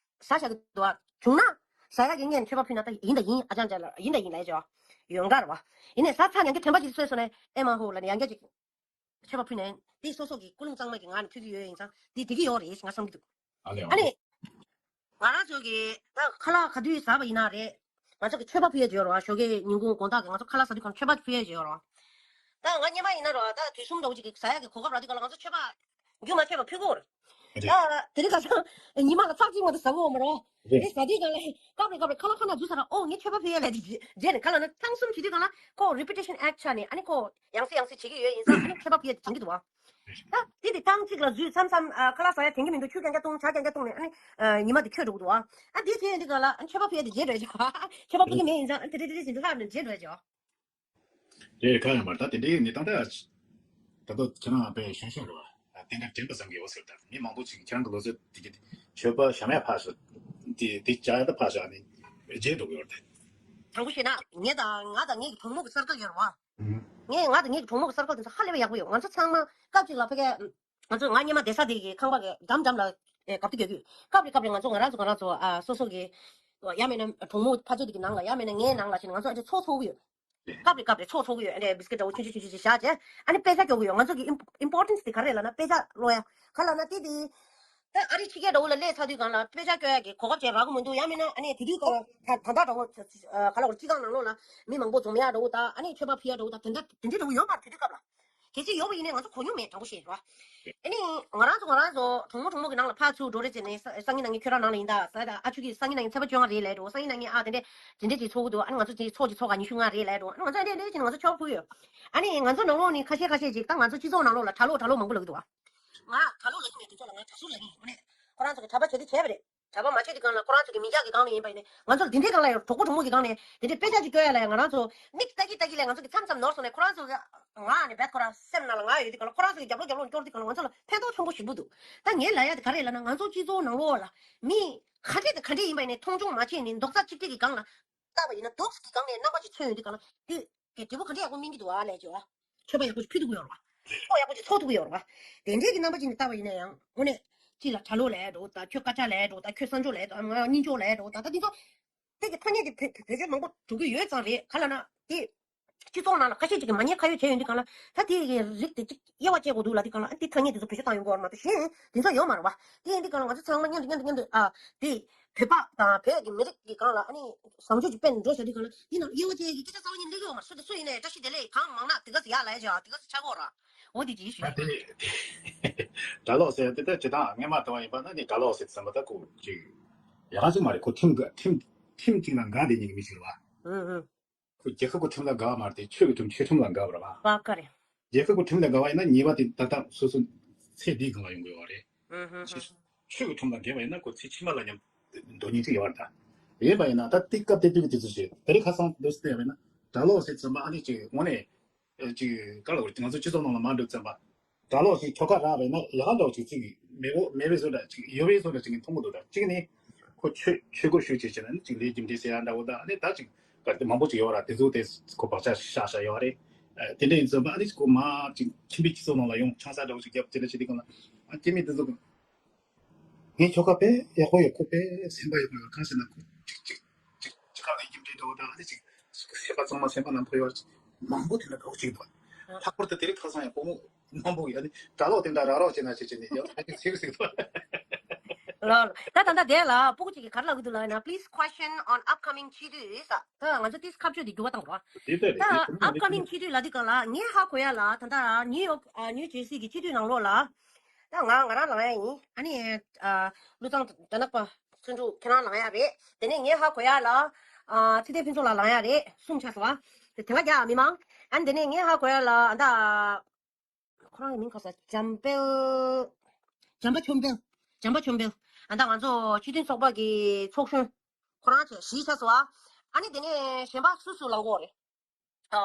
ཟ་བཞག་གི་འདུག་ཨ། བྱུང་ན་ཟ་ཡ་གི་ངས་མཆོད་པ་ཕུལ་ན་ད་ཡིན་ད་ཡིན། ཨ་ཅང་ཅང་ལ་ཡིན་ད་ཡིན་ལ་ཡ་ཅོ་ཡོང་ག་ར་བ། ཡིན་ནའི་ཟ་ཚར་ཡང་གི་དྲན་པ་ཅིག་གསོས་སོང་ནས་ཨེ་མ་ཧོ་ལ་ནི་ཡང་བསྐྱར་ཅིག་མཆོད་པ་ཕུལ་ནས་དེ་སོ་སོ་གི་ཀུན་སློང་གཙང་མ་གི་ངང་ནས་ཕུལ་གི་ཡོད་ཡིན་ཙང་དེ་འགྲིག་གི་ཡོད་རེད་ཞེས་ང་བསམ་གི་འདུག་ཨ་ལེ་ཨ་ཨ་ནི། ང་རང་ཚོ་གི་ད་ཁ་ལག་ག་དུས་ཟ་བ་ཡིན་ན་རེད། ང་ཚོ་གི་མཆོད་པ་ཕུལ་ཡ་བརྗོད་རོགས། ཞོགས་ཀའི་ཉིན་གུང་དགོང་དག་གི་ང་ཚོ་ཁ་ལག་ཟ་དུས་གང་མཆོད་པ་ཕུལ་ཡ་བརྗོད་རོགས། ད་ང་སྔོན་མ་ཡིན་ན་རོ་ད་དུས་གསུམ་འདྲ་བོ་ཅིག་གི་ཟ་ཡ་གི་གོ་སྐབས་རག་དུས་གང་ལ་ང་ཚོ་མཆོད་པ་རྒྱུན་མ་ཆད་པ་ཕུལ་གོ་རེད། རེད། ད་དེ་རིང་ཁ་སང་ཉི་མ་ལ་ཚར་གཅིག་མ་གཏོགས་ཟ་གོ་མ་རོ། རེད། དེ་ཟ་དུས་གང་ལ་སྐབས་རེ་སྐབས་རེ་ཁ་ལག་ཁ་ན་འཛུལ་ས་ར་ཨོ་ངས་མཆོད་པ་ཕུལ་ཡ་ལ་རྗེས་ནས་ཁ་ལག་ན་ཐེངས་གསུམ་བྱེད་དུས་གང་ལ་ཁོ་reputation act ཆགས་ནས་ཨ་ནི་ཁོ་ཡང་སེ་ཡང་སེ་བྱེད་ཀྱི་ཡོད་ཡིན་ཙང་ཨ་ནི་མཆོད་པ་ཕུལ་ཡ་དེ་བྱེད་ཀྱི་འདུག་བ། ད་དེ་དེ་ཐེངས་གཅིག་ལ་འཛུལ་མཚམས་མཚམས་ཨ་ཁ་ལག་ཟ་ཡ་དྲན་གྱི་མི་འདུག་ཆུ་རྐྱང་རྐྱང་བཏུང་ཇ་རྐྱང་རྐྱང་བཏུང་ནས་ཨ་ནི་ཨ་ཉི་མ་དེ་འཁྱོལ་འགྲོ་གི་འདུག་ཨ། ཨ་དེ་བྱས་ཡོང་དུས་ག་ལ་ཨ་མཆོད་པ་ཕུལ་ཡ་དེ་བརྗེད་འགྲོ་ཡ་ཅིག་ཨ། མཆོད་པ་ཕུལ་གི་མེད་ཡིན་ཙང་ཨ་དེ་འདྲ་དེ་འདྲ་བྱེད་འདུག་ཧ་ནས་བརྗེད་འགྲོ་ཡ་ཅིག་ཨ། རེད། ཁ་ཡང་མར་ད་དེ་འདྲའི་གནས་སྟངས་ད་ད་ལྟ་ཁྱེད་རང་དཔེ་གཞོན་གཞོན་རེད་བ། དེ་འདྲ་དྲན་པ་བསམ་གི་ཡོད་ཟེར། ད་མི་མང་པོ་ཅིག་ཁྱེད་རང་གི་ལོ་ཚོད་དེ་གི་མཆོད་པ་བཤམས་ཡ་ཕར་ཞོག་དེ་དེ་བཅག་ཡ་ད་ཕར་ཞོག་ཨ་ནི་བརྗེད་འགྲོ་གི་ཡོད་རེད། དྲང་པོ་བཤད་ན་ངས་དང་ང་དང་ངེད་ཀྱི་གྲོགས་མོ་གི་སར་ཀལ་ཡོད་རེད་བ། ངས་ང་དང་ངེད་ཀྱི་གྲོགས་མོ་གི་སར་ཀལ་དེ་ཚོ་ཧ་ལས་པ་ཡག་པོ་ཡོད། ང་ཚོ་ཚང་མ་སྐབས་གཅིག་ལ་ཕ་གི་ང་ཚོ་ང་སྔོན་མ་བསྡད་ས་དེ་གི་ཁང་པ་གི་འགྲམ་འགྲམ་ལ་ཨེ་གབ་ཏུ་རྒྱག་གི་ཡོད། སྐབས་རེ་སྐབས་རེ་ང་ཚོ་ང་རང་ཚོ་ང་རང་ཚོ་ཨ་སོ་སོ་གི་ཡང་མིན་ན་གྲོགས་མོ་ཕར་ཚུར་དེ་གི་ནང་ལ་ཡང་མིན་ན་ངའི་ནང་ལ་ཕྱིན་ནས་ང་ཚོ་ཨ་ཅེ་ཚོགས་ཚོགས་གི་ཡོད། སྐབས་རེ་སྐབས་རེ་ཚོགས་ཚོགས་གི་ཡོད། ཨ་ནི་བི་སི་ཀིཊ་འདྲ་བོ་ཆུང་ཆུང་ཆུང་ཆུང་བཞག་བྱས་ཨ་ནི་དཔེ་ཆ་སྐྱོར་གི་ཡོད། ང་ཚོ་གི་ཨིམ་ཨིམ་པོར་ཊན་སི་དེ་ག་རེ་ལབ་ན་དཔེ་ཆ་ཀློག་ཡ་ག་ལབ་ན་དེ་དེ། ད་ཨ་རི་ཕྱི་རྒྱལ་འདྲ་བོ་ལ་སླེབས་ཚར་དུས་གང་ལ་དཔེ་ཆ་སྐྱོར་ཡ་གི་གོ་སྐབས་ཅིག་རག་གི་མི་འདུག་ཡང་མིན་ན་ཨ་ནི་དེ་དུས་གང་ལ་ད་ད་ལྟ་འདྲ་བོ་ག་ལ་བར་སྤྱི་ཁང་ནང་ལོགས་ལ་མི་མང་པོ་འཛོམས་ཡ་འདྲ་བོ་དང་ཨ་ནི་མཆོད་པ་ཕུལ་ཡ་འདྲ་བོ་དང་དེ་འདྲ་དེ་འདྲ་འདྲ་བོ་ཡོད་མ་རེད་དེ་དུས་སྐབས་ལ། གལ་སྲིད་ཡོད་པ་ཡིན་ནའི་ང་ཚོ་གོ་མྱོང་མེད། དྲང་པོ་བཤད་རོགས། ཨ་ནི་ང་རང་ཚོ་ང་རང་ཚོ་གྲོགས་མོ་གྲོགས་མོ་གི་ནང་ལ་ཕར་ཚུར་འགྲོ་རེས་བྱས་ནས་ས་སང་ཉིན་གནངས་ཉིན་ཁྱོད་རང་ནང་ལ་ཡིན་ད་ཟེར། ད་ཨ་ཆུ་གིས་སང་ཉིན་གནངས་ཉིན་ཚེས་པ་བཅོ་ལྔ་རེད་ལབ་འགྲོ། སང་ཉིན་གནངས་ཉིན་ཨ་དེ་འདྲས་དེ་འདྲས་ཅིག་ཚོགས་ཀྱི་འདུག་ཨ་ནི་ང་ཚོ་དེ་ཚོགས་ཀྱི་ཚོགས་ག་ཉི་ཤུ་ལྔ་རེད་ལབ་འགྲོ། ཨ་ནི་ང་ཚོ་འདྲ་འདྲ་བྱས་ནས་ང་ཚོ་མཆོད་པ་ཕུལ་ཡོད། ཨ་ནི་ང་ཚོ་ནང་ལོགས་ནས་ཁ་ཤས་ཁ་ཤས་ཅིག་ད་ང་ཚོ་སྤྱི་ཚོགས་ནང་ལོགས་ལ་གྲྭ་ལོག་གྲྭ་ལོག་མང་པོ་ལབ་ཀྱི་འདུག་ཨ། ང་གྲྭ་ལོག་ལབ་ཀྱི་མེད། དེ་ཚོ་ལ་ང་གྲྭ་ཟུར་ལབ་ཀྱི་ཡིན། ཨ་ནི་ཁོ་རང་ཚོ་གི་མི་འཇགས་ཀྱི་སྒང་ལ་ཡིན་པ་ཡིན་ནའི་ང་ཚོ་ལ་དེ་འདྲའི་སྒང་ལ་ཡང་གྲོགས་པོ་གྲོགས་མོ་གི་སྒང་ནས་དེ་འདྲའི་དཔེ་ཆ་ཅིག་སྐྱོར་ཡ་ལ་ཡང་ང་རང་ཚོ་མིག་ལྟ་གི་ལྟ་གི་ལས་ང་ཚོ་གི་མཚམས་མཚམས་ནོར་སོང་ནས་ཁོ་རང་ཚོ་གི་ང་ནས་བེད་ཁོ་རང་སེམས་ནང་ལ་ང་ཡོད་དུས་གང་ལ་ཁོ་རང་ཚོ་གི་རྒྱབ་ལོགས་རྒྱབ་ལོགས་སྐྱོར་དུས་གང་ལ་ང་ཚོ་ལ་ཕན་ཐོགས་ཆེན་པོ་ཞེ་པོ་འདུག་ད་ངས་ལབ་ཡ་དེ་ག་རེ་ལབ་ན་ང་ཚོ་སྤྱི་ཚོགས་ནང་ལོགས་ལ་མི་ག་འདྲས་དང་ག་འདྲས་ཡིན་པ་ཡིན་ནའི་མཐོང་ཆུང་མ་བྱས་ནས་རྡོག་རྩ་གཅིག་སྒྲིལ་གྱི་སྒང་ལ་བལྟས་པ་ཡིན་ན་རྡོག་གི་སྒང་ནས་རྣམ་པ་ཅིག་མཚོན་ཡོང་དུས་གང་ལ་དེ། གི་འབྲས་བུ་ག་འདྲ་ཡག་པོ་སྨིན་གྱི་འདུག་ཨ་ལས་ཀྱི་ཨ། མཆོད་པ་ཡག་པོ་ཞིག་ཕུལ་ཐུབ་ཀྱི་ཡོད་རེད་བ། ཚོགས་ཡག་པོ་ཞིག་ཚོགས་ཐུབ་ཀྱི་ཡོད་རེད་བ། དེ་འདྲའི་གི་རྣམ་པ་ཅིག་ནས་བལྟས་པ་ཡིན་ན་ཡང་དངོས་གནས་གཅིག་ལ་གྲྭ་ལོག་ལབ་འགྲོ་ད་ཁྱོད་སྐད་ཆ་ལབ་འགྲོ་ད་ཁྱོད་གསར་འབྱོར་ལབ་འགྲོ་ང་གཉིས་འཇོག་ལབ་འགྲོ་ད་ད་འདི་ཚོ། དེ་གི་ཐ་སྙད་དེ་བེད་བེད་སྤྱོད་མང་པོ་འགྲོ་གི་ཡོད་ཙང་རེད་ག་ལབ་ན་དེ། སྤྱི་ཚོགས་ནང་ལ་ཁ་ཤས་ཅིག་གིས་མ་ཉེས་ཁ་གཡོགས་བྱས་ཡོང་དུས་གང་ལ་ད་དེ་གི་རིགས་དེ་ཅིག་དབྱེ་བ་བཅད་དགོས་འདུག་ལབ་དུས་གང་ལ་ཨ་དེ་ཐ་སྙད་དེ་ཚོ་བེད་སྤྱོད་བཏང་ཡོང་གི་ཡོད་རེད་མ་གཏོགས་གཞན་དེ་ཚོ་ཡོད་མ་རེད་བ། དེ་ཡིན་དུས་གང་ལ་ང་ཚོ་ཚང་མ་མཉམ་དུ་མཉམ་དུ་མཉམ་དུ་ཨ་དེ། བོད་པ་དང་བོད་ཀྱི་མི་རིགས་ཀྱི་སྒང་ལ་ཨ་ནི་བཟང་སྤྱོད་ཀྱི་དཔེ་འགྲོ་བཞག་དུས་གང་ལ་འདི་ནང་དབྱེ་བ་ཅན་གྱི་སྐད་ཆ་རྩ་བ་ཉིད་སླེབས་ཀྱི་ཡོད་མ་རེད། སུ་དེ་སུ་ཡིན་ནའི་བཀྲ་ཤིས་བདེ་ལེགས་གང་མང་ན་དེ་ག་ཚོད་ཡག་ལབ་ཡ་བྱ་བ་དེ་ག་ཚོད་ཆགས་ཀྱི་ཡོད་རེད། འོ་དེ་ཅིག་ཞུ་ཡ་ད་དེ་གྲྭ་ལོག་ཟེར་དེ་ད་ཇི་ལྟར་སྔོན་མ་ལྟ་བ་ཡིན་པ་ན་ནི་གྲྭ་ལོག་ཟེར་བསམ་པ་ད་ཁོ་ཅིག་ཡག་ག་ཅིག་མ་རེད། ཁོ་ཁྲིམས་འགལ་ཁྲིམས་ཁྲིམས་གཅིག་ལ་འགལ་བསྡད་མཁན་གྱི་མི་ཞིག་རེད་བ། ཨུ་ཨུ། ཁོ་རྒྱལ་ཁབ་ཀྱི་ཁྲིམས་ལ་དགའ་བ་མ་རེད་དེ། ཆོས་ཀྱི་ཁྲིམས་ཆོས་ཁྲིམས་ལ་དགའ་བ་རེད་བ། བ་ཀ་རེད། རྒྱལ་ཁབ་ཀྱི་ཁྲིམས་ལ་དགའ་བ་ཡིན་ན་ཉེས་པ་དེ་ད་ལྟ་སོ་སོ་ཚེ་འདིའི་སྒང་ལ་ཡོང་གི་ཡོད་རེད། ཨུ་ཧུ་ཧུ། ཆོས་ཀྱི་ཁྲིམས་ལ་དགའ་བ་ཡིན་ན་ཁོ་ཚེ་ཕྱི་མ་ལ་ཡང་དོན་སྙིང་གཅིག་ཡོད་རེད་ད། ཡིན་པ་ཡིན་ན་ད་དེ་སྐབས་དེ་དུས་ཀྱི་དུས་ཚོད་ཞིག་དེ་རིང་ཁ་སང་འདུག་སེ་བལྟས་པ་ཡིན་ན། གྲྭ་ལོག་ཟེར་ཙམ་པ་ཨ་ནི་ཅིག་དངོས་གནས་ཅིག་ག་ལ་བར་ང་ཚོ་སྤྱི་ཚོགས་ནང་ལ་མ་འགྲོ་ཙམ་པ། གྲྭ་ལོག་ཅིག་ཁྱོ་ག་རག་པ་ཡིན་ན་ཡག་འདྲ་བོ་ཅིག་ཅིག་མེད་པོ་མེད་པའི་བཟོ་འདྲ་ཅིག་ཡོད་པའི་བཟོ་འདྲ་ཅིག་མཐོང་གི་འདུག་ད་གཅིག་ནི་ཁོ་ཆོས་ཆོས་སྒོར་ཞུགས་བྱས་བྱས་ན་ཅིག་ལས་རྒྱུ་འབྲས་ཟེར་ཡག་འདྲ་བོ་ད་ཨ་ནི་ད་ཅིག་ག་དེ་མང་པོ་ཅིག་ཡོད་ར། དེ་ཚོ་དེ་ཁོ་བག་ཆགས་བཞག་བཞག་ཡོད་རེད། ཨ་དེ་འདྲ་ཡིན་ཙམ་པ་ཨ་ནི་ཁོ་མ་ཅིག་ཁྱིམ་པའི་སྤྱི་ཚོགས་ནང་ལ་ཡོང་ཆང་ས་འདྲ་བོ་ཅིག་བརྒྱབ་དེ་འདྲ་བྱེད་དུས་སྒང་ལ་ཨ་སྐྱེ་དམན་དེ་ཚོ་གི་ངའི་ཁྱོ་ག་དཔེ་ཡག་པོ་ཡོད། ཁོ་དཔེ་སེམས་པ་ཡག་པོ་ཡོད། གང་ཟེར་ན་ཁོ་ཅིག་ཅིག་ཅིག་ཅིག་ཁ་ལ་ཡིན་འདྲེ་འདྲ་བོ་དང་ཨ་ནི་ཅིག་སེམས་པ་གཙང་མ་སེམས་པ་ནང་ཕོ་ཡོད་ཅིག་མང་པོ་དེ་འདྲ་འདྲ་བོ་ཅིག་འདུག་ལྷག་པར་དུ་དེ་རིང་ཁ་སང་ཡང་བུ་མོ་མང་པོ་ཡོད། ཨ་ནི་གྲྭ་ལོག་དེ་འདྲ་ར་རོག་བྱེད་ན་བྱེད་བྱེད་ནས་ཡང་ཚ་གི་ཚིག་ཟིག་འདུག་ལ་ལ་ད་ད་ད་དེ་ལ་སྤུ་གུ་ཅིག་གིས་ག་རེ་ལབ་གི་འདུག་ལབ་ན། Please question on upcoming ཆེད་དུས་ས། ད་ང་ཚོ་ཏིས་ཁ་གཅོད་དེ་འགྱུར་བ་བཏང་རོགས། དེ་ལྟ་རེད། དེ་ད་དེ་མ་ནི་upcoming ཆེད་དུས་ལ་དེ་ག་ལ་ངས་ཧ་གོ་ཡ་ལ་ད་ད་ནིའུ་ཡོག་ཨ་ནིའུ་ཇེར་སི་གི་སྤྱི་འཐུས་ནང་ལོགས་ལ། ད་ང་ང་རང་ལངས་ཡ་ཡིན། ཨ་ནི་ཨ་བློ་བཟང་རྒྱ་ནག་པ་ཚོན་ཕྲུག་ཁྱེད་རང་ལངས་ཡ་རེད། དེ་ནས་ངས་ཧ་གོ་ཡ་ལ་ཨ་ཚེ་བརྟན་ཕུན་ཚོགས་ལགས་ལངས་ཡ་རེད། གསུམ་ཆགས་སོང་བ། དེ་དེ་སྔ་རྒྱ་མི་མང་། ཨ་ནི་དེ་ནས་ངས་ཧ་གོ་ཡ་ལ་ཨ་ད་ཁོ་རང་གི་མིང་ག་ས་འཇམ་དཔལ། འཇམ་པ་ཆོམ་དཔལ། འཇམ་པ་ཆོམ་དཔལ། ཨ་ད་ང་ཚོ་སྤྱི་མཐུན་ཚོགས་པ་གི་ཚོགས་གཞོན། ཁོ་རང་བྱས་བཞི་ཆགས་སོང་བ། ཨ་ནི་དེ་ནས་གཞན་པ་སུ་སུ་ལངས་གོ་རེད། ཨ།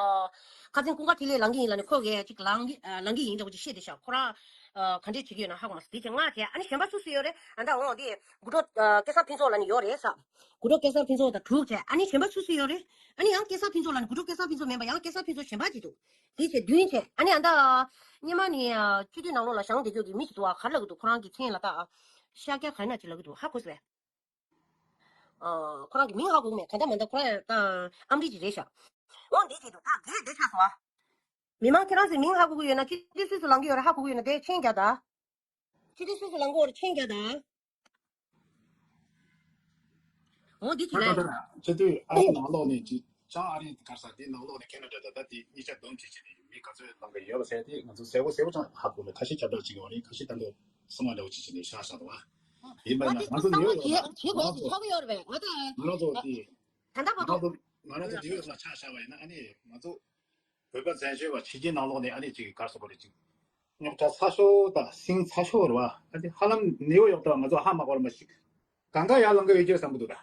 ཁ་སང་ཀུན་དགའ་འཕྲིན་ལས་ལངས་ཀྱི་ཡིན་ལབ་ནས་ཁོ་གིས་ཅིག་ལངས་ཀྱི་ཨ་ལངས་ཀྱི་ཡིན་འདྲ་བོ་ཅིག་བཤད་བསྡད་ཤག་ཁོ་རང་ཨ་ག་འདྲས་བྱེད་ཀྱི་ཡོད་ན་ཧ་གོ་མ་སོང་། དེ་བྱས་ང་བྱས་ཨ་ནི་གཞན་པ་སུ་སུ་ཡོད་རེད། ཨ་ད་འོ་དེ་དགུ་གྲོགས་ཨ་སྐལ་བཟང་ཕུན་ཚོགས་ལབ་ནས་ཡོད་རེད་ས། དགུ་གྲོགས་སྐལ་བཟང་ཕུན་ཚོགས་དང་དྲུག་བྱས་ཨ་ནི་གཞན་པ་སུ་སུ་ཡོད་རེད། ཨ་ནི་ཡང་སྐལ་བཟང་ཕུན་ཚོགས་ལབ་ནས་དགུ་གྲོགས་སྐལ་བཟང་ཕུན་ཚོགས་མིན་པ་ཡང་སྐལ་བཟང་ཕུན་ཚོགས་གཞན་པ་ཅིག་འདུག་དེ་བྱས་བདུན་བྱས་ཨ་ནི་ཨ་ད་སྔོན་མ་ནས་ཨ་སྤྱི་འཐུས་ནང་ལོགས་ལ་བཞེངས་བསྡད་རྒྱུ་གི་མི་ཞིག་འདུག་ཨ་ག་རེ་ལབ་གི་འདུག་ཁོ་རང་གི་མཚན་ལ་ད་ཨ་ཤཱཀྱ་ག་རེ་ན་ཅིག་ལབ་གི་འདུག་ཧ་གོ་སོང་བས། ཨ། ཁོ་རང་གི་མིང་ཧ་གོ་གི་མེད། ག་འདྲ་མ་འདྲ་ཁོ་རང་ད་ཨམ་རི་ཅིག་རེད་ཤག་འོ་འདི་ཅིག་འདུག་ད་དེ་དེ་ཆགས་སོང་ཨ། མི་མང་ཁྱེད་རང་ཚོས་མིང་ཧ་གོ་གི་ཡོད་ན་སྤྱི་འཐུས་སུ་སུ་ལངས་ཀྱི་ཡོད་རེད་ཧ་གོ་གི་ཡོད་ན་དེ་མཆན་རྒྱག་ད། སྤྱི་འཐུས་སུ་སུ་ལངས་ཀྱི་ཡོད་རེད་མཆན་རྒྱག་ད། འོ་འདི་ཅིག་ད་ལས། ད་ད་སྤྱི་འཐུས་ཨ་རི་ནང་ལོགས་ནས་ཅིག་ཅང་ཨ་རི་གར་ས་དེ་ནང་ལོགས་ནས་ཁེ་ན་ཌ་ད་ད་དེ་གཉིས་ཆ་བསྡོམས་བྱས་བྱས་ནས་མི་ག་ཚོད་ལངས་ཀྱི་ཡོད་པ་ཟེར་དེ་ང་ཚོ་གསལ་པོ་གསལ་པོ་ཅང་ཧ་གོ་མེད། ཁ་ཤས་ཁྱབ་བསྒྲགས་བྱེད་ཀྱི་ཡོད་རེད། ཁ་ཤས་ད་འདོད་གསང་བ་འདྲ་བོ་བྱེད་བྱེད་ནས་ཤག་ཤག་འདུག་བ། ཡིན་པ་ཡིན་ན་ང་ཚོ་ནིའུ་ཡོག་ལ་ང་ཚོ་ང་ཚོ་དེ་ད་ལྟ་བར་དུ་ང་ཚོ་དེ་ད་ལྟ་བར་དུ་ང་ཚོ་ང་རང་ཚོ་ནིའུ་ཡོག་ལ་ཆ་བཞག་པ་ཡིན་ན་ཨ་ནི་ང་ཚོ་བོད་པ་བཙན་བྱོལ་བ་ཕྱི་རྒྱལ་ནང་ལོགས་ནས་ཨ་ནི་ཅིག་གར་སོང་གོ་རེད་ཅིག་རྙོག་དྲ་ཚ་ཤོས་དང་སིང་ཚ་ཤོས་རེད་བ། ཨ་ནི་ཧ་ལམ་ནིའུ་ཡོག་ཏུ་ང་ཚོ་ཧ་མ་གོ་ར་མ་ཞིག་གང་ག་ཡར་ལངས་གི་ཡོད་ཀྱི་བསམ་གི་འདུག་ད།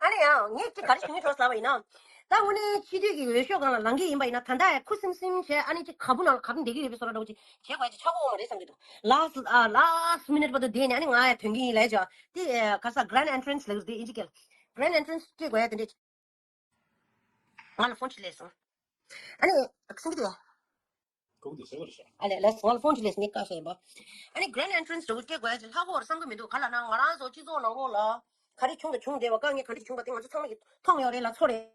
ཨ་ནི་ཡང་ངས་ཅིག་ག་རེ་ཞུ་ངེས་འགྲོ་ཟེར་བ་ཡིན་ན། ད་དངོས་གནས་སྤྱི་འཐུས་ཀྱི་འོས་ཤོག་སྒང་ལ་ལངས་ཀྱི་ཡིན་པ་ཡིན་ན་ད་ལྟ་ཡང་ཁུ་སིམ་སིམ་བྱས་ཨ་ནི་ཅིག་ཁ་སྦུག་ནང་ལ་ག་རེ་བསྡད་ཀྱི་ཡོད་པའི་བཟོ་འདྲ་འདྲ་བོ་ཅིག་བྱེད་དགོས་ཡ་ཅིག་ཆགས་ཀྱི་ཡོད་མ་རེད་བསམ་གྱི་འདུག last ཨ་last minute བར་དུ་བསྡད་ནས་ཨ་ནི་ང་ཡང་ཐོན་གྱི་ཡིན་ལབ་བྱས་དེ་ཨ་ག་ས་grand entrance ལབ་ཀྱི་འདུག་དེ་ཨིན་ཇི་སྐད་ལ། grand entrance སྤྲད་དགོས་ཡ་དེ་འདྲས། ང་ལ་ཕོན་ཅིག་སླེབས་སོང་། ཨ་ནི་སེང་གེ་དེ། ཁོ་གི་དེ་ཟེར་བ་རེད་ཤག་ཨ་ལས་ལས་ང་ལ་ཕོན་ཅིག་སླེབས་སོང་། ངས་བཀའ་ཤག་ཡིན་པ། ཨ་ནི་grand entrance འདྲ་བོ་སྤྲད་དགོས་ཡ་ཅིག་ལྷག་པར་བསམ་གི་མི་འདུག་ག་ལབ་ན་ང་རང་ཚོ་སྤྱི་ཚོགས་ནང་ལོགས་ལ་ག་རེ་བྱུང་དང་བྱུང་བསྡད་པ་དཀའ་ངལ་ག་རེ་བྱུང་བ་དེ་ང་ཚོ་ཚང་མ་གིས་མཐོང་ཡོད་རེད་ལ་ཚོར་རེད།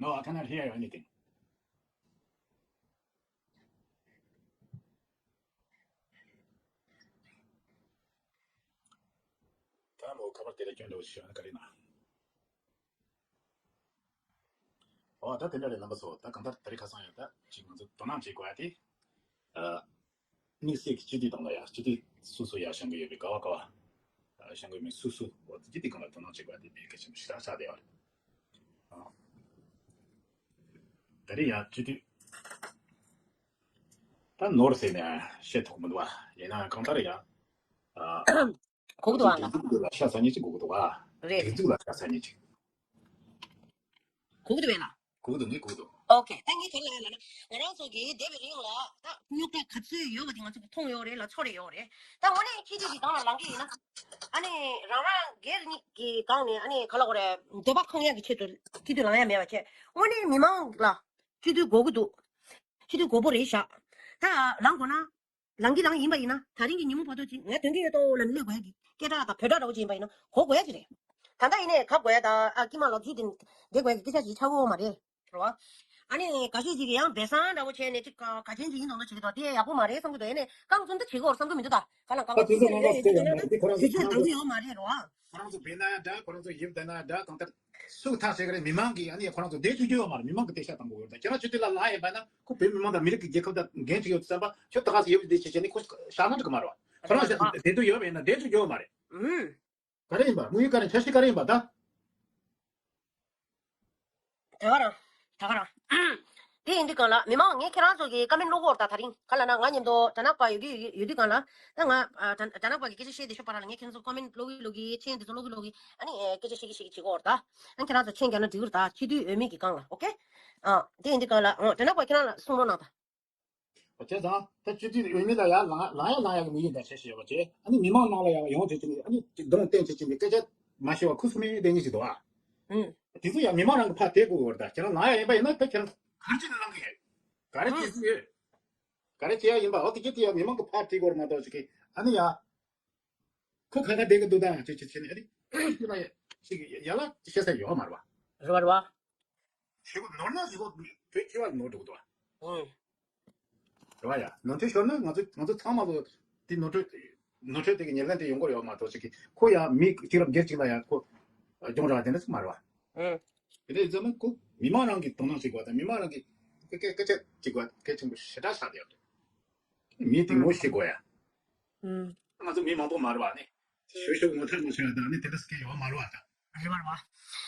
No, I cannot hear anything. ད་ལོ་ཁ་པར་དེ་ལ་སྐྱོན་འདྲ་བོ་ཞིག་ཡོད་ན་ག་རེ་ན། ཨོ་ད་དེ་འདྲ་རེད་རྣམ་པ་ཚོ། ད་གང་ལྟར་ད་རེས་ཁ་སང་ཡང་ད་ཅིག་ང་ཚོ་དོ་སྣང་བྱེད་དགོས་ཡ་དེ། ཨ། དམིགས་བསལ་གྱི་སྤྱི་འཐུས་དང་ལ་ཡ་སྤྱི་འཐུས་སོ་སོ་ཡ་བཞེངས་ཀྱི་ཡོད་པའི་ག་བ་ག་བ། ཨ། བཞེངས་ཀྱི་མི་སུ་སུ་འོ་དེ་དེ་སྒང་ལ་དོ་སྣང་བྱེད་དགོས་ཡ་དེ་དཔེ་གལ་ཆེན་པོ་ཞེ་དྲག་ཆགས་བསྡད་ཡོད་རེད། ཨ། ད་རེས་ཡ་སྤྱི་འཐུས་ད་ནོར་ཟེར་ནས་བཤད་ཐུབ་མི་འདུག་བ། ཡིན་ན་གང་ལྟར་ཡ། ཨ། གོ་གི་འདུག་ཨ་ལ། སྒྲིག་འཛུགས་ལ་ཤ་ཚ་ཉེ་ཅིག་གོ་གི་འདུག་ཨ། རེད། སྒྲིག་འཛུགས་ལ་ཤ་ཚ་ཉེ་ཅིག་གོ་གི་འདུག་བས་ལ། གོ་གི་འདུག་ངས་གོ་གི་འདུག་ཨོ་ཁེ། ད་ངས་ག་རེ་ལབ་ཡ་ལབ་ན། ང་རང་ཚོ་གིས་འདས་པའི་རིང་ལ་ད་རྙོག་དྲ་ག་ཚོད་ཡོད་པ་དེ་ང་ཚོ་གིས་མཐོང་ཡོད་རེད་ལ་ཚོར་ཡོད་རེད། ད་དངོས་གནས་སྤྱི་འཐུས་ཀྱི་སྒང་ལ་ལངས་ཀྱི་ཡིན་ན། ཨ་ནི་རང་རང་སྒེར་གཉིས་ཀྱི་སྒང་ནས་ཨ་ནི་ག་ལ་གོ་རེད། འདོད་པ་ཁེངས་ཡ་གི་ཆེད་དུ་སྤྱི་འཐུས་ལངས་ཡ་མེད་པ་བྱས། དངོས་གནས་མི་མང་ལ་སྤྱི་འཐུས་དགོས་ཀྱི་འདུག་སྤྱི་འཐུས་དགོས་པོ་རེད་ཤག་ད་ལངས་དགོས་ན། ལངས་ཀྱི་ལངས་ཡིན་པ་ཡིན་ན་ད་རིང་གི་ཉིན་མོ་བར་དུ་ཅིག་ངས་དོན་གྱི་ཡོད་དོ་ལབ་ནས་སླེབས་དགོས་ཡ་གི་སྐད་གྲགས་དང་བོད་གྲགས་འདྲ་བོ་ཅིག་ཡིན་པ་ཡིན་ན་གོ་དགོས་ཡ་ཅིག་རེད། ད་ལྟ་ཡིན་ནའི་གབ་དགོས་ཡ་ད་ཨ་ཀྱེ་མ་ལོ་རྒྱུས་དེ་བསྡད་དགོས་ཡ་གི་སྐད་ཆ་ཅིག་ཆགས་ཀྱི་ཡོད་མ་རེད། རེད་བ། ཨ་ནི་འགའ་ཤས་ཅིག་གིས་ཡང་སྦས་གསང་འདྲ་བོ་བྱས་ནས་ཅིག་ག་ག་ཅན་ཅིག་ཡིན་མདོག་མདོག་བྱེད་ཀྱི་འདུག་དེ་ཡག་པོ་མ་རེད་བསམ་གྱི་འདུག་ཡིན་ནའི་རྐང་བཙུན་ད་བྱེད་ཀྱི་ཡོད་བསམ་གྱི་མི་འདུག་ད་ག་ལ་རྐང་ད་དེ་ཚོ་བཙུན་ནང་ལ་ཡོད་ཡོད་ཡོད་ཡོད་ཡོད་ཡོད་ཡོད་ཡོད་མ་རེད་རོ། ཁོ་རང་ཚོ་བེད་ན་ཡང་འདྲ། ཁོ་རང་ཚོ་ཡིབ་བསྡད་ན་ཡང་འདྲ། གང་ལྟར་སུ་ཐག་བཅད་ཀྱི་རེད། མི་མང་གིས་ཨ་ནི་ཁོ་རང་ཚོ་བསྡད་བཅུག་རྒྱུ་ཡོད་མ་རེད། མི་མང་གིས་བསྡད་ཤ་བཏང་དགོས་ཡོད། ད་ཁྱེད་རང་ཕྱི་དུས་ལ་ལ་ཡིན་པ་ན་ཁོ་བོད་མི་མང་དང་མི་རིགས་ཀྱི་རྒྱལ་ཁབ་དང་འགན་འཁྲི་ཡོད་བསམ་པ་ཁྱོད་ད་ག་སེ་ཡིབ་བསྡད་བྱས་བྱས་ནས་ཁོ་བཞག་ན་འགྲིག་གི་མ་རེད་བ། ཁོ་རང་བཞག་བསྡད་འདོད་ཡོད་པ་ཡིན་ན་བསྡད་བཅུག་རྒྱུ་ཡོད་མ་རེད། ཨུམ། ག་རེ་ཡིན་པ། དམིགས་ཡུལ་ག་རེ། འཆར་གཞི་ག་རེ་ཡིན་པ་ད། ད་ག་རང་། ད་ག་རང་། དེ་ཡིན་དུས་གང་ལ་མི་མང་ངས་ཁྱེད་རང་ཚོ་གི་ཀོ་མེན་ཊི་ཀློག་གི་ཡོད་རེད། ད་དེ་རིང་ག་ལ་ན་ང་མཉམ་དུ་དྲ་ནག་པ་ཡོད་དུས་ཡོད་དུས་གང་ལ་ད་ང་ཨ་དྲ་དྲ་ནག་པ་གི་སྐད་ཆ་བཤད་དེ་ཤོད་པ་ར་ལ་ངས་ཁྱེད་ཚོ་ཀོ་མེན་ཊི་ཀློག་གི་ཀློག་གི་མཆན་དེ་ཚོ་ཀློག་གི་ཀློག་གི་ཨ་ནི་ཨེ་སྐད་ཆ་བཤད་གི་བཤད་གི་བྱེད་ཀྱི་ཡོད་རེད། ད་ཨ་ཁྱེད་རང་ཚོ་མཆན་རྒྱག་ན་འགྲིག་གི་རེད། ད་སྤྱི་འཐུས་འོས་མི་གི་སྒང་ལ། ཨོ་ཁེ། ཨ་དེ་ཡིན་དུས་གང་ལ་ཨོ་དྲ་ནག་པ་ཁྱེད་རང་ལ་གསུང་རོགས་གནང་ད། བྱས་ཙང་ད་སྤྱི་འཐུས་འོས་མི་ལ་ཡང་ལངས་ལངས་ཡ་ལངས་ཡ་གི་དམིགས་ཡུལ་དང་བྱས་བྱས་པ་བྱས། ཨ་ནི་མི་མང་ནང་ལ་ཡང་ཡོང་བྱས་བྱས་ནས་ཨ་ནི་གདོང་བསྟན་བྱས་བྱས་ནས་སྐད་ཆ་མ་བཤད་པ་ཁུ་སིམ་མེར་བསྡད་མཁན་ཞིག་འདུག་ཨ། ཨུམ། དེ་ཚོ་ཡང་མི་མང་རང་གི་ཕར་དེད་དགོས་ཀྱི་ཡོད་རེད། ད་ཁྱེད་རང་ལངས་ཡ་ཡིན་པ་ཡིན་ན་ད་ཁྱེད་རང་ག་རེ་བྱས་ནས་ལངས་གི་ཡོད། ག་རེ་བྱེད་ཀྱི་ཡོད། ག་རེ་བྱེད་ཡ་ཡིན་པ། འོ་དེ་གྱད་དེ་ཡང་མི་མང་གི་ཕར་དེད་དགོས་རེད་མ་གཏོགས་ཅིག་གི་ཨ་ནི་ཡ། ཁོ་ཁ་ཁ་བསྡད་ཀྱི་འདུག་ད་ཅེས་བྱས་བྱས་ནས་ཨ་ནི་ཁྱེད་ལ་ཅིག་ཡ་ལ་བཤད་ས་ཡོད་མ་རེད་བ། རེད་བ་རེད་བ། ཞེ་པོ་ནོར་ན་ཞེ་པོ་བོད་སྤྱི་པ་ནོར་འགྲོ་གི་འདུག་བ། ཨང་། རེད་བ་ཡ། ནོར་འཁྲུལ་ཤོར་ན་ང་ཚོ་ང་ཚོ་ཚང་མ་ལོ་དེ་ནོར་འཁྲུལ་ནོར་འཁྲུལ་དེ་གི་ཉེར་ལེན་དེ་ཡོང་གི་ཡོད་མ་གཏོགས་ཅིག་གི་ཁོ་ཡ་མི་གཅིག་རབ་སྒེར་གཅིག་ལ་ཡ་ཁོ་སྦྱོང་ར་དེ་འདྲ་ཞིག་མ་རེད་བ། ཨང་། དེ་འདྲ་ཡིན་ཙང་ཁོ་མི་མང་རང་གི་དོ་སྣང་བྱེད་དགོས་བ་དང་མི་མང་རང་གི་སྐད་སྐད་ཆ་བྱེད་དགོས་བ་གལ་ཆེན་པོ་ཞེ་དྲག་ཆགས་བསྡད་ཡོད་རེད། མི་དེ་ངོ་ཤེས་དགོས་ཡ། ཨུམ། ང་ཚོ་མི་མང་པོ་མ་རེད་བ་ནི། ཞུ་ཞུ་ངོ་ཐག་མ་ཆོད་ཡ་དང་ནི་དེ་འདྲ་སྐད་ཡོད་མ་རེད་བ་དང་། རེད་བ་རེད་བ།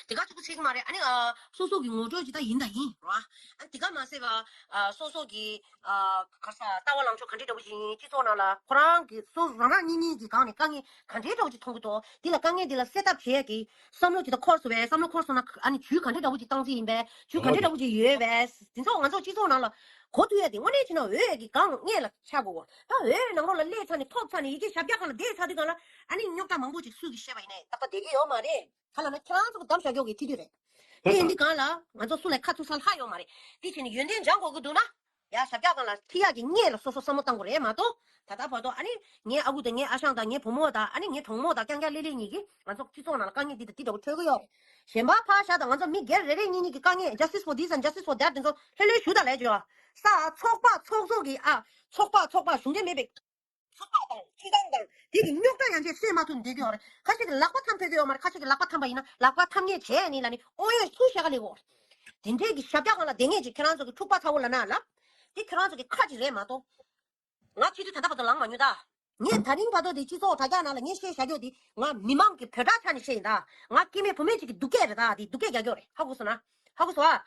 དེ་ག་ཚུགས་ཚིག་མ་རེད། ཨ་ནི་ཨ་སོ་སོ་གི་ངོ་སྤྲོད་ཅིག་ད་ཡིན་ད་ཡིན་རེད་བ། ཨ་དེ་ག་མ་ཟད་བ་ཨ་སོ་སོ་གི་ཨ་ག་ས་ལྟ་བ་ལངས་ཕྱོགས་ག་འདྲ་འདྲ་བོ་ཞིག་ཡིན། སྤྱི་ཚོགས་ནང་ལ་ཁོ་རང་གི་སོ་རང་རང་གཉིས་གཉིས་ཀྱི་སྒང་ནས་དཀའ་ངལ་ག་འདྲ་འདྲ་བོ་ཅིག་མཐོང་གི་འདུག་དེ་ལ་དཀའ་ངལ་དེ་ལ་སེལ་ཐབས་བྱེད་ཡ་གི་བསམ་བློ་ཅིག་ད་འཁོར་སོང་བས། བསམ་བློ་འཁོར་སོང་ན་ཨ་ནི་ཇུས་ག་འདྲ་འདྲ་བོ་ཅིག་བཏང་རྩིས་ཡིན་པས། ཇུས་ག་འདྲ་འདྲ་བོ་ཅིག་ཡོད་པས། དེ་ཚོ་ང་ཚོ་སྤྱི་ཚོགས་ནང་ལ་གོ་ཐུབ་ཡ་དེ་དངོས་གནས་བྱས་ན་འོས་ཀྱི་སྒང་སྔས་ལ་ཆགས་དགོས། ད་འོས་ནང་ལོགས་ལ་སླེབས་ཚར་ནས་ཐོབ་ཚར་ནས་ཡི་གེ་ཞབས་བཀྱག་སྒང་ལ་བསྡད་ཚར་དུས་སྒང་ལ་ཨ་ནི་རྙོག་དྲ་མང་པོ་ཅིག་སུས་ཀྱིས་བཤད་པ་ཡིན་ནའི་ཏག་ཏག་བསྡད་ཀྱི་ཡོད་མ་རེད། ག་ལ་ན་ཁྱེད་རང་ཚོ་གི་གདམ་བཞག་རྒྱུ་གི་ཁྲིད་དུས་རེད། དེ་ཡིན་དུས་སྒང་ལ་ང་ཚོ་སུ་ལ་ཁ་ཚུགས་ས་ལྷག་ཡོད་མ་རེད། དེ་བྱས་ནས་ཡོན་ཏན་སྦྱང་དགོས་ཀྱི་འདུག་ན། ཡ་ཞབས་བཀྱག་སྒང་ལ་ཁྲིད་ཡག་གི་སྔས་ལ་སོ་སོ་བསམ་བློ་བཏང་དགོས་རེད་མ་གཏོགས། ད་ལྟ་བར་དུ་ཨ་ནི་ངའི་ཨ་ཁུ་དང་ངའི་ཨ་ཞང་དང་ངའི་བུ་མོ་དང་ཨ་ནི་ངའི་གྲོགས་མོ་དང་རྐྱང་རྐྱང་ལེ་ལེ་གཉིས་ཀྱིས་ང་ཚོ་སྤྱི་ཚོགས་ནང་ལ་དཀའ་ངལ་འདི་དང་འདི་འདྲ་བོ་འཕྲད་ཀྱི་ཡོད་རེད། གཞན་པ་ཕར་བཞག་དང་ང་ཚོ་མི་སྒེར་རེ་རེ་གཉིས་གཉིས་ཀྱི་དཀའ་ངལ། Justice for this and Justice for that དེ་ཚོ་ལྷོད་ལྷོད་ཞུ་དང་ལས་བྱོས། ས་ཚོགས་པ་ཚོགས་གཙོ་གི་ཨ་ཚོགས་པ་ཚོགས་པ་གཞུང་འབྲེལ་མེད་པའི་ཚོགས་པ་དང་སྤྱི་ཁང་དང་དེ་གི་རྙོག་དྲ་ཡང་ཅིག་སེལ་མ་ཐུབ་བསྡད་ཀྱི་ཡོད་རེད། ཁ་ཤས་ཀྱི་ལག་པ་འཐམ་ཕོད་ཀྱི་ཡོད་མ་རེད། ཁ་ཤས་ཀྱི་ལག་པ་འཐམ་པ་ཡིན་ན་ལག་པ་འཐམ་མཁན་བྱས་ནི་ལ་ནི་ཨོ་ཡོད་ཚུར་བཤད་ག་ལེ་གོ། དེ་འདྲའི་གི་ཞབས་བཀྱག་སྒང་ལ་བསྡད་མཁན་ཅིག་ཁྱེད་རང་ཚོ་གི་འཁྲུག་པ་ཚ་བོ་ལབ་ན་ལབ། དེ་ཁྱེད་རང་ཚོ་གི་ཁ་ཅིག་རེད་མ་གཏོགས། ང་སྤྱི་འཐུས་ད་ལྟ་བར་དུ་ལངས་མ་མྱོང་ད། ངས་ད་རིང་བར་དུ་དེ་སྤྱི་ཚོགས་དྲ་རྒྱ་ནང་ལ་ངས་བཤད་བཞག་རྒྱུ་དེ་ང་མི་མང་གི་བོད་གྲགས་ཆ་ནས་བཤད་ཡིན་ད། ང་སྐྱེ་དམན་བུད་མེད་ཅིག་གི་སྡུག་སྐད་རེད་ད། དེ་སྡུག་སྐད་རྒྱག་རྒྱུ་རེད། ཧ་གོ་སོང་ན། ཧ་གོ་སོང་ཨ།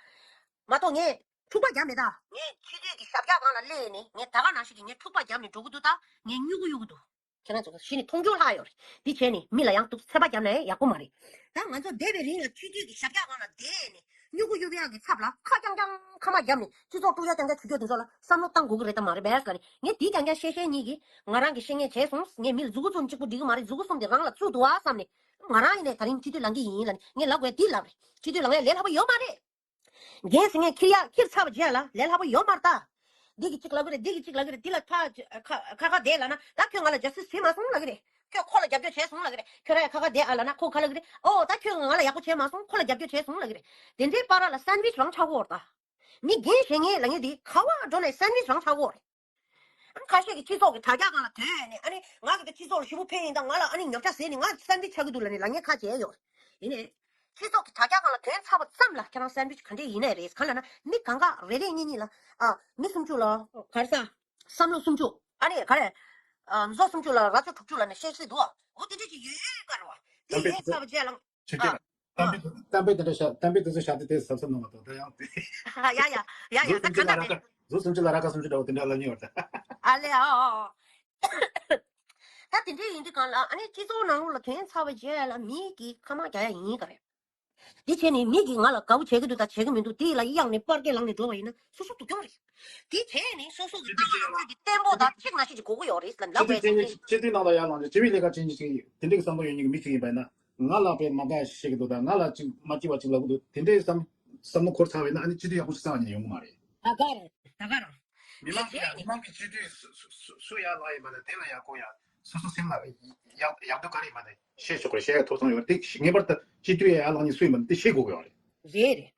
མ་གཏོགས་ངས་འཁྲུག་པ་རྒྱབ་མེད་ད། ངས་སྤྱི་འཐུས་ཀྱི་ཞབས་བཀྱག་སྒང་ལ་སླེབས་ནས་ངས་ད་ག་ནང་བཞིན་གྱི་ངས་འཁྲུག་པ་རྒྱབ་ནས་འགྲོ་གི་འདུག་ད། ངས་སྨྱུ་གུ་གཡུག་གི་འདུག་ཁྱེད་རང་ཚོ་གཞི་ནས་མཐོང་ཆུང་ལྷག་ཡོད་རེད། འདི་བྱས་ནས་མི་ལ་ཡང་སྡུག་ཚད་པ་བརྒྱབ་ན་ཡང་ཡག་པོ་མ་རེད། ད་ང་ཚོ་འདས་པའི་རིང་ལ་སྤྱི་འཐུས་ཀྱི་ཞབས་བཀྱག་སྒང་ལ་བསྡད་ནས་སྨྱུ་གུ་གཡུག་ཡག་གི་ཚབ་ལ་ཁ་རྐྱང་རྐྱང་ཁ་མ་བརྒྱབ་ནས་སྤྱི་ཚོགས་དཀྲུག་ཡག་རྐྱང་རྐྱང་བྱེད་རྒྱུ་དེ་ཚོ་ལ་བསམ་བློ་བཏང་དགོས་ཀྱི་རེད་དམ་མ་རེད་བས་ཀ་ནས། ངས་དེའི་རྐྱང་རྐྱང་བཤད་བཤད་ཉིད་ཀྱིས་ང་རང་གི་བཤད་ངས་བྱས་སོང་། ངས་མི་ལ་མཛུ་གུ་བཙུམ་གཅིག་པུ་འགྲིག་གི་མ་རེད། མཛུ་གུ་གསུམ་དེ་རང་ལ་བཙུགས་འདུག་ཨ་བསམ་ནས། ང་རང་ཡིན་ནས་ད་རིང་སྤྱི་འཐུས་ལངས་ཀྱི་ཡིན་ལབ་ནས་ངས་ལབ་དགོས་དེ་ལབ་རེད། སྤྱི་འཐུས་ལངས་ཡག་ལས་སླ་པོ་ཡོད་མ་རེད། འགན་ཟེར་མཁན་འཁྱེར་ཡག་འཁྱེར་ཚར་བ་བྱས་ལ་ལས་སླ་པོ་ཡོད་མ་རེད་ད། འདི་གི་གཅིག་ལབ་གི་རེད། འདི་གི་གཅིག་ལབ་གི་རེད། འདི་ལ་ཁ་ཁ་ཁ་ཁ་བསྡད་ལབ་ན་ད་ཁྱོད་ང་ལ་ཇ་སི་སི་བྱེད་མ་སོང་ལབ་གི་རེད། ཁྱོད་ཁོ་ལ་རྒྱབ་སྐྱོར་བྱས་སོང་ལབ་གི་རེད། ཁྱོད་ར་ཡ་ཁ་ཁ་བསྡད་ཨ་ལབ་ན་ཁོ་ག་ལབ་གི་རེད། ཨོ་ད་ཁྱོད་ང་ལ་ཡག་པོ་བྱས་མ་སོང་། ཁོ་ལ་རྒྱབ་སྐྱོར་བྱས་སོང་ལབ་གི་རེད། དེ་འདྲའི་བར་ལ་སན་ཝིཆ་རང་ཆགས་ཀྱི་ཡོད་རེད་ད། མི་འགན་བཞེས་མཁན་ལབ་མཁན་དེ་ག་བ་འགྲོ་ནས་སན་ཝིཆ་རང་ཆགས་ཀྱི་ཡོད་རེད། ཁ་ཤས་ཀྱིས་སྤྱི་ཚོགས་ཀྱི་དྲ་རྒྱ་སྒང་ལ་དོན་ནས་ཨ་ནི་ང་གི་ད་སྤྱི་ཚོགས་ལ་ཞེ་པོ་ཕན་ཡིན་ད། ང་ལ་ཨ་ནི་ཉོ་ཆ་ཟས་ནས་ང་སན་ཝིཆ་ཆགས་ཀྱི་འདུག་ལབ་ནས་ལབ་མཁན་ཁ་ཤས་ཡོད་རེད། ཡིན་ནའི། སྤྱི་ཚོགས་ཀྱི་དྲ་རྒྱ་སྒང་ལ་དོན་ཚར་བ་ཙམ་ལ་ཁྱེད་རང་སན་ཝིཆ་ག་འདྲས་ཡིན་ནའི་རེད། གང་ལབ་ན་མི་གང་ག་རེ་རེ་གཉིས་གཉིས་ལ་ཨ་མི་སུམ་ཅུ་ལ་ག་རེ་ཟ། བསམ་བློ་སུམ་ཅུ་ཨ་ནི་ག་རེ། ཨ་མཛོ་སུམ་ཅུ་ལ་རྭ་ཅོ་དྲུག་ཅུ་ལབ་ནས་བཤད་སྲིད་འདུག་འོ་དེ་འདྲས་ཅིག་ཡོད་ཡོད་ག་རེད་བ། དེ་ཡོད་ཚར་བ་རྗེས་ལ། ཆེ་ཆེ། ཨ། གཏམ་དཔེ་གཏམ་དཔེ་དེ་འདྲ་བཤད། གཏམ་དཔེ་དེ་ཚོ་བཤད་དེ་དེ་གཟབ་གཟབ་གནང་བ་དང་ད་ཡང་དེ། ཡ་ཡ་ཡ་ཡ། ད་ག་འདྲ་དེ། མཛོ་སུམ་ཅུ་ལ་རྭ་ཁ་སུམ་ཅུ་འདྲ་བོ་དེ་འདྲ་ལབ་མྱོང་བ་ད། ཨ་ལེ་ཨ་ཨ་ཨ། ད་དེ་འདྲ་ཡིན་དུས་གང་ལ་ཨ་ནི་སྤྱི་ཚོགས་ནང་ལོགས་ལ་དོན་ཚར་བ་བྱས་ལ་མི་གི་ཁ་མ་རྒྱག་ཡ་ཡིན་ག་རེད། དེ་བྱས་ནས་མི་གིས་ང་ལ་དགའ་བོ་བྱེད་ཀྱི་འདུག་ད་བྱེད་ཀྱི་མི་འདུག་དེ་ལ་གཡང་ནས་པར་སྐད་ལངས་ནས་འགྲོ་བ་ཡིན་ན་སོ་སོ་སྡུག་གྱོང་རེད། དེ་བྱས་ནས་སོ་སོ་གི་ལྟ་བ་ལངས་ཚུལ་གྱི་བརྟན་པོ་དང་གཅིག་ན་གཅིག་གཅིག་དགོས་ཀྱི་ཡོད་རེད་ལབ་ལབ་པའི་སྤྱི་འཐུས་སྤྱི་འཐུས་ནང་ལ་ཡར་ལངས་ནས་སྤྱི་པའི་ལས་ཀ་བྱེད་མཁན་ཞིག་དེ་འདྲའི་བསམ་བློ་ཡོད་མཁན་གྱི་མི་ཞིག་ཡིན་པ་ཡིན་ན། ང་ལ་དཔེ་མ་དགའ་ཞིག་བཤད་ཀྱི་འདུག་དང་ང་ལ་ཅིག་མ་སྐྱིད་པ་ཅིག་ལབ་ཀྱི་འདུག་དེ་འདྲའི་བསམ་བསམ་བློ་འཁོར་ཚར་བ་ཡིན་ན་ཨ་ནི་སྤྱི་འཐུས་ཡག་པོ་ཞིག་བསམ་ཡ་ཡོང་གི་མ་རེད། ད་ག་རང་ད་ག་རང་། མི་མང་གི་མི་མང་གི་སྤྱི་འཐུས་སུ་སུ་སུ་ཡར་ལངས་ཡིན་པ་ན་དེ་ལ་ཡག་པོ་ཡ་སོ་སོ་སེམས་ལ་ཡག་ཡག་འདོད་ག་རེ་ཡིན་པ་ནས་བཤད་ཆོག་གི་རེད། བཤད་ཡ་ཐོབ་ཐང་ཡོད་རེད། དེ་ངེས་པར་དུ་སྤྱི་འཐུས་ཡར་ལངས་མཁན་སུ་ཡིན་པ་ན་དེ་བཤད་དགོས་ཀྱི་ཡོད་རེད། རེད་རེད།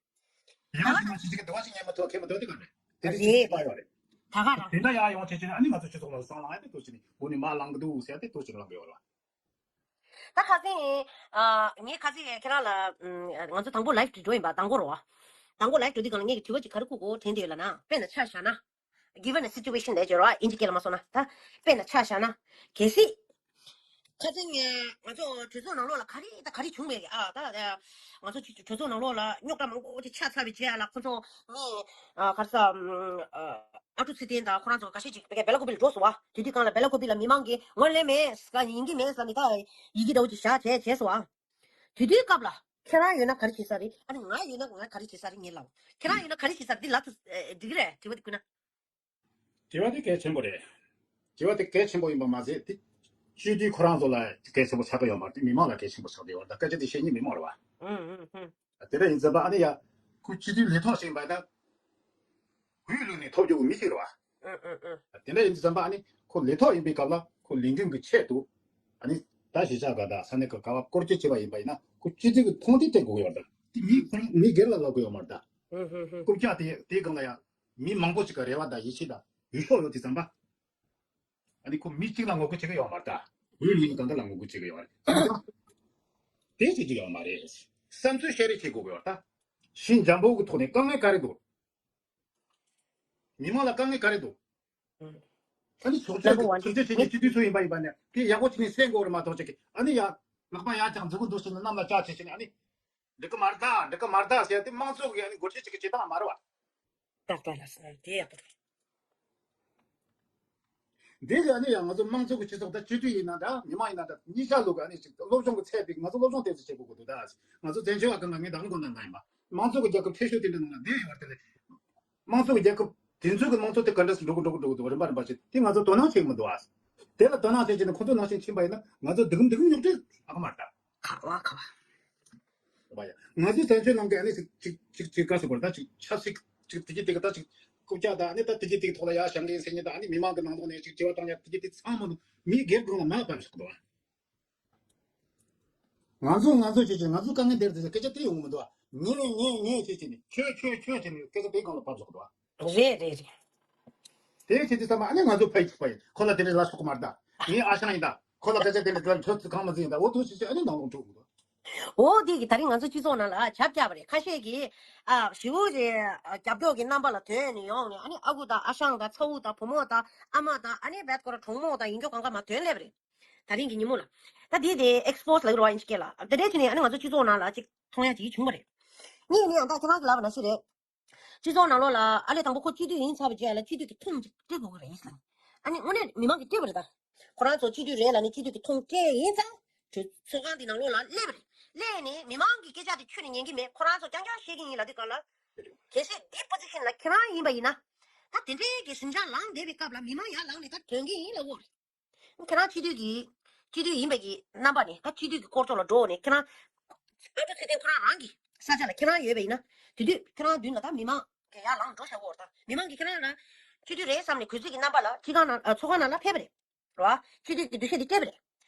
ཡང་ཞིག་ཡང་ཞིག་ཅིག་གི་འདུ་བ་ཞིག་ཉན་མ་ཐུབ་མཁན་མ་འདུག་དེ་ག་རེད། དེ་འདྲ་ཞིག་རེད། ཅིག་པ་ཡོད་རེད། ད་ག་རང་དེ་འདྲ་ཡང་ཡོང་བྱེད་ཀྱི་ནི་ཨ་ནི་ང་ཚོ་སྤྱི་ཚོགས་ལ་སང་ལངས་ཡ་དེ་ཏོག་ཙམ་ནི་འོ་ནི་མ་ལངས་གི་འདུག་ཟེར་ཡ་དེ་ཏོག་ཙམ་ལངས་གི་ཡོད་རེད་བ། ད་ཁ་སང་ཨ་ངས་ཁ་སང་ཁྱེད་རང་ལ་ཨམ་ང་ཚོ་དང་པོ་live་འགྲོ་ཡིན་པ། དང་པོ་རོ། དང་པོ་live་འགྲོ་དུས་སྒང་ལ་ངས་ཀྱི་དྲི་བ་ཅིག་ག་རེ་བཀོད་དགོས་དྲན་བསྡད་ཡོད་ལབ་ན། དཔེར་ན་ཆ་བཞག་ན། Given a situation ལབ་ཀྱི་རོ། ཨིན་ཇི་སྐད་ལ་མ་སོང་ན། ད་དཔེར་ན་ཆ་བཞག་ན། གལ་སྲིད། ཁ་སང་ང་ང་ཚོ་གྲོས་ཚོགས་ནང་ལོགས་ལ་ག་རེ་དང་ག་རེ་བྱུང་མེད་ཀྱི་ཨ། ད་ང་ཚོ་གྲོས་ཚོགས་ནང་ལོགས་ལ་རྙོག་དྲ་མང་པོ་ཅིག་ཆགས་ཚར་བའི་རྗེས་ལ་ཁོ་ཚོ་མི་ཨ་ག་རེ་ཟ་ཨ་ཨ་ཀྲུག་ཚེ་བརྟན་དང་ཁོ་རང་ཚོ་འགའ་ཤས་ཅིག་བེ་ལ་ཀོ་པི་ལ་འགྲོ་སོང་བ། དེ་དུས་སྒང་ལ་བེ་ལ་ཀོ་པི་ལ་མི་མང་གིས་ངོས་ལེན་མེད་ཟེར་ཡིན་གྱི་མེད་ཟེར་ནས་ད་ཡི་གེ་འདྲ་བོ་ཅིག་བཞག་བྱས་བྱས་སོང་བ། དེ་དུས་སྐབས་ལ་ཁྱེད་རང་ཡོད་ན་ག་རེ་བྱེད་ས་རེད། ཨ་ནི་ང་ཡོད་ན་ང་ག་རེ་བྱེད་ས་རེད། ངས་ལབ། ཁྱེད་རང་ཡོད་ན་ག་རེ་བྱེད་ས་རེད། འདི་ལབ་ཐུབ་ཨེ་འགྲིག་གི་རེད། དྲི་བ་འདི་ཁུལ་ན། དྲི་བ་འདི་གལ་ཆེན་པོ་རེད། དྲི་བ་འདི་གལ་ཆེན་པོ་ཡིན་པ་མ་ཟད་དེ་སྤྱི་འཐུས་ཁོ་རང་ཚོ་ལ་གལ་ཆེན་པོ་ཆགས་ཀྱི་ཡོད་མ་རེད། མི་མང་ལ་གལ་ཆེན་པོ་ཆགས་ཀྱི་ཡོད་རེད། ད་སྐད་ཆ་འདི་བཤད་མཁན་མི་མང་རེད་བ། ཨུ་ཨུ་ཨུ། དེ་འདྲ་ཡིན་ཙམ་པ་ཨ་ནི་ཡ། ཁོ་སྤྱི་འཐུས་ལས་ཐོག་ཞིག་ཡིན་པ་ད། དབུས་ལུགས་ནས་ཐོབ་རྒྱུ་གི་མི་ཞིག་རེད་བ། ཨུ་ཨུ་ཨུ། དེ་འདྲ་ཡིན་ཙམ་པ་ཨ་ནི་ཁོ་ལས་ཐོག་ཡིན་པའི་སྐབས་ལ་ཁོ་ལས་འགན་གྱི་ཆེད་དུ། ཨ་ནི་ད་གཞིས་ཆགས་ག་ད་ས་གནས་ག་ག་བ་སྐོར་སྐྱོད་བྱས་པ་ཡིན་པ་ཡིན་ན་ཁོ་སྤྱི་འཐུས་ཀྱི་མཐོང་ཆེན་སྤྲད་དགོས་ཀྱི་ཡོད་རེད། དེ་མི་ཁོ་རང་མི་སྒེར་ལ་ལབ་དགོས་ཡོད་མ་རེད་ད། ཨུ་ཧུ་ཧུ། རྐུབ་བཀྱག་དེ་དེའི་སྒང་ལ་ཡང་མི་མང་པོ་ཞིག་གི་རེ་བ་དང་ཡིད་ཆེས་དང་འོས་ཤོག་ཡོད་དུས་ཙམ་པ། ཨ་ནི་ཁོ་མི་གཅིག་ལ་ངོ་རྒོལ་བྱེད་ཀྱི་ཡོད་མ་རེད་ད། འོས་མི་གང་ག་ལ་ངོ་རྒོལ་བྱེད་ཀྱི་ཡོད་རེད། དེ་བྱེད་ཀྱི་ཡོད་མ་རེད། བསམ་ཚུལ་བཤད་རེས་བྱེད་དགོས་ཀྱི་ཡོད་རེད་ད། ཞི་འཇམ་པོ་གི་ཐོག་ནས་དཀའ་ངལ་ག་རེ་འདུག་མི་མང་ལ་དཀའ་ངལ་ག་རེ་འདུག་ཨུ། ཨ་ནི་ཚོགས་ཆེན་ཚོགས་ཆེན་བྱས་ནས་སྤྱི་འཐུས་ཚོ་ཡིན་པ་ཡིན་པ་ནས་དེ་ཡག་པོ་བྱས་ནས་གསན་དགོས་རེད་མ་གཏོགས་ཅིག་ཨ་ནི་ཡ། ལག་པ་ཡར་བརྐྱངས་མཛུ་གུ་འདུག་བྱས་ནས་གནམ་ལ་བཀྱག་བྱས་བྱས་ནས་ཨ་ནི། འགྲིག་གི་མ་རེད་ད། འགྲིག་གི་མ་རེད་ད་ཟེར་ཡ་དེ་དམངས་གཙོ་གི་ཨ་ནི་འགོ་ཁྲིད་ཅིག་གི་བྱེད་སྟངས་མ་རེད་བ། ཏག་ཏག་ལ་ཟེར་དེ་ཡག་པོ་འདུག་འདི་ལ་ནི་ཡང་ང་ཚོ་དམངས་གཙོ་གི་སྤྱི་ཚོགས་དང་སྤྱི་འཐུས་ཡིན་ན་འདྲ་མི་མང་ཡིན་ན་འདྲ་གཉིས་ཆ་ལུགས་ཀ་ནི་ཅིག་སློབ་སྦྱོང་གི་ཚད་པའི་ང་ཚོ་སློབ་སྦྱོང་ཏོག་ཙམ་བྱེད་དགོས་ཀྱི་འདུག་ད་ང་ཚོ་བཙན་བྱོལ་བ་གང་ག་ངས་ད་ལོ་གོང་ནང་ན་ཡིན་པ་དམངས་གཙོ་གི་རྒྱལ་ཁབ་འཐུས་ཤོར་དེ་འདྲ་ནང་ལ་བསྡད་ཡོད་པ་དེ་ལས་དམངས་གཙོ་གི་རྒྱལ་ཁབ་དེ་ཚོ་གི་དམངས་གཙོ་དེ་ག་འདྲ་སེ་འགྲོ་གི་འགྲོ་གི་འགྲོ་གི་འདུག་རིམ་པ་རིམ་པ་བྱས་དེ་ང་ཚོ་དོ་སྣང་བྱེད་ཀྱི་མི་འདུག་ཨ། དེ་ལ་དོ་སྣང་བྱེད་ཀྱི་ནི་ཁོ་ཚོ་ནང་བཞིན་ཕྱིན་པ་ཡིན་ན་ང་ཚོ་སྡུག་སྡུག་རྙོག་དྲ་ཨ་མ་ད། ཁ་བ་ཁ་བ། བ་ཡ། ང་ཚོའི་བཙན་བྱོལ་ནང་གི་ཨ་ནི་ཅིག་ཅིག་ཅིག་ཅིག་ག་ཟེར་དགོས་རེད་ད། ཅིག་ཆབ་སྲིད་ཅིག་དེ་གི་དེ་གི་ད་ཅིག་རྐུབ་བཀྱག་ད་ཨ་ནི་ད་དེ་གི་དེ་གི་ཐོག་ལ་ཡ་བཞེངས་གི་ཡིན་ཟེར་མཁན་ད་ཨ་ནི་མི་མང་གི་ནང་ལོགས་ནས་ཅིག་དྲི་བ་བཏང་ཡ་དེ་གི་དེ་ཚང་མ་ནི་མི་སྒེར་གང་ལ་མ་ཕབ་བཞག་འདུག་ང་ཚོ་ང་ཚོ་བྱེད་ཀྱི་ང་ཚོ་དཀའ་ངལ་འདིར་དེ་སྐད་ཆ་དེ་ཡོང་གི་མི་འདུག་ངས་ངས་ངས་བྱེད་ཀྱི་ནི་ཁྱོད་ཁྱོད་ཁྱོད་བྱེད་ནི་སྐད་ཆ་དེ་གང་ལ་ཕབ་བཞག་འདུག་རེད་རེད་རེད། དེ་བྱེད་དུས་ཙམ་པ་ཨ་ནི་ང་ཚོ་ཕ་ཡི་ཚུགས་པ་ཡིན། ཁོ་ལ་དེ་འདྲའི་ལ་སོགས་མ་རེད་ད། ངའི་ཨ་ཞང་ཡིན་ད། ཁོ་ལ་སྐད་ཆ་དེ་འདྲ་དོན་ཁྱོད་ཚོ་གང་མ་ཟིན་ཡིན་ད། འོ་དོ་ཞིག་ཞིག་ཨ་ནི་ནང་ལོགས་འགྲོ་དགོས་འདུག་འོ་དེ་གི་ད་རིང་ང་ཚོ་སྤྱི་ཚོགས་ནང་ལ་བྱབ་བརྒྱབ་པ་རེད། ཁ་ཤས་ཀྱིས་ཨ་ཞི་བོ་རེད། རྒྱབ་སྐྱོར་གྱི་རྣམ་པ་ལ་དོན་ནས་ཡོང་ནས་ཨ་ནི་ཨ་ཁུ་དང་ཨ་ཞང་དང་ཚ་བོ་དང་བུ་མོ་དང་ཨ་མ་དང་ཨ་ནི་བད་ཀོ་ར་གྲོགས་མོ་དང་ཡིན་སྐྱོ་གང་ག་མ་དོན་སླེབས་པ་རེད། ད་རིང་གི་ཉིན་མོ་ལ། ད་དེ་དེ་ཨེག་སི་པོ་སི་ལབ་རོ་ཨིན་ཅི་སྐད་ལ་དེ་འདྲའི་དུས་ནས་ཨ་ནི་ང་ཚོ་སྤྱི་ཚོགས་ནང་ལ་ཅིག་མཐོང་ཡ་ཅིག་བྱུང་བ་རེད། གཉིས་ནི་ཨ་ད་ཁྱེད་རང་གི་ལབ་པ་ནང་བཞིན་རེད། སྤྱི་ཚོགས་ནང་ལོགས་ལ་ཨ་ལས་དང་པོ་ཁོ་སྤྱི་འཐུས་ཡིན་ཚར་བའི་རྗེས་ལ་སྤྱི་འཐུས་ཀྱི་ཐུང་ཅིག་སྤྲད་དགོས་ཀྱི་རེད་ཟེར། ཨ་ནི་དངོས་གནས་མི་མང་གིས་སྤྲད་པ་རེད་ད། ཁོ་རང་ཚོ་སྤྱི་འཐུས་རེད་ལབ་ནས་སྤྱི་འཐུས་ཀྱི་ཐུང་སྤྲད་ཡིན་ཙང་། གྲོས་ཚོགས་ཁང་འདི་ནང་ལོགས་ལ་སླེབས་པ་རེད། སླེབས་ནས་མི་མང་གི་སྐད་ཆ་དེ་ཁྱོན་ནས་ཉན་གྱི་མེད། ཁོ་རང་ཚོ་རྐྱང་རྐྱང་བཤད་ཀྱི་ཡིན་ལབ་དུས་སྒང་ལ། གལ་སྲིད་འདི་པོ་ཛི་ཤན་ལ་ཁྱེད་རང་ཡིན་པ་ཡིན་ན། ད་དེ་འདྲའི་གི་ཟིང་ཆ་ལངས་བསྡད་པའི་སྐབས་ལ་མི་མང་ཡར་ལངས་ནས་ད་དོན་གྱི་ཡིན་ལབ་དགོས་རེད། ཁྱེད་རང་སྤྱི་འཐུས་ཀྱི། སྤྱི་འཐུས་ཡིན་པ་གི་རྣམ་པ་ནས་ད་སྤྱི་འཐུས་ཀྱི་སྐོར་ཚོ་ལ་འགྲོ་ནས་ཁྱེད་རང་། ཨ་ཀྲུག་ཚེ་བརྟན་ཁོ་རང་རང་གི་ས་ཆ་ལ་ཁྱེད་རང་ཡོད་པ་ཡིན་ན། དེ་དུས་ཁྱེད་རང་མདུན་ལ་ད་མི་མང་གི་ཡར་ལངས་འགྲོ་བྱ་དགོས་རེད་ད། མི་མང་གིས་ཁྱེད་རང་ལ་སྤྱི་འཐུས་རེད་བསམ་ནས་གུས་བརྩི་གི་རྣམ་པ་ལ་སྤྱི་ཁང་ནང་ཨ་ཚོགས་ཁང་ནང་ལ་ཕེབས་པ་རེད། རེད་བ། སྤྱི་འཐུས་ཀྱི་འདུ་ཤེས་དེ་སྤྲད་པ་རེད།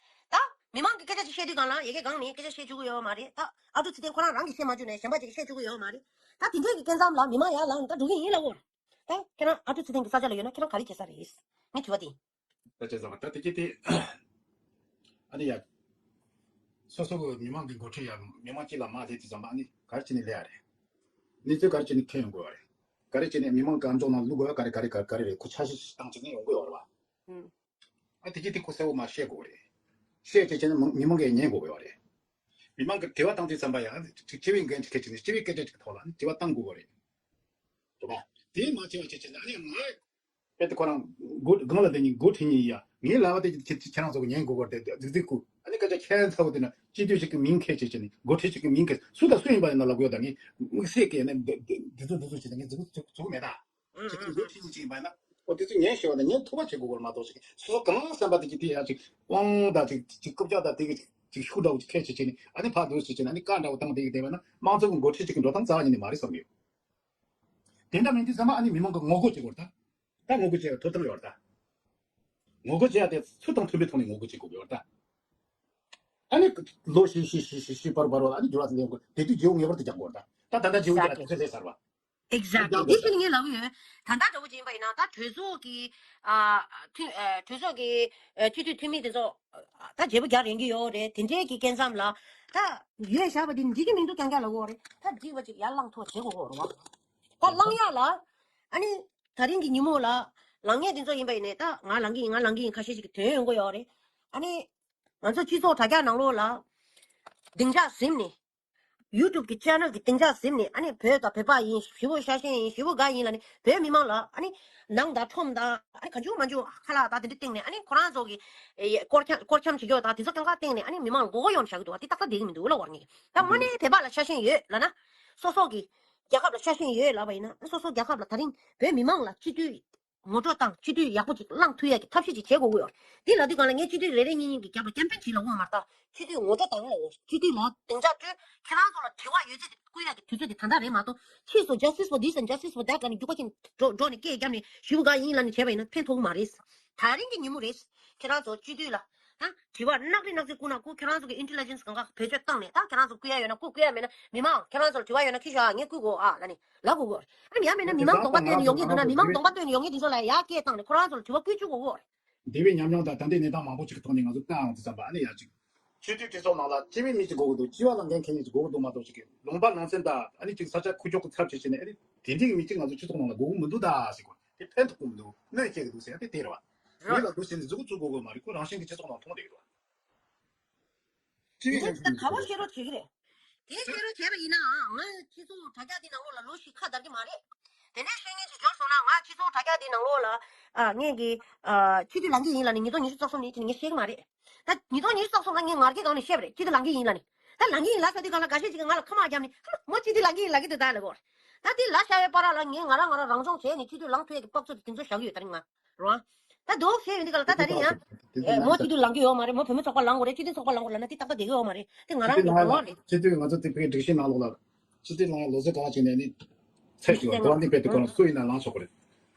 ད་མི་མང་གིས་སྐད་ཆ་ཅིག་བཤད་དུས་སྒང་ལ་ཡ་གི་སྒང་ནས་སྐད་ཆ་བཤད་བཅུག་གི་ཡོད་མ་རེད་ད། ཨ་ཀྲུག་ཚེ་བརྟན་ཁོ་རང་རང་གིས་བཤད་མ་བཅུག་ནས་གཞན་པ་ཅིག་གིས་བཤད་བཅུག་གི་ཡོད་མ་རེད། ད་དེ་འདྲས་ཀྱི་སྐད་མཚམས་ལ་མི་མང་ཡར་ལངས་ནས་ད་འགྲོ་གི་ཡིན་ལབ་དགོས་རེད། ད་ཁྱེད་རང་ཨ་ཀྲུག་ཚེ་བརྟན་གྱི་ས་ཆ་ལ་ཡོད་ན་ཁྱེད་རང་ག་རེ་བྱེད་ས་རེད། ངའི་དྲི་བ་དེ་ཡིན། ད་བྱས་ཙང་ད་དེ་གྱད་དེ། ཨ་ནི་ཡ། སོ་སོ་གི་མི་མང་གི་འགོ་ཁྲིད་ཡ་མི་མང་གཅིག་ལ་མ་སླེབས་དུས་ཙམ་པ་ཨ་ནི་ག་རེ་བྱས་ནས་སླེབས་ཡ་རེད། གནས་ཚུལ་ག་རེ་བྱས་ནས་ཐོན་ཡོང་དགོས་པ་རེད། ག་རེ་བྱས་ནས་མི་མང་གི་ཨམ་ཅོག་ནང་བླུག་དགོས་པ་ག་རེ་ག་རེ་ག་རེ་རེད། ཁོ་འཆར་གཞི་བཏང་བྱས་ནས་ཡོང་དགོས་པ་རེད་བ། ཨ་དེ་གྱད་དེ་ཁོ་གསལ་པོ་མ་བཤད་དགོས་པ་རེད། བཤད་བྱས་བྱས་ནས་མི་མང་གིས་ཉན་དགོས་པ་རེད། མི་མང་གིས་དྲི་བ་བཏང་དུས་ཙམ་པ་ཡང་སྤྱི་པའི་འགན་ཅིག་འཁྱེར་བྱས་ནས་སྤྱི་པའི་སྐད་ཆ་ཅིག་གི་ཐོག་ལ་ཨ་ནི་དྲི་བ་བཏང་དགོས་པ་རེད། རེད་བ། དེ་མ་བྱས་པ་བྱས་བྱས་ནས་ཨ་ནི་ང་། དཔེ་དེ་ཁོ་རང་སྒོ་སྒང་ལ་བསྡད་མཁན་སྒོ་ཁྲིད་མཁན་ཡིན་ཡ། ངའི་ལབ་པ་དེ་ཁྱེད་ཁྱེད་རང་ཚོ་གིས་ཉན་དགོས་པ་རེད་དེ་རྫིག་རྫིག་ཁུ། ཨ་ནི་སྐད་ཆ་ཁྱད་མཚར་པོ་དེ་ན་སྤྱི་འཐུས་ཤིག་གི་མིང་འཁྱེར་བྱས་བྱས་ནས་སྒོ་ཁྲིད་ཤིག་གི་མིང་འཁྱེར་སུ་དང་སུ་ཡིན་པ་ཡིན་ན་ལབ་དགོས་ཡ། ད་ངས་དམིགས་བསལ་གྱི་ཨ་ནི་འདི་འདི་ཚོ་འདི་ཚོ་བྱས་ནས་ངས་རྫིག་རྫིག་རྫིག་མེད་ད། ཁྱེད་ཀྱི་སྒོ་ཁྲིད་མཁན་ཅིག་ཡིན་པ་ཡིན་ན་ཨོ་དེ་ཚོ་ཉན་ཤེས་པ་དང་ཉན་ཐུབ་པ་བྱེད་དགོས་པ་མ་གཏོགས་ཤིག་སོ་སོ་གང་བསམ་པ་དེ་གྱད་དེ་ཡ་ཅིག་དབང་དང་ཅིག་ཅིག་རྐུབ་བཀྱག་དང་དེ་གི་ཅིག་ཤུགས་འདྲ་བོ་ཅིག་འཁྱེར་བྱས་བྱས་ནས་ཨ་ནི་ཕར་འདུག་སེ་བྱས་ནས་ཨ་ནི་བཀའ་འདྲ་བོ་བཏང་བསྡད་ཀྱི་བསྡད་པ་ན་དམངས་གཙོ་གི་འགོ་ཁྲིད་ཅིག་གི་འགྲོ་སྟངས་རྩ་བ་ཉིད་ནས་མ་རེད་བསམ་གི་ཡོད། དེ་འདྲ་མིན་དུས་ཙམ་པ་ཨ་ནི་མི་མང་གིས་ངོ་རྒོལ་བྱེད་དགོས་རེད་ད། ད་ངོ་རྒོལ་བྱེད་ཡ་ཐོབ་ཐང་ཡོད་རེད་ད། ངོ་རྒོལ་བྱེད་ཡ་དེ་ཚུལ་དང་མཐུན་པའི་ཐོག་ནས་ངོ་རྒོལ་བྱེད་དགོས་ཀྱི་ཡོད་རེད་ད། ཨ་ནི་ལོ་བཞི་བཞི་བཞི་བཞི་བཞི་བར་བར་བ་ཨ་ནི་འགྱུར་བ་ལེན་དགོས། དེ་དུས་རྗེ་བོ་ངེས་པར་དུ་རྒྱག་དགོས་རེད་ད། ད་ད་ལྟ་རྗེ་བོ་རྒྱག་ཡ་དུས་ཚོད་སླེབས་ཚར་བ། Exactly. དེ་བཞིན་ངས་ལབ་ཡོད། ད་ལྟ་འདྲ་བོ་ཅིག་ཡིན་པ་ཡིན་ན་ད་གྲོས་ཚོགས་ཀྱི་ཨ་ཐུ་ཨ་གྲོས་ཚོགས་ཀྱི་ཨ་སྤྱི་འཐུས་འཐུས་མི་དེ་ཚོ་ཨ་ད་བརྗེ་པོ་རྒྱག་རན་གྱི་ཡོད་རེད། དེ་འདྲའི་གི་སྐབས་ལ་ད་ཡོད་བཞག་པ་དེ་འགྲིག་གི་མི་འདུག་རྐྱང་རྐྱང་ལབ་དགོས་རེད། ད་འགྲིག་པ་ཅིག་ཡར་བསླངས་ཐུབ་པ་བྱེད་དགོས་རེད་བ། ད་བསླངས་ཡག་ལ་ཨ་ནི་ད་རིང་གི་ཉིན་མོ་ལ་ལངས་མཁན་དེ་ཚོ་ཡིན་པ་ཡིན་ནའི་ད་ང་ལངས་ཀྱི་ཡིན་ང་ལངས་ཀྱི་ཡིན་ཁ་ཤས་ཤིག་གི་དོན་ཡོང་གི་ཡོད་རེད། ཨ་ནི་ང་ཚོ་སྤྱི་ཚོགས་དྲ་རྒྱ་ནང་ལོགས་ལ་སྡིངས་ཆ་ཟིན་ནས། YouTube གི་channel གི་སྡིངས་ཆ་ཟིན་ནས་ཨ་ནི་བོད་དང་བོད་པ་ཡིན་ཞི་བོ་ཤ་ཞེན་ཡིན་ཞི་བོ་དགའ་ཡིན་ལབ་ནས་བོད་མི་མང་ལ་ཨ་ནི་ནང་དང་ཁྲོམ་དང་ཨ་ནི་ག་འཇུ་མ་འཇུ་ཁ་ལག་དང་དེ་འདྲ་བཏིང་ནས་ཨ་ནི་ཁོ་རང་ཚོ་གི་ཨེ་སྐོར་འཁྱམ་སྐོར་འཁྱམ་བྱེད་རྒྱུ་དང་དེ་ཚོ་གང་ག་བཏིང་ནས་ཨ་ནི་མི་མང་ལ་མགོ་སྐོར་གཡོག་བྱ་གི་འདུག་བ། དེ་ཏག་ཏག་བསྡད་ཀྱི་མི་འདུག་ལབ་དགོས་རེད། ངས་ད་དངོས་གནས་བོད་པ་ལ་ཤ་ཞེན་ཡོད་ལབ་ན་སོ་སོ་གི་རྒྱལ་ཁབ་ལ་ཤ་ཞེན་ཡོད་ལབ་པ་ཡིན་ན་སོ་སོ་རྒྱལ་ཁབ་ལ་ད་རིང་བོད་མི་མང་ལ་སྤྱི་འཐུས། ངོ་སྤྲོད་དང་སྤྱི་འཐུས་ཡག་པོ་ཅིག་བླངས་ཐུབ་ཡག་གི་ཐབས་ཤེས་ཅིག་བྱེད་དགོས་ཀྱི་ཡོད། འདི་ལབ་དུས་སྒང་ལ་ངས་སྤྱི་འཐུས་རེ་རེ་གཉིས་གཉིས་ཀྱི་རྒྱབ་ལ་ཀེམ་པེན་བྱེད་ལབ་དགོས་མ་རེད་ད། སྤྱི་འཐུས་ངོ་སྤྲོད་དང་ལ་སྤྱི་འཐུས་ལ་སྡིངས་ཆ་སྤྲོད། ཁྱེད་རང་ཚོ་ལ་དྲི་བ་ཡོད་ཚད་དེ་བསྐུར་ཡག་གི་དུས་ཚོད་དེ་ད་ལྟ་རེད་མ་གཏོགས་ཕྱིས་སུ་justice for this and justice for that ལབ་ནས་རྒྱུག་པ་ཁྱིམ་འགྲོ་འགྲོ་ནས་སྐད་བརྒྱབ་ནས་ཞུ་ག་ཡིན་ལབ་ནས་བྱས་པ་ཡིན་ན་ཕན་ཐོགས་མ་རེད། ད་རིང་གི་ཉིན་མོ་རེད། ཁྱེད་རང་ཚོ་སྤྱི་འཐུས་ལ་ད་དྲི་བ་སྣ་རེ་སྣ་ཚོགས་བསྐུར་ན་བསྐུར། ཁྱེད་རང་ཚོ་གི་intelligence གང་ག་བེད་སྤྱོད་བཏང་ནས་ད་ཁྱེད་རང་ཚོ་བསྐུར་ཡག་ཡོད་ན་བསྐུར། བསྐུར་ཡག་མེད་ན་མི་མང་ཁྱེད་རང་ཚོ་ལ་དྲི་བ་ཡོད་ན་ཁྱེར་ཤོག་ཨ་ངས་བསྐུར་དགོས་ཨ་ལབ་ནས། ལབ་དགོས་གོ། ཨ་ནི་ཡང་མིན་ན་མི་མང་གདོང་པ་སྟོན་ནས་ཡོང་མཁན་འདུག་ན་མི་མང་གདོང་པ་སྟོན་ནས་ཡོང་མཁན་དེ་ཚོ་ལ་ཡར་སྐད་བཏང་ནས་ཁོ་རང་ཚོ་ལ་དྲི་བ་བསྐུར་བཅུག་དགོས་གོ། འདས་པའི་ཉམས་མྱོང་དང་ད་ལྟའི་གནས་སྟངས་མང་པོ་ཅིག་གི་ཐོག་ནས་ང་ཚོ་བལྟ་ཡོང་དུས་ཙམ་པ་ཨ་ནི་ཡ་ཅིག་སྤྱི་འཐུས་གྲོས་ཚོགས་ནང་ལ་སྤྱི་པའི་མི་ཅིག་དགོས་ཀྱི་འདུག་སྤྱི་པ་ལངས་མཁན་མཁན་ཉིད་ཅིག་དགོས་ཀྱི་འདུག་མ་གཏོགས་ཅིག་གི་ལུང་པ་ལང་ཚན་དང་ཨ་ནི་ཅིག་ས་ཆ་ཁུ་བྱུག་གི་ཚབ་བྱེད་བྱས་ནས་ཨ་ནི་དེ་འདྲའི་མི་ཅིག་ང་ཚོ་སྤྱི་ཚོགས་ནང་ལ་དགོས་ཀྱི་མི་འདུག་ད་ཟེར་གོ། དེ་ཕན་ཐོགས་ཀྱི་མི་འདུག་གནོད་སྐྱེལ་གྱི་འདུག་ཟེར་ཡ་དེ་དེ་རེད་བ། མི་ལ་འདུག་ཟེར་ནས་མཛུབ་གུ་བཙུགས་དགོས་མ་རེད། ཁོ་རང་བཞིན་གྱི་སྤྱི་ཚོགས་ནང་མཐོང་བསྡད་ཀྱི་འདུག་བ། དེ་ནས་ད་ག་པར་བཤད་རོགས་བྱེད་ཀྱི་རེད། དེ་བཤད་རོགས་བྱས་པ་ཡིན་ནའང་ང་སྤྱི་ཚོགས་དྲ་རྒྱ་འདི་ནང་ལོགས་ལ་ལོ་བཞི་ཁ་བརྡར་གྱི་མ་རེད། དེ་ནས་བཤད་མཁན་ཅིག་འབྱོར་སོང་ན་ང་སྤྱི་ཚོགས་དྲ་རྒྱ་འདི་ནང་ལོགས་ལ་ཨ་ངས་ཀྱི་ཨ་སྤྱི་འཐུས་ལངས་ཀྱི་ཡིན་ལབ་ནས་ཉིས་སྟོང་ཉི་ཤུ་རྩ་གསུམ་ནས་དེ་ནས་ངས་བཤད་ཀྱི་མ་རེད། ད་ཉིས་སྟོང་ཉི་ཤུ་རྩ་གསུམ་ལ་ངས་ངར་སྐད་སྒང་ནས་བཤད་པ་རེད། སྤྱི་འཐུས་ལངས་ཀྱི་ཡིན་ལབ་ནས། ད་ལངས་ཀྱི་ཡིན་ལབ་ས་དེ་སྒང་ལ་འགའ་ཤས་ཅིག་གིས་ང་ལ་ཁ་མ་བརྒྱབ་ནས་ཧ་མོ་སྤྱི་འཐུས་ལངས་ཀྱི་ཡིན་ལབ་ཀྱི་འདུག་ད་ལབ་གོ། ད་དེ་ལབ་བཞག་པའི་བར་ལ་ངས་ང་རང་ང་རང་རང་སྦྱོང་བྱས་ནས་སྤྱི་འཐུས་ལངས་ཐུབ་ཡག་གི་དཔག་ཚོད་དེ་ཚོ་བཞག་གི་ཡོད་ད་རིང་ང་རང་། ད་དེ་བཤད་ཡོང་དུས་སྒང་ལ་ད་ད་རིང་ཡང་། དེ་ཨེ་མོ་སྤྱི་འཐུས་ལངས་ཀྱི་ཡོད་མ་རེད། མོ་བུད་མེད་ཚོགས་པ་ལངས་དགོས་རེད། སྤྱི་འཐུས་ཚོགས་པ་ལངས་དགོས་ལབ་ན་དེ་ཏག་ཏག་བསྡད་ཀྱི་ཡོད་མ་རེད། དེ་ང་རང་གི་རང་དབང་རེད། སྤྱི་འཐུས་ང་ཚོ་དེ་བོད་སྒྲིག་གཞི་ནང་ལོགས་ལ་སྤྱི་འཐུས་ལངས་ཡག་ལོ་ཚད་ག་བ་བྱས་ནས་ནི་ཚད་ཞིག་ཡོད། དེ་བ་འདི་དཔེ་དེ་ཁོ་རང་སུ་ཡིན་ན་ལངས་ཆོག་གི་རེད།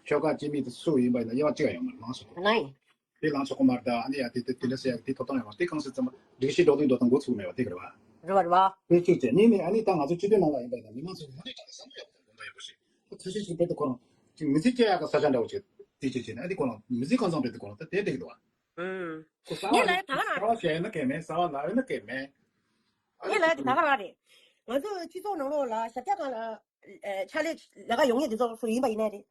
ཁྱོ་ག་སྐྱེ་མི་དེ་སུ་ཡིན་པ་ཡིན་ན་དབྱེ་བ་གཅིག་ཡང་ཡོད་མ་རེད། ལངས་ཆོག་གི་རེད། ལངས་ཡིན། དེ་ལངས་ཆོག་གི་མ་རེད། ད་ཨ་ནི་ཡ་དེ་དེ་དེ་འདྲ་ཟེར་ཡག་དེ་ཐོབ་ཐང་ཡོད་མ་རེད། དེ་གང་ཟེར་ཙམ་པ་སྒྲིག་གཞི་འགྲོ་དུས་འགྲོ་སྟངས་འགོ་ཚུགས་མེད་པ་དེ་ག་རེད་བ། རེད་བ་རེད་བ། དེ་གཅིག་བྱས། གཉིས་ནས་ཨ་ནི་ད་ང་ཚོ་སྤྱི་འཐུས་ནང་ལ་ཡིན་པ་ཡིན་ན་མི་མང་ཚོས་ཧ་ལས་ཀྱང་བསམ་བློ་ཡག་པོ་དང་དགོངས་པ་ཡག་པོ་བཞེས། ཁ་ཤས་ཤིག་དཔེ་དེ་ཁོ་རང་ཅིག་མི་ཚེ་སྐྱེལ་ཡག་གི་ས་ཆ་འདྲ་བོ་ཅིག་དེ་ཅིག་བྱས་ནས་ཨ་ནི་ཁོ་རང་མི་ཚེ་གང་བཟང་དཔེ་དེ་ཁོ་རང་ད་དེ་འགྲིག་གི་འདུག་བ། ཁོ་གསར་པ་ངས་ལབ་ཡ་ད་ག་རང་རེད། གསར་པ་བྱས་ན་གལ་མེད། གསར་པ་ལབ་ཡོད་ན་གལ་མེད། ངས་ལབ་ཡ་དེ་ད་ག་རང་རེད། ང་ཚོ་སྤྱི་ཚོགས་ནང་ལོགས་ལ་ཞབས་བཀྱག་སྒང་ལ་ཨ་ཕྱག་ལས་ལས་ཀ་ཡོང་མཁན་དེ་ཚོ་སུ་ཡིན་པ་ཡིན་ནའི་རེད།